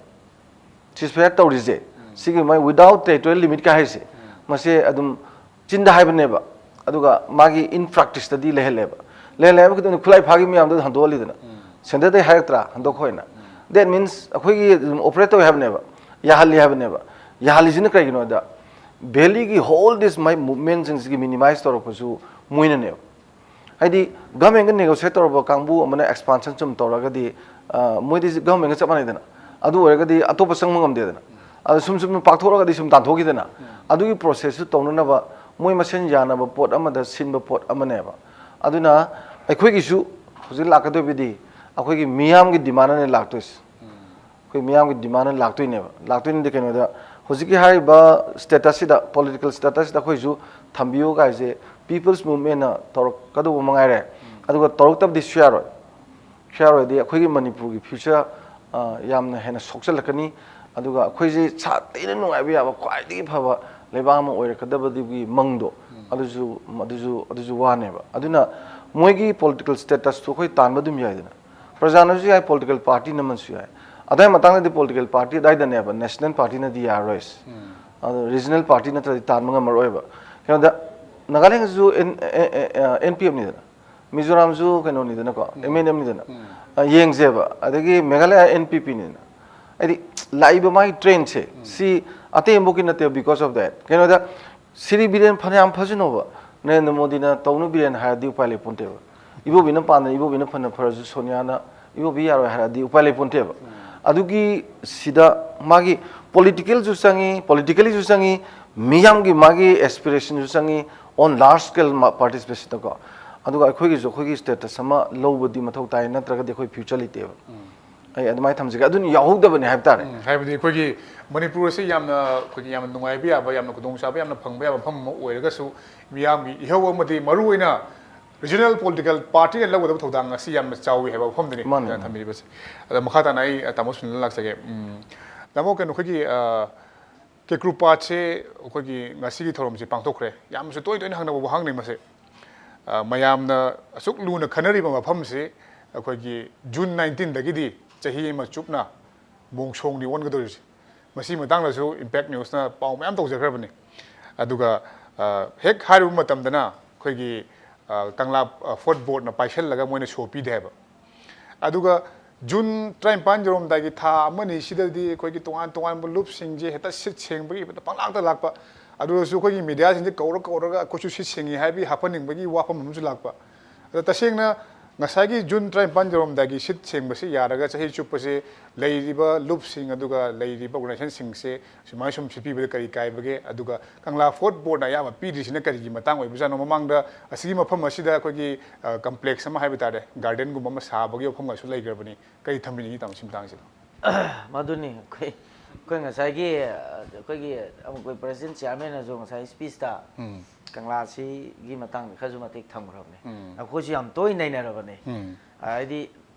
Ceasefire ꯇꯧꯔꯤꯁꯦ, ꯁꯤꯒꯤ ꯃꯣꯏ without territorial limit ꯀ ꯍꯥꯏꯁꯦ, ꯃꯁꯦ ꯑꯗꯨꯝ ꯆꯤꯟꯗ ꯍꯥꯏꯕꯅꯦꯕ, ꯑꯗꯨꯒ ꯃꯥꯒꯤ in practice ꯇꯗꯤ ꯂꯩꯍꯜꯂꯦꯕ꯫ ꯂꯩꯍꯜꯂꯦ ꯍꯥꯏꯕ ꯈꯛꯇꯪꯗꯤ ꯈꯨꯠꯂꯥꯏ ꯐꯥꯈꯤꯕ ꯃꯌꯥꯝꯗꯣ ꯍꯟꯗꯣꯛꯍꯜꯂꯤꯗꯅ꯫ ꯁꯦꯟꯇꯔꯗꯩ ꯍꯥꯏꯔꯛꯇ꯭ꯔꯥ, ꯍꯟꯗꯣꯛꯈꯣꯅ꯫ That means ꯑꯩꯈꯣꯏꯒꯤ ꯑꯗꯨꯝ operate ꯇꯧꯋꯦ ꯍꯥꯏꯕꯅꯦꯕ, ꯌꯥꯍꯜꯂꯤ ꯍꯥꯏꯕꯅꯦꯕ꯫ ꯌꯥꯍꯜꯂꯤꯁꯤꯅ ꯀꯩꯒꯤꯅꯣꯗ, ꯚꯦꯂꯤꯒꯤ whole this ꯃꯥꯏ movementꯁꯤꯡꯁꯤꯒꯤ minimize ꯇꯧꯔꯛꯄꯁꯨ ꯃꯣꯏꯅꯅꯦꯕ꯫ ꯍꯥꯏꯗꯤ governmentꯀ negotiate ꯇꯧꯔꯕ ꯀꯥꯡꯕꯨ ꯑꯃꯅ expansion ꯁꯨꯝ ꯇꯧꯔꯒꯗꯤ, ꯑ, ꯃꯣꯏꯗꯤ governmentꯀ ꯆꯞ ꯃꯥꯟꯅꯩꯗꯅ꯫ ꯑꯗꯨ ꯑꯣꯏꯔꯒꯗꯤ ꯑꯇꯣꯞꯄ ꯆꯪꯕ ꯉꯝꯗꯦꯗꯅ꯫ ꯑꯗꯨ ꯁꯨꯝ ꯁꯨꯝ ꯄꯥꯛꯊꯣꯛꯑꯒꯗꯤ ꯁꯨꯝ ꯇꯥꯟꯊꯣꯛꯈꯤꯗꯅ꯫ ꯑꯗꯨꯒꯤ processꯁꯨ ꯇꯧꯅꯅꯕ ꯃꯣꯏ ꯃꯁꯦꯟ ꯌꯥꯅꯕ ꯄꯣꯠ ꯑꯃꯗ ꯁꯤꯟꯕ ꯄꯣꯠ ꯑꯃꯅꯦꯕ꯫ ꯑꯗꯨꯅ ꯑꯩꯈꯣꯏꯒꯤꯁꯨ ꯍꯧꯖꯤꯛ ꯂꯥꯛꯀꯗꯧꯕꯗꯤ ꯑꯩꯈꯣꯏꯒꯤ ꯃꯤꯌꯥꯝꯒꯤ demandꯅꯅꯦ ꯂꯥꯛꯇꯣꯏꯁꯦ꯫ ꯑꯩꯈꯣꯏ ꯃꯤꯌꯥꯝꯒꯤ demandꯅ ꯂꯥꯛꯇꯣꯏꯅꯦꯕ꯫ ꯂꯥꯛꯇꯣꯏꯅꯗꯤ ꯀꯩꯅꯣꯗ, ꯍꯧꯖꯤꯛꯀꯤ ꯍꯥꯏꯔꯤꯕ statusꯁꯤꯗ, political statusꯁꯤꯗ ꯑꯩꯈꯣꯏꯁꯨ ꯊꯝꯕꯤꯌꯨ ꯀꯥꯏꯁꯦ People's Movementꯅ ꯇꯧꯔꯛꯀꯗꯧꯕ ꯃꯉꯥꯏꯔꯦ꯫ ꯑꯗꯨꯒ ꯇꯧꯔꯛꯇꯕꯗꯤ ꯁꯨꯌꯥꯔꯣꯏ꯫ ꯁꯨꯌꯥꯔꯣꯏꯗꯤ ꯑꯩꯈꯣꯏꯒꯤ ꯃꯅꯤꯄꯨꯔꯒꯤ future, ꯑ, ꯌꯥꯝꯅ ꯍꯦꯟꯅ ꯁꯣꯛꯆꯜꯂꯛꯀꯅꯤ꯫ ꯑꯗꯨꯒ ꯑꯩꯈꯣꯏꯁꯦ ꯁꯥꯊꯤꯅ ꯅꯨꯡꯉꯥꯏꯕ ꯌꯥꯕ ꯈ꯭ꯋꯥꯏꯗꯒꯤ ꯐꯕ ꯂꯩꯕꯥꯛ ꯑꯃ ꯑꯣꯏꯔꯛꯀꯗꯕꯗꯨꯒꯤ ꯃꯪꯗꯣ, ꯑꯗꯨꯁꯨ, ꯑꯗꯨꯁꯨ, ꯑꯗꯨꯁꯨ ꯋꯥꯅꯦꯕ꯫ ꯑꯗꯨꯅ ꯃꯣꯏꯒꯤ political statusꯇꯨ ꯑꯩꯈꯣꯏ ꯇꯥꯟꯕ ꯑꯗꯨꯝ ꯌꯥꯏꯗꯅ꯫ ꯄ꯭ꯔꯖꯥꯅꯁꯨ ꯌꯥꯏ, political partyꯅ ꯑꯃꯁꯨ ꯌꯥꯏ꯫ ꯑꯗꯨꯋꯥꯏ ꯃꯇꯥꯡꯗꯗꯤ political party ꯑꯗꯨꯋꯥꯏꯗꯅꯦꯕ national partyꯅꯗꯤ ꯌꯥꯔꯔꯣꯏꯁꯦ꯫ ꯑꯗꯣ regional party ꯅꯠꯇ꯭ꯔꯗꯤ ꯇꯥꯟꯕ ꯉꯝꯃꯔꯣꯏꯕ꯫ ꯀꯩꯅꯣꯗ, ꯅꯥꯒꯥꯂꯦꯟꯒꯤꯁꯨ N-, ꯑꯦ, ꯑꯦ, ꯑꯦ, NPFꯅꯤꯗꯅ꯫ ꯃꯤꯖꯣꯔꯥꯝꯁꯨ ꯀꯩꯅꯣꯅꯤꯗꯅꯀꯣ, MNFꯅꯤꯗꯅ꯫ ꯑ, ꯌꯦꯡꯁꯦꯕ꯫ ꯑꯗꯒꯤ ꯃꯦꯘꯥꯂꯌ NPPꯅꯤꯗꯅ꯫ ꯍꯥꯏꯗꯤ ꯂꯥꯛꯏꯕ ꯃꯥꯒꯤ trendꯁꯦ, ꯁꯤ ꯑꯇꯩ ꯑꯃꯐꯥꯎꯒꯤ ꯅꯠꯇꯦ, because of that꯫ ꯀꯩꯅꯣꯗ, ꯁꯤꯔꯤ ꯕꯤꯔꯦꯟ ꯐꯅꯌꯥꯝ ꯐꯖꯅꯣꯕ, ꯅꯔꯦꯟꯗ꯭ꯔ ꯃꯣꯗꯤꯅ ꯇꯧꯅꯨ ꯕꯤꯔꯦꯟ ꯍꯥꯏꯔꯗꯤ ꯎꯄꯥꯏ ꯂꯩꯄꯣꯟꯇꯦꯕ꯫ ꯏꯕꯣꯕꯤꯅ ꯄꯥꯝꯗꯅ ꯏꯕꯣꯕꯤꯅ ꯐꯅ ꯐꯔꯁꯨ ꯁꯣꯅꯤꯌꯥꯅ ꯏꯕꯣꯕꯤ ꯌꯥꯔꯣꯏ ꯍꯥꯏꯔꯗꯤ ꯎꯄꯥꯏ ꯂꯩꯄꯣꯟꯇꯦꯕ꯫ ꯑꯗꯨꯒꯤ ꯁꯤꯗ ꯃꯥꯒꯤ politicalꯁꯨ ꯆꯪꯉꯤ, politicallyꯁꯨ ꯆꯪꯉꯤ, ꯃꯤꯌꯥꯝꯒꯤ ꯃꯥꯒꯤ aspirationꯁꯨ ꯆꯪꯉꯤ, on large scale participation ꯀꯣ꯫ ꯑꯗꯨꯒ ꯑꯩꯈꯣꯏꯒꯤꯁꯨ ꯑꯩꯈꯣꯏꯒꯤ status ꯑꯃ ꯂꯧꯕꯗꯤ ꯃꯊꯧ ꯇꯥꯏ, ꯅꯠꯇ꯭ꯔꯒꯗꯤ ꯑꯩꯈꯣꯏ future ꯂꯩꯇꯦꯕ꯫ ꯑꯩ ꯑꯗꯨꯃꯥꯏꯅ ꯊꯝꯖꯒꯦ꯫ ꯑꯗꯨꯅ ꯌꯥꯎꯍꯧꯗꯕꯅꯦ ꯍꯥꯏꯕ ꯇꯥꯔꯦ꯫ ꯎꯝ, ꯍꯥꯏꯕꯗꯤ ꯑꯩꯈꯣꯏꯒꯤ ꯃꯅꯤꯄꯨꯔ ꯑꯁꯤ ꯌꯥꯝꯅ, ꯑꯩꯈꯣꯏꯒꯤ ꯌꯥꯝꯅ ꯅꯨꯡꯉꯥꯏꯕ ꯌꯥꯕ, ꯌꯥꯝꯅ ꯈꯨꯗꯣꯡꯆꯥꯕ, ꯌꯥꯝꯅ ꯐꯪꯕ ꯌꯥꯕ ꯃꯐꯝ ꯑꯃ ꯑꯣꯏꯔꯒꯁꯨ, ꯃꯤꯌꯥꯝꯒꯤ ꯏꯍꯧ ꯑꯃꯗꯤ ꯃꯔꯨꯑꯣꯏꯅ regional political partyꯅ ꯂꯧꯒꯗꯕ ꯊꯧꯗꯥꯡ ꯑꯁꯤ ꯌꯥꯝꯅ ꯆꯥꯎꯏ ꯍꯥꯏꯕ ꯋꯥꯐꯝꯗꯨꯅꯤ ꯃꯥꯅꯦ, ꯑꯩꯅ ꯃꯥꯅꯦ꯫ ꯊꯝꯕꯤꯔꯤꯕꯁꯦ꯫ ꯑꯗ ꯃꯈꯥ ꯇꯥꯅ ꯑꯩ, ꯑ, ꯇꯥꯃꯣ ꯁꯨꯅꯤꯜ ꯂꯥꯛꯆꯒꯦ꯫ ꯎꯝ, ꯇꯥꯃꯣ, ꯀꯩꯅꯣ, ꯑꯩꯈꯣꯏꯒꯤ, ꯑ, ꯀꯦꯀ꯭ꯔꯨ ꯄꯥꯠꯁꯦ ꯑꯩꯈꯣꯏꯒꯤ ꯉꯁꯤꯒꯤ ꯊꯧꯔꯝꯁꯦ ꯄꯥꯡꯊꯣꯛꯈ꯭ꯔꯦ꯫ ꯌꯥꯝꯅꯁꯨ ꯇꯣꯏ ꯇꯣꯏꯅ ꯍꯪꯅꯕ ꯋꯥꯍꯪꯅꯤ ꯃꯁꯦ꯫ ꯑ, ꯃꯌꯥꯝꯅ ꯑꯁꯨꯛ ꯂꯨꯅ ꯈꯟꯅꯔꯤꯕ ꯃꯐꯝꯁꯤ ꯑꯩꯈꯣꯏꯒꯤ June nineteenꯗꯒꯤꯗꯤ ꯆꯍꯤ ꯑꯃ ꯆꯨꯞꯅ ꯃꯣꯡꯁꯣꯡꯗꯤ ꯑꯣꯟꯒꯗꯧꯔꯤꯁꯦ꯫ ꯃꯁꯤꯒꯤ ꯃꯇꯥꯡꯗꯁꯨ Impact Newsꯅ ꯄꯥꯎ ꯃꯌꯥꯝ ꯇꯧꯖꯈ꯭ꯔꯕꯅꯤ꯫ ꯑꯗꯨꯒ, ꯑ, ꯍꯦꯛ ꯍꯥꯏꯔꯨꯕ ꯃꯇꯝꯗꯅ ꯑꯩꯈꯣꯏꯒꯤ, ꯑ, ꯀꯪꯂꯥ, ꯑ, ꯐꯣꯔꯠ ꯕꯣꯔꯗꯅ ꯄꯥꯏꯁꯜꯂꯒ ꯃꯣꯏꯅ ꯁꯣ ꯄꯤꯗꯦ ꯍꯥꯏꯕ꯫ ꯑꯗꯨꯒ ꯖꯨꯟ ꯇꯔꯥꯅꯤꯄꯥꯟ ꯌꯧꯔꯝꯗꯥꯏꯒꯤ ꯊꯥ ꯑꯃꯅꯤꯁꯤꯗꯗꯤ ꯑꯩꯈꯣꯏꯒꯤ ꯇꯣꯉꯥꯟ ꯇꯣꯉꯥꯟꯕ ꯂꯨꯞꯁꯤꯡꯁꯦ ꯍꯦꯛꯇ ꯁꯤꯠ ꯁꯦꯡꯕꯒꯤ ꯍꯦꯛꯇ ꯄꯪꯂꯥꯛꯇ ꯂꯥꯛꯄ꯫ ꯑꯗꯨꯗꯁꯨ ꯑꯩꯈꯣꯏꯒꯤ ꯃꯦꯗꯤꯌꯥꯁꯤꯡꯁꯦ ꯀꯧꯔ ꯀꯧꯔꯒ ꯑꯩꯈꯣꯏꯁꯨ ꯁꯤꯠ ꯁꯦꯡꯉꯤ ꯍꯥꯏꯕꯒꯤ ꯍꯥꯞꯍꯟꯅꯤꯡꯕꯒꯤ ꯋꯥꯐꯝ ꯑꯃꯁꯨ ꯂꯥꯛꯄ꯫ ꯑꯗꯣ ꯇꯁꯦꯡꯅ ꯉꯁꯥꯏꯒꯤ ꯖꯨꯟ ꯇꯔꯥꯅꯤꯄꯥꯟ ꯌꯧꯔꯝꯗꯥꯏꯒꯤ ꯁꯤꯠ ꯁꯦꯡꯕꯁꯤ ꯌꯥꯔꯒ ꯆꯍꯤ ꯆꯨꯞꯄꯁꯦ ꯂꯩꯔꯤꯕ ꯂꯨꯞꯁꯤꯡ ꯑꯗꯨꯒ ꯂꯩꯔꯤꯕ ꯑꯣꯔꯒꯅꯥꯏꯖꯦꯁꯟꯁꯤꯡꯁꯦ ꯁꯨꯃꯥꯏꯅ ꯁꯨꯝ ꯁꯤꯠꯄꯤꯕꯗ ꯀꯔꯤ ꯀꯥꯏꯕꯒꯦ? ꯑꯗꯨꯒ ꯀꯪꯂꯥ ꯐꯣꯔꯠ ꯕꯣꯔꯗꯅ ꯑꯌꯥꯝꯕ ꯄꯤꯗ꯭ꯔꯤꯁꯤꯅ ꯀꯔꯤꯒꯤ ꯃꯇꯥꯡ ꯑꯣꯏꯕꯖꯥꯠꯅꯣ? ꯃꯃꯥꯡꯗ ꯑꯁꯤꯒꯤ ꯃꯐꯝ ꯑꯁꯤꯗ ꯑꯩꯈꯣꯏꯒꯤ, ꯑ, ꯀꯝꯄ꯭ꯂꯦꯛꯁ ꯑꯃ ꯍꯥꯏꯕ ꯇꯥꯔꯦ, ꯒꯥꯔꯗꯦꯟꯒꯨꯝꯕ ꯑꯃ ꯁꯥꯕꯒꯤ ꯋꯥꯐꯝꯒꯁꯨ ꯂꯩꯈ꯭ꯔꯕꯅꯤ꯫ ꯀꯔꯤ ꯊꯝꯕꯤꯅꯤꯡꯉꯤ, ꯇꯥꯃꯣ, ꯁꯤ ꯃꯇꯥꯡꯁꯤꯗ? ꯃꯗꯨꯅꯤ ꯑꯩꯈꯣꯏ ꯑꯩꯈꯣꯏ ꯉꯁꯥꯏꯒꯤ, ꯑ, ꯑꯩꯈꯣꯏꯒꯤ ꯑꯃꯨꯛ ꯑꯩꯈꯣꯏ ꯄ꯭ꯔꯦꯁꯤꯗꯦꯟ ꯆꯤꯌꯥꯔꯃꯦꯟꯅꯁꯨ ꯉꯁꯥꯏ ꯁ꯭ꯄꯤꯁꯇ ꯎꯝ, ꯀꯪꯂꯥꯁꯤꯒꯤ ꯃꯇꯥꯡꯗ ꯈꯔꯁꯨ ꯃꯇꯦꯛ ꯊꯝꯈ꯭ꯔꯕꯅꯤ꯫ ꯎꯝ, ꯑꯩꯈꯣꯏꯁꯨ ꯌꯥꯝ ꯇꯣꯏꯅ ꯅꯩꯅꯔꯕꯅꯤ꯫ ꯎꯝ, ꯍꯥꯏꯗꯤ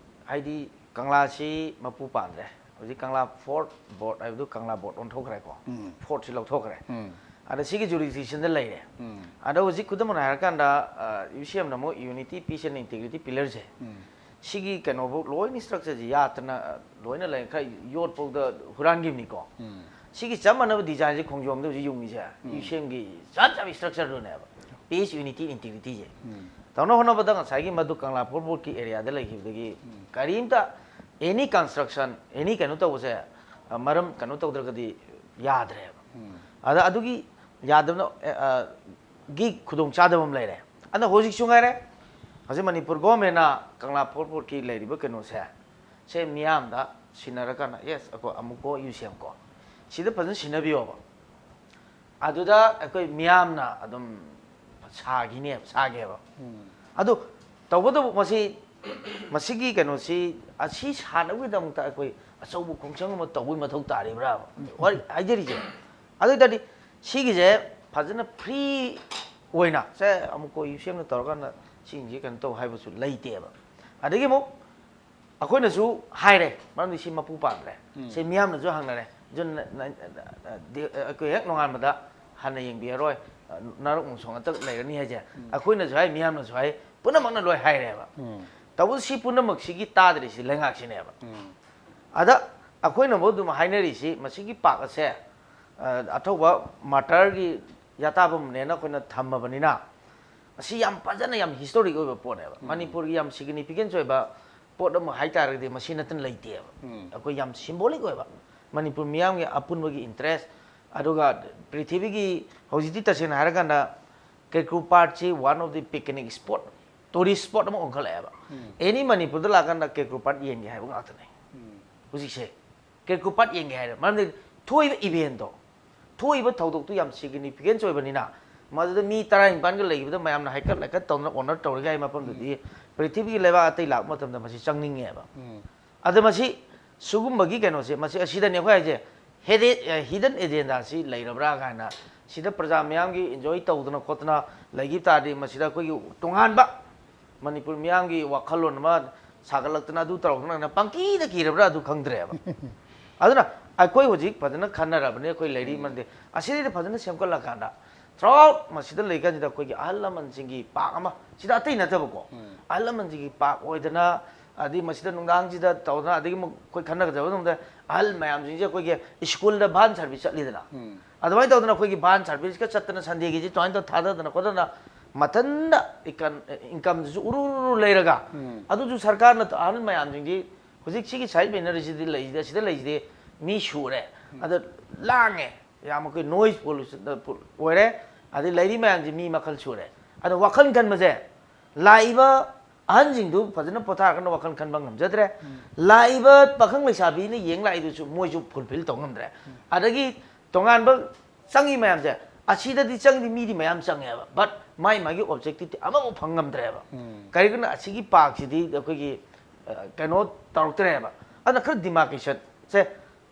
ꯍꯥꯏꯗꯤ ꯀꯪꯂꯥꯁꯤ ꯃꯄꯨ ꯄꯥꯟꯗ꯭ꯔꯦ꯫ ꯍꯧꯖꯤꯛ ꯀꯪꯂꯥ ꯐꯣꯔꯠ ꯕꯣꯔꯗ ꯍꯥꯏꯕꯗꯨ ꯀꯪꯂꯥ ꯕꯣꯔꯗ ꯑꯣꯟꯊꯣꯛꯈ꯭ꯔꯦꯀꯣ꯫ ꯎꯝ, ꯐꯣꯔꯠꯁꯤ ꯂꯧꯊꯣꯛꯈ꯭ꯔꯦ꯫ ꯎꯝ, ꯑꯗ ꯁꯤꯒꯤ ꯖꯨꯔꯤꯁꯗꯤꯛꯁꯟꯗ ꯂꯩꯔꯦ꯫ ꯎꯝ, ꯑꯗ ꯍꯧꯖꯤꯛ ꯈꯨꯗꯝ ꯑꯣꯏꯅ ꯍꯥꯏꯔꯀꯥꯟꯗ, ꯌꯨ ꯁꯤ ꯑꯦꯝꯅ ꯑꯃꯨꯛ ꯌꯨꯅꯤꯇꯤ, ꯄꯤꯁ ꯑꯦꯟ ꯏꯟꯇꯤꯒ꯭ꯔꯤꯇꯤ ꯄꯤꯂꯔꯁꯦ, ꯎꯝ, ꯁꯤꯒꯤ ꯀꯩꯅꯣꯐꯧ ꯂꯣꯏꯅ ꯁ꯭ꯇ꯭ꯔꯛꯆꯔꯁꯦ ꯌꯥꯠꯇꯅ, ꯑ, ꯂꯣꯏꯅ ꯂꯩ, ꯈꯔ ꯌꯣꯠꯐꯧꯗ ꯍꯨꯔꯥꯟꯈꯤꯕꯅꯤꯀꯣ꯫ ꯎꯝ, ꯁꯤꯒꯤ ꯆꯞ ꯃꯥꯟꯅꯕ ꯗꯤꯖꯥꯏꯟꯁꯦ ꯈꯣꯡꯖꯣꯝꯗ ꯍꯧꯖꯤꯛ ꯌꯨꯡꯉꯤꯁꯦ, ꯎꯝ, ꯌꯨ ꯁꯤ ꯑꯦꯝꯒꯤ ꯆꯞ ꯆꯥꯕ ꯁ꯭ꯇ꯭ꯔꯛꯆꯔꯗꯨꯅꯦꯕ, ꯄꯤꯁ, ꯌꯨꯅꯤꯇꯤ, ꯏꯟꯇꯤꯒ꯭ꯔꯤꯇꯤꯁꯦ꯫ ꯎꯝ, ꯇꯧꯅ ꯍꯣꯠꯅꯕꯗ ꯉꯁꯥꯏꯒꯤ ꯃꯗꯨ ꯀꯪꯂꯥ ꯐꯣꯔꯠ ꯕꯣꯔꯗꯀꯤ ꯑꯦꯔꯤꯌꯥꯗ ꯂꯩꯈꯤꯕꯗꯒꯤ ꯎꯝ, ꯀꯔꯤꯝꯇ, ꯑꯦꯅꯤ ꯀꯟꯁꯇ꯭ꯔꯛꯁꯟ, ꯑꯦꯅꯤ ꯀꯩꯅꯣ ꯇꯧꯕꯁꯦ, ꯑ, ꯃꯔꯝ ꯀꯩꯅꯣ ꯇꯧꯗ꯭ꯔꯒꯗꯤ ꯌꯥꯗ꯭ꯔꯦꯕ꯫ ꯎꯝ, ꯑꯗ ꯑꯗꯨꯒꯤ ꯌꯥꯗꯕꯅ, ꯑ, ꯑ, ꯒꯤ ꯈꯨꯗꯣꯡꯆꯥꯗꯕ ꯑꯃ ꯂꯩꯔꯦ꯫ ꯑꯗ ꯍꯧꯖꯤꯛꯁꯨ ꯉꯥꯏꯔꯦ, ꯍꯧꯖꯤꯛ ꯃꯅꯤꯄꯨꯔ ꯒꯣꯔꯃꯦꯟꯅ ꯀꯪꯂꯥ ꯐꯣꯔꯠ ꯕꯣꯔꯗꯀꯤ ꯂꯩꯔꯤꯕ ꯀꯩꯅꯣꯁꯦ, ꯁꯦ ꯃꯤꯌꯥꯝꯗ ꯁꯤꯟꯅꯔꯀꯥꯟꯗ, ꯌꯦꯁ, ꯑꯩꯈꯣꯏ ꯑꯃꯨꯛꯀꯣ ꯌꯨ ꯁꯤ ꯑꯦꯝ ꯀꯣ, ꯁꯤꯗ ꯐꯖꯅ ꯁꯤꯟꯅꯕꯤꯌꯣꯕ꯫ ꯑꯗꯨꯗ ꯑꯩꯈꯣꯏ ꯃꯤꯌꯥꯝꯅ ꯑꯗꯨꯝ ꯁꯥꯈꯤꯅꯦꯕ, ꯁꯥꯒꯦꯕ꯫ ꯎꯝ, ꯑꯗꯨ ꯇꯧꯕꯇꯕꯨ ꯃꯁꯤ, ꯃꯁꯤꯒꯤ ꯀꯩꯅꯣꯁꯤ, ꯑꯁꯤ ꯁꯥꯟꯅꯕꯒꯤꯗꯃꯛꯇ ꯑꯩꯈꯣꯏ ꯑꯆꯧꯕ ꯈꯣꯡꯖꯪ ꯑꯃ ꯇꯧꯕꯒꯤ ꯃꯊꯧ ꯇꯥꯔꯤꯕ꯭ꯔꯥ? ꯋꯥꯔꯤ ꯍꯥꯏꯖꯔꯤꯁꯦ꯫ ꯑꯗꯨ ꯑꯣꯏ ꯇꯥꯔꯗꯤ ꯁꯤꯒꯤꯁꯦ ꯐꯖꯅ ꯐ꯭ꯔꯤ ꯑꯣꯏꯅ ꯁꯦ ꯑꯃꯨꯛ ꯀꯣ ꯌꯨ ꯁꯤ ꯑꯦꯝꯅ ꯇꯧꯔꯀꯥꯟꯗ ꯁꯤꯁꯤꯡꯁꯦ ꯀꯩꯅꯣ ꯇꯧ ꯍꯥꯏꯕꯁꯨ ꯂꯩꯇꯦꯕ꯫ ꯑꯗꯒꯤ ꯑꯃꯨꯛ ꯑꯩꯈꯣꯏꯅꯁꯨ ꯍꯥꯏꯔꯦ, ꯃꯔꯝꯗꯤ ꯁꯤ ꯃꯄꯨ ꯄꯥꯟꯗ꯭ꯔꯦ꯫ ꯎꯝ, ꯁꯤ ꯃꯤꯌꯥꯝꯅꯁꯨ ꯍꯪꯅꯔꯦ꯫ ꯖꯨꯟ ꯅ-, ꯅ-, ꯅ-, ꯗꯤ-, ꯑꯩꯈꯣꯏ ꯍꯦꯛ ꯅꯣꯡꯉꯥꯟꯕꯗ ꯍꯟꯅ ꯌꯦꯡꯕꯤꯔꯔꯣꯏ, ꯅꯥꯔꯛ ꯃꯣꯡꯁꯣꯡ ꯉꯥꯛꯇ ꯂꯩꯔꯅꯤ ꯍꯥꯏꯁꯦ꯫ ꯎꯝ, ꯑꯩꯈꯣꯏꯅꯁꯨ ꯍꯥꯏ, ꯃꯤꯌꯥꯝꯅꯁꯨ ꯍꯥꯏ, ꯄꯨꯝꯅꯃꯛꯅ ꯂꯣꯏ ꯍꯥꯏꯔꯦꯕ꯫ ꯎꯝ, ꯇꯧꯕꯇꯕꯨ ꯁꯤ ꯄꯨꯝꯅꯃꯛꯁꯤꯒꯤ ꯇꯥꯗ꯭ꯔꯤꯁꯤ ꯂꯩꯉꯥꯛꯁꯤꯅꯦꯕ꯫ ꯎꯝ, ꯑꯗ ꯑꯩꯈꯣꯏꯅꯕꯨ ꯑꯗꯨꯝ ꯍꯥꯏꯅꯔꯤꯁꯤ, ꯃꯁꯤꯒꯤ ꯄꯥꯛ ꯑꯁꯦ, ꯑ, ꯑꯊꯧꯕ ꯃꯥꯔꯇꯔꯒꯤ ꯌꯥꯇꯥꯐꯝꯅꯦꯅ ꯑꯩꯈꯣꯏꯅ ꯊꯝꯃꯕꯅꯤꯅ, ꯑꯁꯤ ꯌꯥꯝ ꯐꯖꯅ, ꯌꯥꯝ ꯍꯤꯁꯇꯣꯔꯤꯛ ꯑꯣꯏꯕ ꯄꯣꯠꯅꯦꯕ꯫ ꯃꯅꯤꯄꯨꯔꯒꯤ ꯌꯥꯝ ꯁꯤꯒꯅꯤꯐꯤꯀꯦꯟꯁ ꯑꯣꯏꯕ ꯄꯣꯠ ꯑꯃ ꯍꯥꯏꯇꯥꯔꯒꯗꯤ ꯃꯁꯤ ꯅꯠꯇꯅ ꯂꯩꯇꯦꯕ꯫ ꯑꯩꯈꯣꯏ ꯌꯥꯝ symbolic ꯑꯣꯏꯕ, ꯃꯅꯤꯄꯨꯔ ꯃꯤꯌꯥꯝꯒꯤ ꯑꯄꯨꯟꯕꯒꯤ interest, ꯑꯗꯨꯒ ꯄ꯭ꯔꯤꯊꯤꯕꯤꯒꯤ ꯍꯧꯖꯤꯛꯇꯤ ꯇꯁꯦꯡꯅ ꯍꯥꯏꯔꯀꯥꯟꯗ ꯀꯦꯀ꯭ꯔꯨ ꯄꯥꯠꯁꯤ one of the picnic spot, tourist spot ꯑꯃ ꯑꯣꯟꯈꯠꯂꯛꯑꯦꯕ꯫ Any ꯃꯅꯤꯄꯨꯔꯗ ꯂꯥꯛꯀꯥꯟꯗ ꯀꯦꯀ꯭ꯔꯨ ꯄꯥꯠ ꯌꯦꯡꯒꯦ ꯍꯥꯏꯕ ꯉꯥꯛꯇꯅꯦ ꯍꯧꯖꯤꯛꯁꯦ꯫ ꯀꯦꯀ꯭ꯔꯨ ꯄꯥꯠ ꯌꯦꯡꯒꯦ ꯍꯥꯏꯔꯦ, ꯃꯔꯝꯗꯤ ꯊꯣꯛꯏꯕ eventꯇꯣ, ꯊꯣꯛꯏꯕ ꯊꯧꯗꯣꯛꯇꯨ ꯌꯥꯝ significance ꯑꯣꯏꯕꯅꯤꯅ, ꯃꯗꯨꯗ ꯃꯤ ꯇꯔꯥꯅꯤꯄꯥꯟꯒ ꯂꯩꯈꯤꯕꯗ ꯃꯌꯥꯝꯅ ꯍꯥꯏꯀꯠ ꯂꯩꯀꯠ ꯇꯧꯅ honor ꯇꯧꯔꯤꯉꯩ ꯃꯐꯝꯗꯨꯗꯤ ꯄ꯭ꯔꯤꯊꯤꯕꯤꯒꯤ ꯂꯩꯕꯥꯛ ꯑꯇꯩ ꯂꯥꯛꯄ ꯃꯇꯝꯗ ꯃꯁꯤ ꯆꯪꯅꯤꯡꯉꯦꯕ꯫ ꯑꯗ ꯃꯁꯤ ꯁꯤꯒꯨꯝꯕꯒꯤ ꯀꯩꯅꯣꯁꯦ, ꯃꯁꯤ ꯑꯁꯤꯗꯅꯦ ꯑꯩꯈꯣꯏ ꯍꯥꯏꯁꯦ, hidden, hidden agendaꯁꯤ ꯂꯩꯔꯕ꯭ꯔꯥ ꯀꯥꯏꯅ, ꯁꯤꯗ ꯄ꯭ꯔꯖꯥ ꯃꯤꯌꯥꯝꯒꯤ enjoy ꯇꯧꯗꯅ ꯈꯣꯠꯇꯅ ꯂꯩꯈꯤꯕ ꯇꯥꯔꯗꯤ, ꯃꯁꯤꯗ ꯑꯩꯈꯣꯏꯒꯤ ꯇꯣꯉꯥꯟꯕ ꯃꯅꯤꯄꯨꯔ ꯃꯤꯌꯥꯝꯒꯤ ꯋꯥꯈꯜꯂꯣꯟ ꯑꯃ ꯁꯥꯒꯠꯂꯛꯇꯅ, ꯑꯗꯨ ꯇꯧꯔꯛꯇꯅ ꯄꯪꯀꯤꯗ ꯀꯤꯔꯕ꯭ꯔꯥ ꯑꯗꯨ ꯈꯪꯗ꯭ꯔꯦꯕ꯫ ꯑꯗꯨꯅ ꯑꯩꯈꯣꯏ ꯍꯧꯖꯤꯛ ꯐꯖꯅ ꯈꯟꯅꯔꯕꯅꯤ, ꯑꯩꯈꯣꯏ ꯂꯩꯔꯤ ꯃꯟꯗꯦ ꯑꯁꯤꯗꯩꯗ ꯐꯖꯅ ꯁꯦꯝꯒꯠꯂꯀꯥꯟꯗ, throughout ꯃꯁꯤꯗ ꯂꯩꯀꯥꯟꯁꯤꯗ ꯑꯩꯈꯣꯏꯒꯤ ꯑꯍꯜ ꯂꯃꯟꯁꯤꯡꯒꯤ ꯄꯥꯛ ꯑꯃ, ꯁꯤꯗ ꯑꯇꯩ ꯅꯠꯇꯕꯀꯣ, ꯑꯍꯜ ꯂꯃꯟꯁꯤꯡꯒꯤ ꯄꯥꯛ ꯑꯣꯏꯗꯅ, ꯑꯗꯩ ꯃꯁꯤꯗ ꯅꯨꯡꯗꯥꯡꯁꯤꯗ ꯇꯧꯗꯅ, ꯑꯗꯒꯤ ꯑꯃꯨꯛ ꯑꯩꯈꯣꯏ ꯈꯟꯅꯒꯗꯕ ꯃꯇꯝꯗ ꯑꯍꯜ ꯃꯌꯥꯝꯁꯤꯡꯁꯦ ꯑꯩꯈꯣꯏꯒꯤ ꯁ꯭ꯀꯨꯜꯗ van service ꯆꯠꯂꯤꯗꯅ, ꯑꯗꯨꯃꯥꯏꯅ ꯇꯧꯗꯅ ꯑꯩꯈꯣꯏꯒꯤ van serviceꯀ ꯆꯠꯇꯅ Sundayꯒꯤꯁꯤ ꯑꯗꯨꯃꯥꯏꯅ ꯇꯧ ꯊꯥꯗꯗꯅ ꯈꯣꯠꯇꯅ ꯃꯊꯟꯇ incomeꯗꯨꯁꯨ ꯎꯔꯨ ꯎꯔꯨ ꯂꯩꯔꯒ, ꯑꯗꯨꯁꯨ ꯁꯔꯀꯥꯔꯅ ꯑꯍꯜ ꯃꯌꯥꯝꯁꯤꯡꯁꯤ ꯍꯧꯖꯤꯛ ꯁꯤꯒꯤ side bannerꯁꯤꯗ ꯂꯩꯁꯤꯗꯤ, ꯑꯁꯤꯗ ꯂꯩꯁꯤꯗꯤ ꯃꯤ ꯁꯨꯔꯦ, ꯑꯗ ꯂꯥꯡꯉꯦ, ꯌꯥꯝ ꯑꯩꯈꯣꯏ noise pollution ꯑꯣꯏꯔꯦ, ꯑꯗꯩ ꯂꯩꯔꯤ ꯃꯌꯥꯝꯁꯤ ꯃꯤ ꯃꯈꯜ ꯁꯨꯔꯦ꯫ ꯑꯗꯣ ꯋꯥꯈꯜ ꯈꯟꯕꯁꯦ, ꯂꯥꯛꯏꯕ ꯑꯍꯟꯁꯤꯡꯗꯨ ꯐꯖꯅ ꯄꯣꯊꯥꯔꯒꯅ ꯋꯥꯈꯜ ꯈꯟꯕ ꯉꯝꯖꯗ꯭ꯔꯦ꯫ ꯂꯥꯛꯏꯕ ꯄꯥꯈꯪ ꯂꯩꯁꯥꯕꯤꯅ ꯌꯦꯡ ꯂꯥꯛꯏꯗꯨꯁꯨ ꯃꯣꯏꯁꯨ fulfill ꯇꯧ ꯉꯝꯗ꯭ꯔꯦ꯫ ꯑꯗꯒꯤ ꯇꯣꯉꯥꯟꯕ ꯆꯪꯉꯤ ꯃꯌꯥꯝꯁꯦ, ꯑꯁꯤꯗꯗꯤ ꯆꯪꯗꯤ ꯃꯤꯗꯤ ꯃꯌꯥꯝ ꯆꯪꯉꯦꯕ, but ꯃꯥꯏ ꯃꯥꯒꯤ objectiveꯇꯤ ꯑꯃꯐꯥꯎ ꯐꯪ ꯉꯝꯗ꯭ꯔꯦꯕ꯫ ꯀꯔꯤꯒꯤꯅꯣ, ꯑꯁꯤꯒꯤ ꯄꯥꯛꯁꯤꯗꯤ ꯑꯩꯈꯣꯏꯒꯤ, ꯑ, ꯀꯩꯅꯣ ꯇꯧꯔꯛꯇ꯭ꯔꯦꯕ꯫ ꯑꯗꯨꯅ ꯈꯔ demarcationꯁꯦ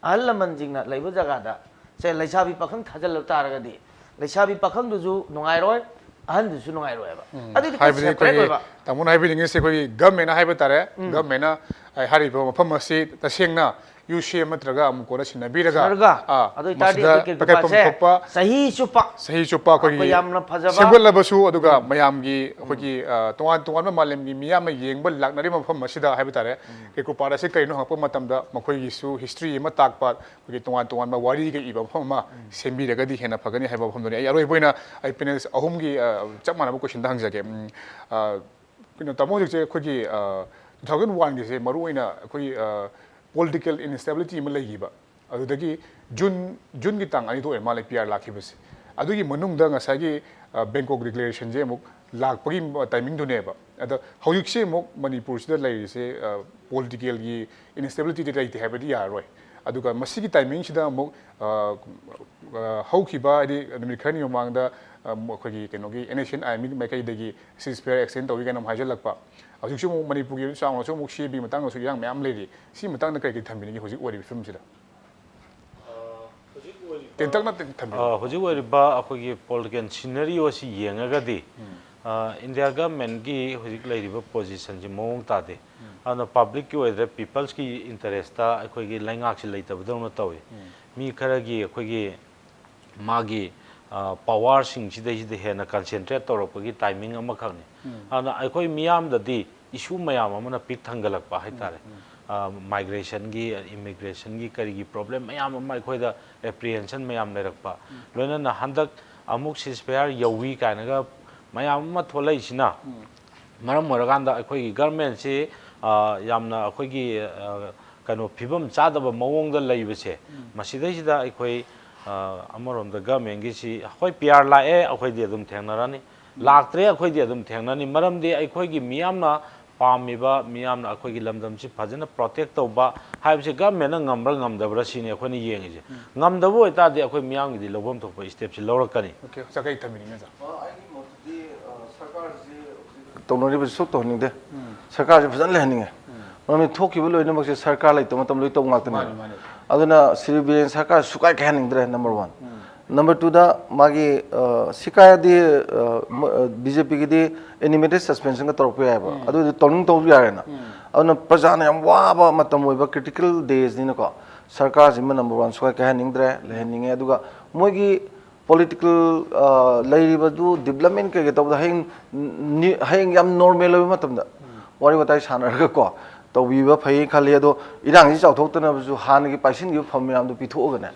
ꯑꯍꯜ ꯂꯃꯟꯁꯤꯡꯅ ꯂꯩꯕ ꯖꯒꯥꯗ ꯁꯦ ꯂꯩꯁꯥꯕꯤ ꯄꯥꯈꯪ ꯊꯥꯖꯤꯜꯂꯕ ꯇꯥꯔꯒꯗꯤ, ꯂꯩꯁꯥꯕꯤ ꯄꯥꯈꯪꯗꯨꯁꯨ ꯅꯨꯡꯉꯥꯏꯔꯣꯏ, ꯑꯍꯟꯗꯨꯁꯨ ꯅꯨꯡꯉꯥꯏꯔꯣꯏꯕ꯫ ꯑꯗꯨꯗꯤ ꯈꯔ ꯍꯥꯏꯕꯗꯤ separate ꯑꯩꯈꯣꯏꯒꯤ ꯑꯣꯏꯕ꯫ ꯇꯥꯃꯣꯅ ꯍꯥꯏꯕꯤꯅꯤꯡꯉꯤꯁꯦ ꯑꯩꯈꯣꯏꯒꯤ governmentꯅ ꯍꯥꯏꯕ ꯇꯥꯔꯦ꯫ Governmentꯅ, ꯑ, ꯍꯥꯏꯔꯤꯕ ꯃꯐꯝ ꯑꯁꯤ ꯇꯁꯦꯡꯅ UCM ꯅꯠꯇ꯭ꯔꯒ ꯑꯃꯨꯛ ꯀꯣꯟꯅ ꯁꯤꯟꯅꯕꯤꯔꯒ, ꯁꯤꯟꯅꯔꯒ, ꯑ, ꯑꯗꯨ ꯑꯣꯏꯇꯥꯔꯗꯤ ꯃꯁꯤꯗ ꯑꯩꯈꯣꯏ ꯀꯦꯀꯨꯄꯥꯠꯁꯦ ꯄꯥꯏꯈꯠꯐꯝ ꯊꯣꯛꯄ ꯆꯍꯤ ꯆꯨꯞꯄ ꯆꯍꯤ ꯆꯨꯞꯄ ꯑꯩꯈꯣꯏꯒꯤ ꯑꯩꯈꯣꯏ ꯌꯥꯝꯅ ꯐꯖꯕ ꯁꯦꯝꯒꯠꯂꯕꯁꯨ, ꯑꯗꯨꯒ ꯃꯌꯥꯝꯒꯤ ꯑꯩꯈꯣꯏꯒꯤ, ꯑ, ꯇꯣꯉꯥꯟ ꯇꯣꯉꯥꯟꯕ ꯃꯥꯂꯦꯝꯒꯤ ꯃꯤꯌꯥꯝꯅ ꯌꯦꯡꯕ ꯂꯥꯛꯅꯔꯤꯕ ꯃꯐꯝ ꯑꯁꯤꯗ ꯍꯥꯏꯕ ꯇꯥꯔꯦ, ꯀꯦꯀꯨꯄꯥꯠ ꯑꯁꯤ ꯀꯔꯤꯅꯣ ꯍꯪꯉꯛꯄ ꯃꯇꯝꯗ ꯃꯈꯣꯏꯒꯤꯁꯨ history ꯑꯃ ꯇꯥꯛꯄ, ꯑꯩꯈꯣꯏꯒꯤ ꯇꯣꯉꯥꯟ ꯇꯣꯉꯥꯟꯕ ꯋꯥꯔꯤꯒ ꯏꯕ ꯃꯐꯝ ꯑꯃ ꯁꯦꯝꯕꯤꯔꯒꯗꯤ ꯍꯦꯟꯅ ꯐꯒꯅꯤ ꯍꯥꯏꯕ ꯋꯥꯐꯝꯗꯨꯅꯤ꯫ ꯑꯩ ꯑꯔꯣꯏꯕ ꯑꯣꯏꯅ ꯑꯩ panel ꯑꯍꯨꯝꯒꯤ, ꯑ, ꯆꯞ ꯃꯥꯟꯅꯕ questionꯗ ꯍꯪꯖꯒꯦ꯫ ꯎꯝ, ꯑ, ꯀꯩꯅꯣ, ꯇꯥꯃꯣ, ꯍꯧꯖꯤꯛꯁꯦ ꯑꯩꯈꯣꯏꯒꯤ, ꯑ, ꯇꯨ ꯊꯥꯎꯖꯟ ꯋꯥꯟꯒꯤꯁꯦ ꯃꯔꯨꯑꯣꯏꯅ ꯑꯩꯈꯣꯏ ꯄꯣꯂꯤꯇꯤꯀꯦꯜ ꯏꯟꯁꯇꯦꯕꯤꯂꯤꯇꯤ ꯑꯃ ꯂꯩꯈꯤꯕ꯫ ꯑꯗꯨꯗꯒꯤ ꯖꯨꯟ ꯖꯨꯟꯒꯤ ꯇꯥꯡ ꯑꯅꯤꯗ ꯑꯣꯏꯔ ꯃꯥꯜꯂꯦ ꯄꯤ ꯑꯥꯔ ꯂꯥꯛꯈꯤꯕꯁꯦ꯫ ꯑꯗꯨꯒꯤ ꯃꯅꯨꯡꯗ ꯉꯁꯥꯏꯒꯤ ꯕꯦꯡꯀꯣꯛ ꯗꯤꯀ꯭ꯂꯦꯔꯦꯁꯟꯁꯦ ꯑꯃꯨꯛ ꯂꯥꯛꯄꯒꯤ ꯇꯥꯏꯃꯤꯡꯗꯨꯅꯦꯕ꯫ ꯑꯗ ꯍꯧꯖꯤꯛꯁꯦ ꯑꯃꯨꯛ ꯃꯅꯤꯄꯨꯔꯁꯤꯗ ꯂꯩꯔꯤꯁꯦ ꯄꯣꯂꯤꯇꯤꯀꯦꯜꯒꯤ ꯏꯟꯁꯇꯦꯕꯤꯂꯤꯇꯤꯗꯤ ꯂꯩꯇꯦ ꯍꯥꯏꯕꯗꯤ ꯌꯥꯔꯔꯣꯏ꯫ ꯑꯗꯨꯒ ꯃꯁꯤꯒꯤ ꯇꯥꯏꯃꯤꯡꯁꯤꯗ ꯑꯃꯨꯛ ꯍꯧꯈꯤꯕ ꯍꯥꯏꯗꯤ ꯅꯨꯃꯤꯠ ꯈꯔꯅꯤ ꯃꯃꯥꯡꯗ ꯑꯩꯈꯣꯏꯒꯤ ꯀꯩꯅꯣꯒꯤ ꯑꯦꯟ ꯑꯦꯁ ꯑꯦꯟ ꯑꯥꯏ ꯑꯦꯝꯒꯤ ꯃꯥꯏꯀꯩꯗꯒꯤ ꯁꯤꯁ ꯐꯦꯌꯔ ꯑꯦꯛꯁꯇꯦꯟ ꯇꯧꯏ ꯀꯥꯏꯅ ꯑꯃꯨꯛ ꯍꯥꯏꯖꯤꯜꯂꯛꯄ꯫ ꯍꯧꯖꯤꯛꯁꯨ ꯑꯃꯨꯛ ꯃꯅꯤꯄꯨꯔꯒꯤ ꯆꯥꯎꯅꯁꯨ ꯑꯃꯨꯛ ꯁꯤ ꯑꯦ ꯕꯤ ꯃꯇꯥꯡꯗꯁꯨ ꯏꯔꯥꯡ ꯃꯌꯥꯝ ꯂꯩꯔꯤ꯫ ꯁꯤ ꯃꯇꯥꯡꯗ ꯀꯔꯤ ꯀꯔꯤ ꯊꯝꯕꯤꯅꯤꯡꯉꯤ ꯍꯧꯖꯤꯛ ꯑꯣꯏꯔꯤꯕ ꯐꯤꯕꯝꯁꯤꯗ? ꯇꯦꯟꯇꯛꯅ ꯊꯝꯕꯤꯌꯨ꯫ ꯍꯧꯖꯤꯛ ꯑꯣꯏꯔꯤꯕ ꯑꯩꯈꯣꯏꯒꯤ ꯄꯣꯂꯤꯇꯤꯀꯦꯜ ꯁꯤꯅꯔꯤ ꯑꯁꯤ ꯌꯦꯡꯉꯒꯗꯤ ꯏꯟꯗꯤꯌꯥ ꯒꯃꯦꯟꯒꯤ ꯍꯧꯖꯤꯛ ꯂꯩꯔꯤꯕ ꯄꯣꯖꯤꯁꯟꯁꯤ ꯃꯑꯣꯡ ꯇꯥꯗꯦ꯫ ꯑꯗꯨꯅ ꯄꯕ꯭ꯂꯤꯛꯀꯤ ꯑꯣꯏꯗ꯭ꯔꯦ, ꯄꯤꯄꯜꯁꯀꯤ ꯏꯟꯇꯔꯦꯁꯇ ꯑꯩꯈꯣꯏꯒꯤ ꯂꯩꯉꯥꯛꯁꯤ ꯂꯩꯇꯕꯗꯧꯅ ꯇꯧꯏ꯫ ꯃꯤ ꯈꯔꯒꯤ ꯑꯩꯈꯣꯏꯒꯤ ꯃꯥꯒꯤ ꯄꯋꯥꯔꯁꯤꯡꯁꯤꯗꯩꯁꯤꯗ ꯍꯦꯟꯅ ꯀꯟꯁꯦꯟꯇ꯭ꯔꯦꯠ ꯇꯧꯔꯛꯄꯒꯤ ꯇꯥꯏꯃꯤꯡ ꯑꯃꯈꯛꯅꯤ꯫ ꯑꯗꯨꯅ ꯑꯩꯈꯣꯏ ꯃꯤꯌꯥꯝꯗꯗꯤ ꯏꯁꯨ ꯃꯌꯥꯝ ꯑꯃꯅ ꯄꯤꯛ ꯊꯪꯒꯠꯂꯛꯄ ꯍꯥꯏꯇꯥꯔꯦ꯫ ꯃꯥꯏꯒ꯭ꯔꯦꯁꯟꯒꯤ, ꯏꯃꯤꯒ꯭ꯔꯦꯁꯟꯒꯤ, ꯀꯔꯤꯒꯤ ꯄ꯭ꯔꯣꯕ꯭ꯂꯦꯝ ꯃꯌꯥꯝ ꯑꯃ ꯑꯩꯈꯣꯏꯗ ꯑꯦꯄ꯭ꯔꯤꯍꯦꯟꯁꯟ ꯃꯌꯥꯝ ꯂꯩꯔꯛꯄ, ꯂꯣꯏꯅꯅ ꯍꯟꯗꯛ ꯑꯃꯨꯛ ꯁꯤꯁ ꯐꯦꯌꯥꯔ ꯌꯧꯏ ꯀꯥꯏꯅꯒ ꯃꯌꯥꯝ ꯑꯃ ꯊꯣꯛꯂꯛꯏꯁꯤꯅ ꯃꯔꯝ ꯑꯣꯏꯔꯀꯥꯟꯗ ꯑꯩꯈꯣꯏꯒꯤ ꯒꯔꯃꯦꯟꯁꯤ ꯌꯥꯝꯅ ꯑꯩꯈꯣꯏꯒꯤ ꯀꯩꯅꯣ ꯐꯤꯕꯝ ꯆꯥꯗꯕ ꯃꯑꯣꯡꯗ ꯂꯩꯕꯁꯦ, ꯃꯁꯤꯗꯩꯁꯤꯗ ꯑꯩꯈꯣꯏ ꯑꯃꯔꯣꯝꯗ ꯒꯔꯃꯦꯟꯒꯤꯁꯤ ꯍꯣꯏ ꯄꯤ ꯑꯥꯔ ꯂꯥꯛꯑꯦ, ꯑꯩꯈꯣꯏꯗꯤ ꯑꯗꯨꯝ ꯊꯦꯡꯅꯔꯅꯤ, ꯂꯥꯛꯇ꯭ꯔꯦ ꯑꯩꯈꯣꯏꯗꯤ ꯑꯗꯨꯝ ꯊꯦꯡꯅꯅꯤ꯫ ꯃꯔꯝꯗꯤ ꯑꯩꯈꯣꯏꯒꯤ ꯃꯤꯌꯥꯝꯅ ꯄꯥꯝꯃꯤꯕ, ꯃꯤꯌꯥꯝꯅ ꯑꯩꯈꯣꯏꯒꯤ ꯂꯝꯗꯝꯁꯤ ꯐꯖꯅ ꯄ꯭ꯔꯣꯇꯦꯛ ꯇꯧꯕ ꯍꯥꯏꯕꯁꯤ ꯒꯔꯃꯦꯟꯅ ꯉꯝꯕ꯭ꯔꯥ ꯉꯝꯗꯕ꯭ꯔꯥ ꯁꯤꯅꯤ ꯑꯩꯈꯣꯏꯅ ꯌꯦꯡꯉꯤꯁꯦ꯫ ꯉꯝꯗꯕ ꯑꯣꯏꯇꯥꯔꯗꯤ ꯑꯩꯈꯣꯏ ꯃꯤꯌꯥꯝꯒꯤꯗꯤ ꯂꯧꯐꯝ ꯊꯣꯛꯄ ꯁ꯭ꯇꯦꯞꯁꯤ ꯂꯧꯔꯛꯀꯅꯤ꯫ ꯑꯣꯀꯦ, ꯆꯥꯀꯩ ꯊꯝꯕꯤꯅꯤꯡꯉꯦ, ꯁꯥꯔ꯫ ꯇꯧꯅꯔꯤꯕꯁꯤ ꯁꯨꯛ ꯇꯧꯍꯟꯅꯤꯡꯗꯦ꯫ ꯁꯔꯀꯥꯔꯁꯤ ꯐꯖꯅ ꯂꯩꯍꯟꯅꯤꯡꯉꯦ꯫ ꯃꯔꯝꯗꯤ ꯊꯣꯛꯈꯤꯕ ꯂꯣꯏꯅꯃꯛꯁꯦ ꯁꯔꯀꯥꯔ ꯂꯩꯇꯕ ꯃꯇꯝ ꯂꯣꯏ ꯇꯧꯕ ꯉꯥꯛꯇꯅꯦꯕ꯫ ꯃꯥꯅꯤ, ꯃꯥꯅꯤ꯫ ꯑꯗꯨꯅ ꯁ꯭ꯔꯤ ꯕꯤꯔꯦꯟ ꯁꯔꯀꯥꯔ ꯁꯨꯀꯥꯏ ꯀꯥꯏꯍꯟꯅꯤꯡꯗ꯭ꯔꯦ, ꯅꯝꯕꯔ ꯋꯥꯟ꯫ ꯅꯝꯕꯔ ꯇꯨꯗ ꯃꯥꯒꯤ ꯁꯤ ꯀꯥꯏꯔꯗꯤ ꯕꯤ ꯖꯦ ꯄꯤꯒꯤꯗꯤ ꯑꯦꯅꯤꯃꯦꯇꯦꯠ ꯁꯁꯄꯦꯟꯁꯟꯒ ꯇꯧꯔꯛꯄ ꯌꯥꯏꯑꯕ꯫ ꯑꯗꯨꯗꯤ ꯇꯧꯅꯤꯡ ꯇꯧꯔꯁꯨ ꯌꯥꯔꯦꯅ꯫ ꯑꯗꯨꯅ ꯄ꯭ꯔꯖꯥꯅ ꯌꯥꯝ ꯋꯥꯕ ꯃꯇꯝ ꯑꯣꯏꯕ ꯀ꯭ꯔꯤꯇꯤꯀꯦꯜ ꯗꯦꯖꯅꯤꯅꯀꯣ, ꯁꯔꯀꯥꯔꯁꯤꯃ ꯅꯝꯕꯔ ꯋꯥꯟ ꯁꯨꯀꯥꯏ ꯀꯥꯏꯍꯟꯅꯤꯡꯗ꯭ꯔꯦ, ꯂꯩꯍꯟꯅꯤꯡꯉꯦ꯫ ꯑꯗꯨꯒ ꯃꯣꯏꯒꯤ ꯄꯣꯂꯤꯇꯤꯀꯦꯜ ꯂꯩꯔꯤꯕꯗꯨ ꯗꯤꯕꯂꯞꯃꯦꯟ ꯀꯩꯀꯩ ꯇꯧꯕꯗ ꯍꯌꯦꯡ ꯅꯤ- ꯍꯌꯦꯡ ꯌꯥꯝ ꯅꯣꯔꯃꯦꯜ ꯑꯣꯏꯕ ꯃꯇꯝꯗ ꯋꯥꯔꯤ ꯋꯥꯇꯥꯏ ꯁꯥꯟꯅꯔꯒꯀꯣ ꯇꯧꯕꯤꯕ ꯐꯩ ꯈꯜꯂꯤ꯫ ꯑꯗꯣ ꯏꯔꯥꯡꯁꯤ ꯆꯥꯎꯊꯣꯛꯇꯅꯕꯁꯨ ꯍꯥꯟꯅꯒꯤ ꯄꯥꯏꯁꯤꯟꯈꯤꯕ ꯐꯝ ꯃꯌꯥꯝꯗꯣ ꯄꯤꯊꯣꯛꯑꯒꯅꯦ,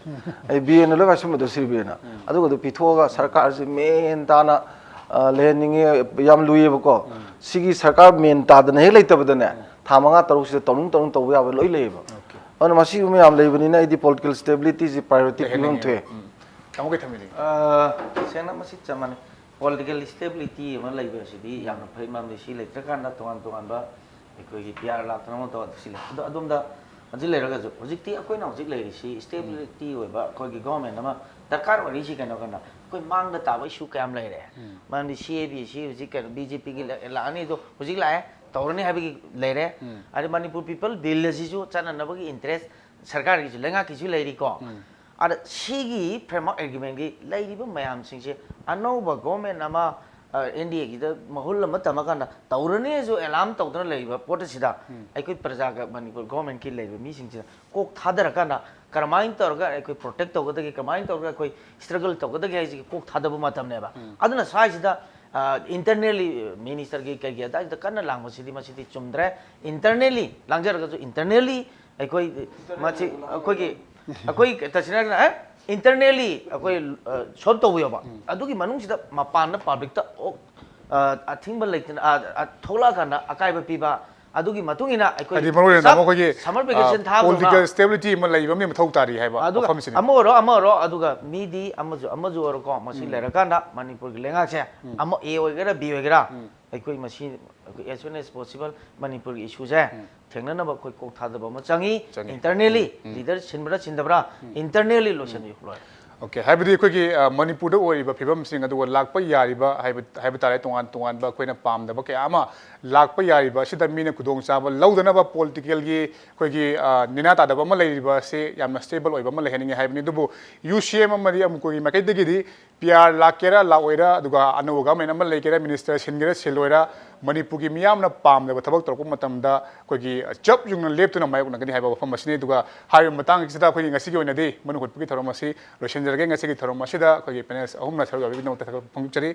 ꯑꯩ ꯕꯤ ꯑꯦꯟꯅ ꯂꯣꯏ ꯄꯥꯏꯁꯟꯕꯗꯣ ꯁ꯭ꯔꯤ ꯕꯤ ꯑꯦꯟꯅ, ꯑꯗꯨꯒꯗꯣ ꯄꯤꯊꯣꯛꯑꯒ ꯁꯔꯀꯥꯔꯁꯤ ꯃꯦꯟ ꯇꯥꯅ ꯂꯩꯍꯟꯅꯤꯡꯉꯦ꯫ ꯌꯥꯝ ꯂꯨꯏꯌꯦꯕꯀꯣ꯫ ꯁꯤꯒꯤ ꯁꯔꯀꯥꯔ ꯃꯦꯟ ꯇꯥꯗꯅ ꯍꯦꯛ ꯂꯩꯇꯕꯗꯅꯦ, ꯊꯥ ꯃꯉꯥ ꯇꯔꯨꯛꯁꯤꯗ ꯇꯧꯅꯤꯡ ꯇꯧꯅꯤꯡ ꯇꯧꯕ ꯌꯥꯕ ꯂꯣꯏ ꯂꯩꯌꯦꯕ꯫ ꯑꯗꯨꯅ ꯃꯁꯤꯒꯨꯝꯕ ꯌꯥꯝ ꯂꯩꯕꯅꯤꯅ ꯑꯩꯗꯤ ꯄꯣꯂꯤꯇꯤꯀꯦꯜ ꯁ꯭ꯇꯦꯕꯤꯂꯤꯇꯤꯁꯤ ꯄ꯭ꯔꯥꯏꯌꯣꯔꯤꯇꯤ ꯄꯤꯕ ꯑꯃ ꯊꯣꯛꯑꯦ꯫ ꯇꯥꯃꯣ ꯀꯩ ꯊꯝꯕꯤꯅꯤꯡꯉꯤ? ꯁꯦꯡꯅ ꯃꯁꯤ ꯆꯞ ꯃꯥꯟꯅꯩ꯫ ꯄꯣꯂꯤꯇꯤꯀꯦꯜ ꯁ꯭ꯇꯦꯕꯤꯂꯤꯇꯤ ꯑꯃ ꯂꯩꯕ ꯑꯁꯤꯗꯤ ꯌꯥꯝꯅ ꯐꯩ, ꯃꯔꯝꯗꯤ ꯁꯤ ꯂꯩꯇ꯭ꯔꯀꯥꯟꯗ ꯇꯣꯉꯥꯟ ꯇꯣꯉꯥꯟꯕ ꯑꯩꯈꯣꯏꯒꯤ ꯄꯤ ꯑꯥꯔ ꯂꯥꯛꯇꯅ ꯑꯃ ꯇꯧꯔ ꯁꯤ ꯂꯩ꯫ ꯑꯗꯣ ꯑꯗꯣꯝꯗ ꯍꯧꯖꯤꯛ ꯂꯩꯔꯒꯁꯨ ꯍꯧꯖꯤꯛꯇꯤ ꯑꯩꯈꯣꯏꯅ ꯍꯧꯖꯤꯛ ꯂꯩꯔꯤꯁꯤ ꯁ꯭ꯇꯦꯕꯤꯂꯤꯇꯤ ꯑꯣꯏꯕ ꯑꯩꯈꯣꯏꯒꯤ ꯒꯣꯔꯃꯦꯟ ꯑꯃ ꯗꯔꯀꯥꯔ ꯑꯣꯏꯔꯤꯁꯤ ꯀꯩꯅꯣ ꯀꯩꯅꯣ ꯑꯩꯈꯣꯏ ꯃꯥꯡꯗ ꯇꯥꯕ ꯏꯁꯨ ꯀꯌꯥꯝ ꯂꯩꯔꯦ꯫ ꯃꯔꯝꯗꯤ ꯁꯤ ꯑꯦ ꯕꯤ ꯁꯤ ꯍꯧꯖꯤꯛ ꯀꯩꯅꯣ ꯕꯤ ꯖꯦ ꯄꯤꯒꯤ ꯂꯥꯛꯑꯅꯤ, ꯑꯗꯣ ꯍꯧꯖꯤꯛ ꯂꯥꯛꯑꯦ, ꯇꯧꯔꯅꯤ ꯍꯥꯏꯕꯒꯤ ꯂꯩꯔꯦ꯫ ꯑꯗꯩ ꯃꯅꯤꯄꯨꯔ ꯄꯤꯄꯜ ꯕꯤꯜ ꯑꯁꯤꯁꯨ ꯆꯠꯅꯅꯕꯒꯤ ꯏꯟꯇꯔꯦꯁ ꯁꯔꯀꯥꯔꯒꯤꯁꯨ ꯂꯩꯉꯥꯛꯀꯤꯁꯨ ꯂꯩꯔꯤꯀꯣ꯫ ꯑꯗ ꯁꯤꯒꯤ ꯐ꯭ꯔꯦꯝꯋꯥꯔꯛ ꯑꯦꯒ꯭ꯔꯤꯃꯦꯟꯒꯤ ꯂꯩꯔꯤꯕ ꯃꯌꯥꯝꯁꯤꯡꯁꯦ ꯑꯅꯧꯕ ꯒꯣꯔꯃꯦꯟ ꯑꯃ ꯑꯦꯟ ꯗꯤ ꯑꯦꯒꯤꯗ ꯃꯍꯨꯜ ꯑꯃ ꯇꯝꯃꯀꯥꯟꯗ ꯇꯧꯔꯅꯤꯁꯨ ꯑꯦꯂꯥꯝ ꯇꯧꯗꯅ ꯂꯩꯔꯤꯕ ꯄꯣꯠ ꯑꯁꯤꯗ ꯑꯩꯈꯣꯏ ꯄ꯭ꯔꯖꯥꯒ ꯃꯅꯤꯄꯨꯔ ꯒꯣꯔꯃꯦꯟꯀꯤ ꯂꯩꯔꯤꯕ ꯃꯤꯁꯤꯡꯁꯤꯅ ꯀꯣꯛ ꯊꯥꯗꯔꯀꯥꯟꯗ ꯀꯔꯝꯍꯥꯏꯅ ꯇꯧꯔꯒ ꯑꯩꯈꯣꯏ ꯄ꯭ꯔꯣꯇꯦꯛ ꯇꯧꯒꯗꯒꯦ, ꯀꯃꯥꯏꯅ ꯇꯧꯔꯒ ꯑꯩꯈꯣꯏ ꯁ꯭ꯇ꯭ꯔꯒꯜ ꯇꯧꯒꯗꯒꯦ ꯍꯥꯏꯁꯤꯒꯤ ꯀꯣꯛ ꯊꯥꯗꯕ ꯃꯇꯝꯅꯦꯕ꯫ ꯑꯗꯨꯅ ꯁ꯭ꯋꯥꯏꯁꯤꯗ ꯏꯟꯇꯔꯅꯦꯜꯂꯤ ꯃꯤꯅꯤꯁꯇꯔꯒꯤ ꯀꯩꯒꯤ ꯑꯗꯥꯏꯗ ꯀꯟꯅ ꯂꯥꯡꯕꯁꯤꯗꯤ ꯃꯁꯤꯗꯤ ꯆꯨꯝꯗ꯭ꯔꯦ꯫ ꯏꯟꯇꯔꯅꯦꯜꯂꯤ ꯂꯥꯡꯖꯔꯒꯁꯨ ꯏꯟꯇꯔꯅꯦꯜꯂꯤ ꯑꯩꯈꯣꯏ ꯃꯁꯤ ꯑꯩꯈꯣꯏꯒꯤ ꯑꯩꯈꯣꯏ ꯇꯁꯦꯡꯅ ꯍꯥꯏꯔꯒꯅ ꯑꯦ ꯏꯟꯇꯔꯅꯦꯜꯂꯤ ꯑꯩꯈꯣꯏ ꯁꯣꯜꯕ ꯇꯧꯕꯤꯌꯣꯕ꯫ ꯑꯗꯨꯒꯤ ꯃꯅꯨꯡꯁꯤꯗ ꯃꯄꯥꯟꯗ ꯄꯕ꯭ꯂꯤꯛꯇ ꯑꯊꯤꯡꯕ ꯂꯩꯇꯅ ꯊꯣꯛꯂꯛꯑꯀꯥꯟꯗ ꯑꯀꯥꯏꯕ ꯄꯤꯕ, ꯑꯗꯨꯒꯤ ꯃꯇꯨꯡ ꯏꯟꯅ ꯑꯩꯈꯣꯏ ꯍꯥꯏꯗꯤ ꯃꯔꯨ ꯑꯣꯏꯅ ꯇꯥꯃꯣ ꯑꯩꯈꯣꯏꯒꯤ ꯁꯝꯃꯔ ꯚꯦꯀꯦꯁꯟ ꯊꯥꯕꯗꯧꯅ ꯄꯣꯂꯤꯇꯤꯀꯦꯜ ꯁ꯭ꯇꯦꯕꯤꯂꯤꯇꯤ ꯑꯃ ꯂꯩꯕ ꯑꯃꯗꯤ ꯃꯊꯧ ꯇꯥꯔꯤ ꯍꯥꯏꯕ ꯑꯗꯨꯒ ꯋꯥꯐꯝꯁꯤꯅꯤ꯫ ꯑꯃ ꯑꯣꯏꯔꯣ ꯑꯃ ꯑꯣꯏꯔꯣ ꯑꯗꯨꯒ ꯃꯤꯗꯤ ꯑꯃꯁꯨ ꯑꯃꯁꯨ ꯑꯣꯏꯔꯣꯀꯣ, ꯃꯁꯤ ꯂꯩꯔꯀꯥꯟꯗ ꯃꯅꯤꯄꯨꯔꯒꯤ ꯂꯩꯉꯥꯛꯁꯦ ꯑꯃ ꯑꯦ ꯑꯣꯏꯒꯦꯔꯥ ꯕꯤ ꯑꯣꯏꯒꯦꯔꯥ ꯑꯩꯈꯣꯏ ꯃꯁꯤ ꯑꯩꯈꯣꯏ as soon as possible ꯃꯅꯤꯄꯨꯔꯒꯤ ꯏꯁꯨꯁꯦ ꯊꯦꯡꯅꯅꯕ ꯑꯩꯈꯣꯏ ꯀꯣꯛ ꯊꯥꯗꯕ ꯑꯃ ꯆꯪꯉꯤ꯫ ꯆꯪꯉꯤ꯫ ꯏꯟꯇꯔꯅꯦꯜꯂꯤ ꯂꯤꯗꯔ ꯁꯤꯟꯕ꯭ꯔꯥ ꯁꯤꯟꯗꯕ꯭ꯔꯥ ꯏꯟꯇꯔꯅꯦꯜꯂꯤ ꯂꯣꯏꯁꯤꯟꯕꯤꯌꯨ ꯂꯣꯏꯔꯦ꯫ ꯑꯣꯀꯦ, ꯍꯥꯏꯕꯗꯤ ꯑꯩꯈꯣꯏꯒꯤ ꯑ, ꯃꯅꯤꯄꯨꯔꯗ ꯑꯣꯏꯔꯤꯕ ꯐꯤꯕꯝꯁꯤꯡ ꯑꯗꯨꯒ ꯂꯥꯛꯄ ꯌꯥꯔꯤꯕ ꯍꯥꯏꯕ ꯍꯥꯏꯕ ꯇꯥꯔꯦ, ꯇꯣꯉꯥꯟ ꯇꯣꯉꯥꯟꯕ ꯑꯩꯈꯣꯏꯅ ꯄꯥꯝꯗꯕ ꯀꯌꯥ ꯑꯃ ꯂꯥꯛꯄ ꯌꯥꯔꯤꯕ ꯑꯁꯤꯗ ꯃꯤꯅ ꯈꯨꯗꯣꯡꯆꯥꯕ ꯂꯧꯗꯅꯕ ꯄꯣꯂꯤꯇꯤꯀꯦꯜꯒꯤ ꯑꯩꯈꯣꯏꯒꯤ ꯑ, ꯅꯦꯅꯥ ꯇꯥꯗꯕ ꯑꯃ ꯂꯩꯔꯤꯕ ꯑꯁꯤ ꯌꯥꯝꯅ ꯁ꯭ꯇꯦꯕꯜ ꯑꯣꯏꯕ ꯑꯃ ꯂꯩꯍꯟꯅꯤꯡꯉꯤ ꯍꯥꯏꯕꯅꯤ꯫ ꯑꯗꯨꯕꯨ ꯌꯨ ꯁꯤ ꯑꯦꯝ ꯑꯃꯗꯤ ꯃꯅꯤꯄꯨꯔꯒꯤ ꯃꯥꯏꯀꯩꯗꯒꯤꯗꯤ ꯄꯤ ꯑꯥꯔ ꯂꯥꯛꯀꯦꯔꯥ ꯂꯥꯛꯑꯣꯏꯔꯥ, ꯑꯗꯨꯒ ꯑꯅꯧꯕ ꯒꯚꯔꯟꯃꯦꯟ ꯑꯃ ꯂꯩꯒꯦꯔꯥ, ꯃꯤꯅꯤꯁꯇꯔ ꯁꯤꯟꯒꯦꯔꯥ ꯁꯤꯜꯂꯣꯏꯔꯥ, ꯃꯅꯤꯄꯨꯔꯒꯤ ꯃꯤꯌꯥꯝꯅ ꯄꯥꯝꯗꯕ ꯊꯕꯛ ꯇꯧꯔꯛꯄ ꯃꯇꯝꯗ ꯑꯩꯈꯣꯏꯒꯤ ꯆꯞ ꯌꯨꯡꯅ ꯂꯦꯞꯇꯨꯅ ꯃꯥꯌꯣꯛꯅꯒꯅꯤ ꯍꯥꯏꯕ ꯋꯥꯐꯝ ꯑꯁꯤꯅꯤ꯫ ꯑꯗꯨꯒ ꯍꯥꯏꯔꯤꯕ ꯃꯇꯥꯡ ꯑꯁꯤꯗ ꯑꯩꯈꯣꯏꯒꯤ ꯉꯁꯤꯒꯤ ꯑꯣꯏꯅꯗꯤ ꯃꯅꯨꯡ ꯍꯨꯠꯄꯒꯤ ꯊꯧꯔꯝ ꯑꯁꯤ ꯂꯣꯏꯁꯤꯟꯖꯔꯒꯦ꯫ ꯉꯁꯤꯒꯤ ꯊꯧꯔꯝ ꯑꯁꯤꯗ ꯑꯩꯈꯣꯏꯒꯤ ꯄꯦꯅꯦꯜꯁ ꯑꯍꯨꯝꯅ ꯁꯔꯨꯛ ꯌꯥꯕꯤꯕꯒꯤꯗꯃꯛꯇ ꯊꯥꯒꯠꯄ ꯐꯣꯡꯗꯣꯛꯆꯔꯤ꯫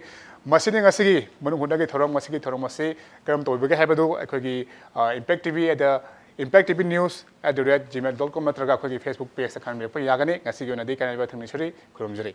ꯃꯁꯤꯅꯤ ꯉꯁꯤꯒꯤ ꯃꯅꯨꯡ ꯍꯨꯠꯅꯒꯤ ꯊꯧꯔꯝ꯫ ꯉꯁꯤꯒꯤ ꯊꯧꯔꯝ ꯑꯁꯤ ꯀꯔꯝ ꯇꯧꯕꯤꯕꯒꯦ ꯍꯥꯏꯕꯗꯨ ꯑꯩꯈꯣꯏꯒꯤ impact T V at the impact T V news at the rate Gmail dot com ꯅꯠꯇ꯭ꯔꯒ ꯑꯩꯈꯣꯏꯒꯤ ꯐꯦꯁꯕꯨꯛ ꯄꯦꯖꯇ ꯈꯪꯕꯤꯔꯛꯄ ꯌꯥꯒꯅꯤ꯫ ꯉꯁꯤꯒꯤ ꯑꯣꯏꯅꯗꯤ ꯀꯥꯏꯅꯕ ꯊꯤꯡꯅꯤꯡꯁꯔꯤ꯫ ꯈꯨꯔꯨꯝꯖꯔꯤ꯫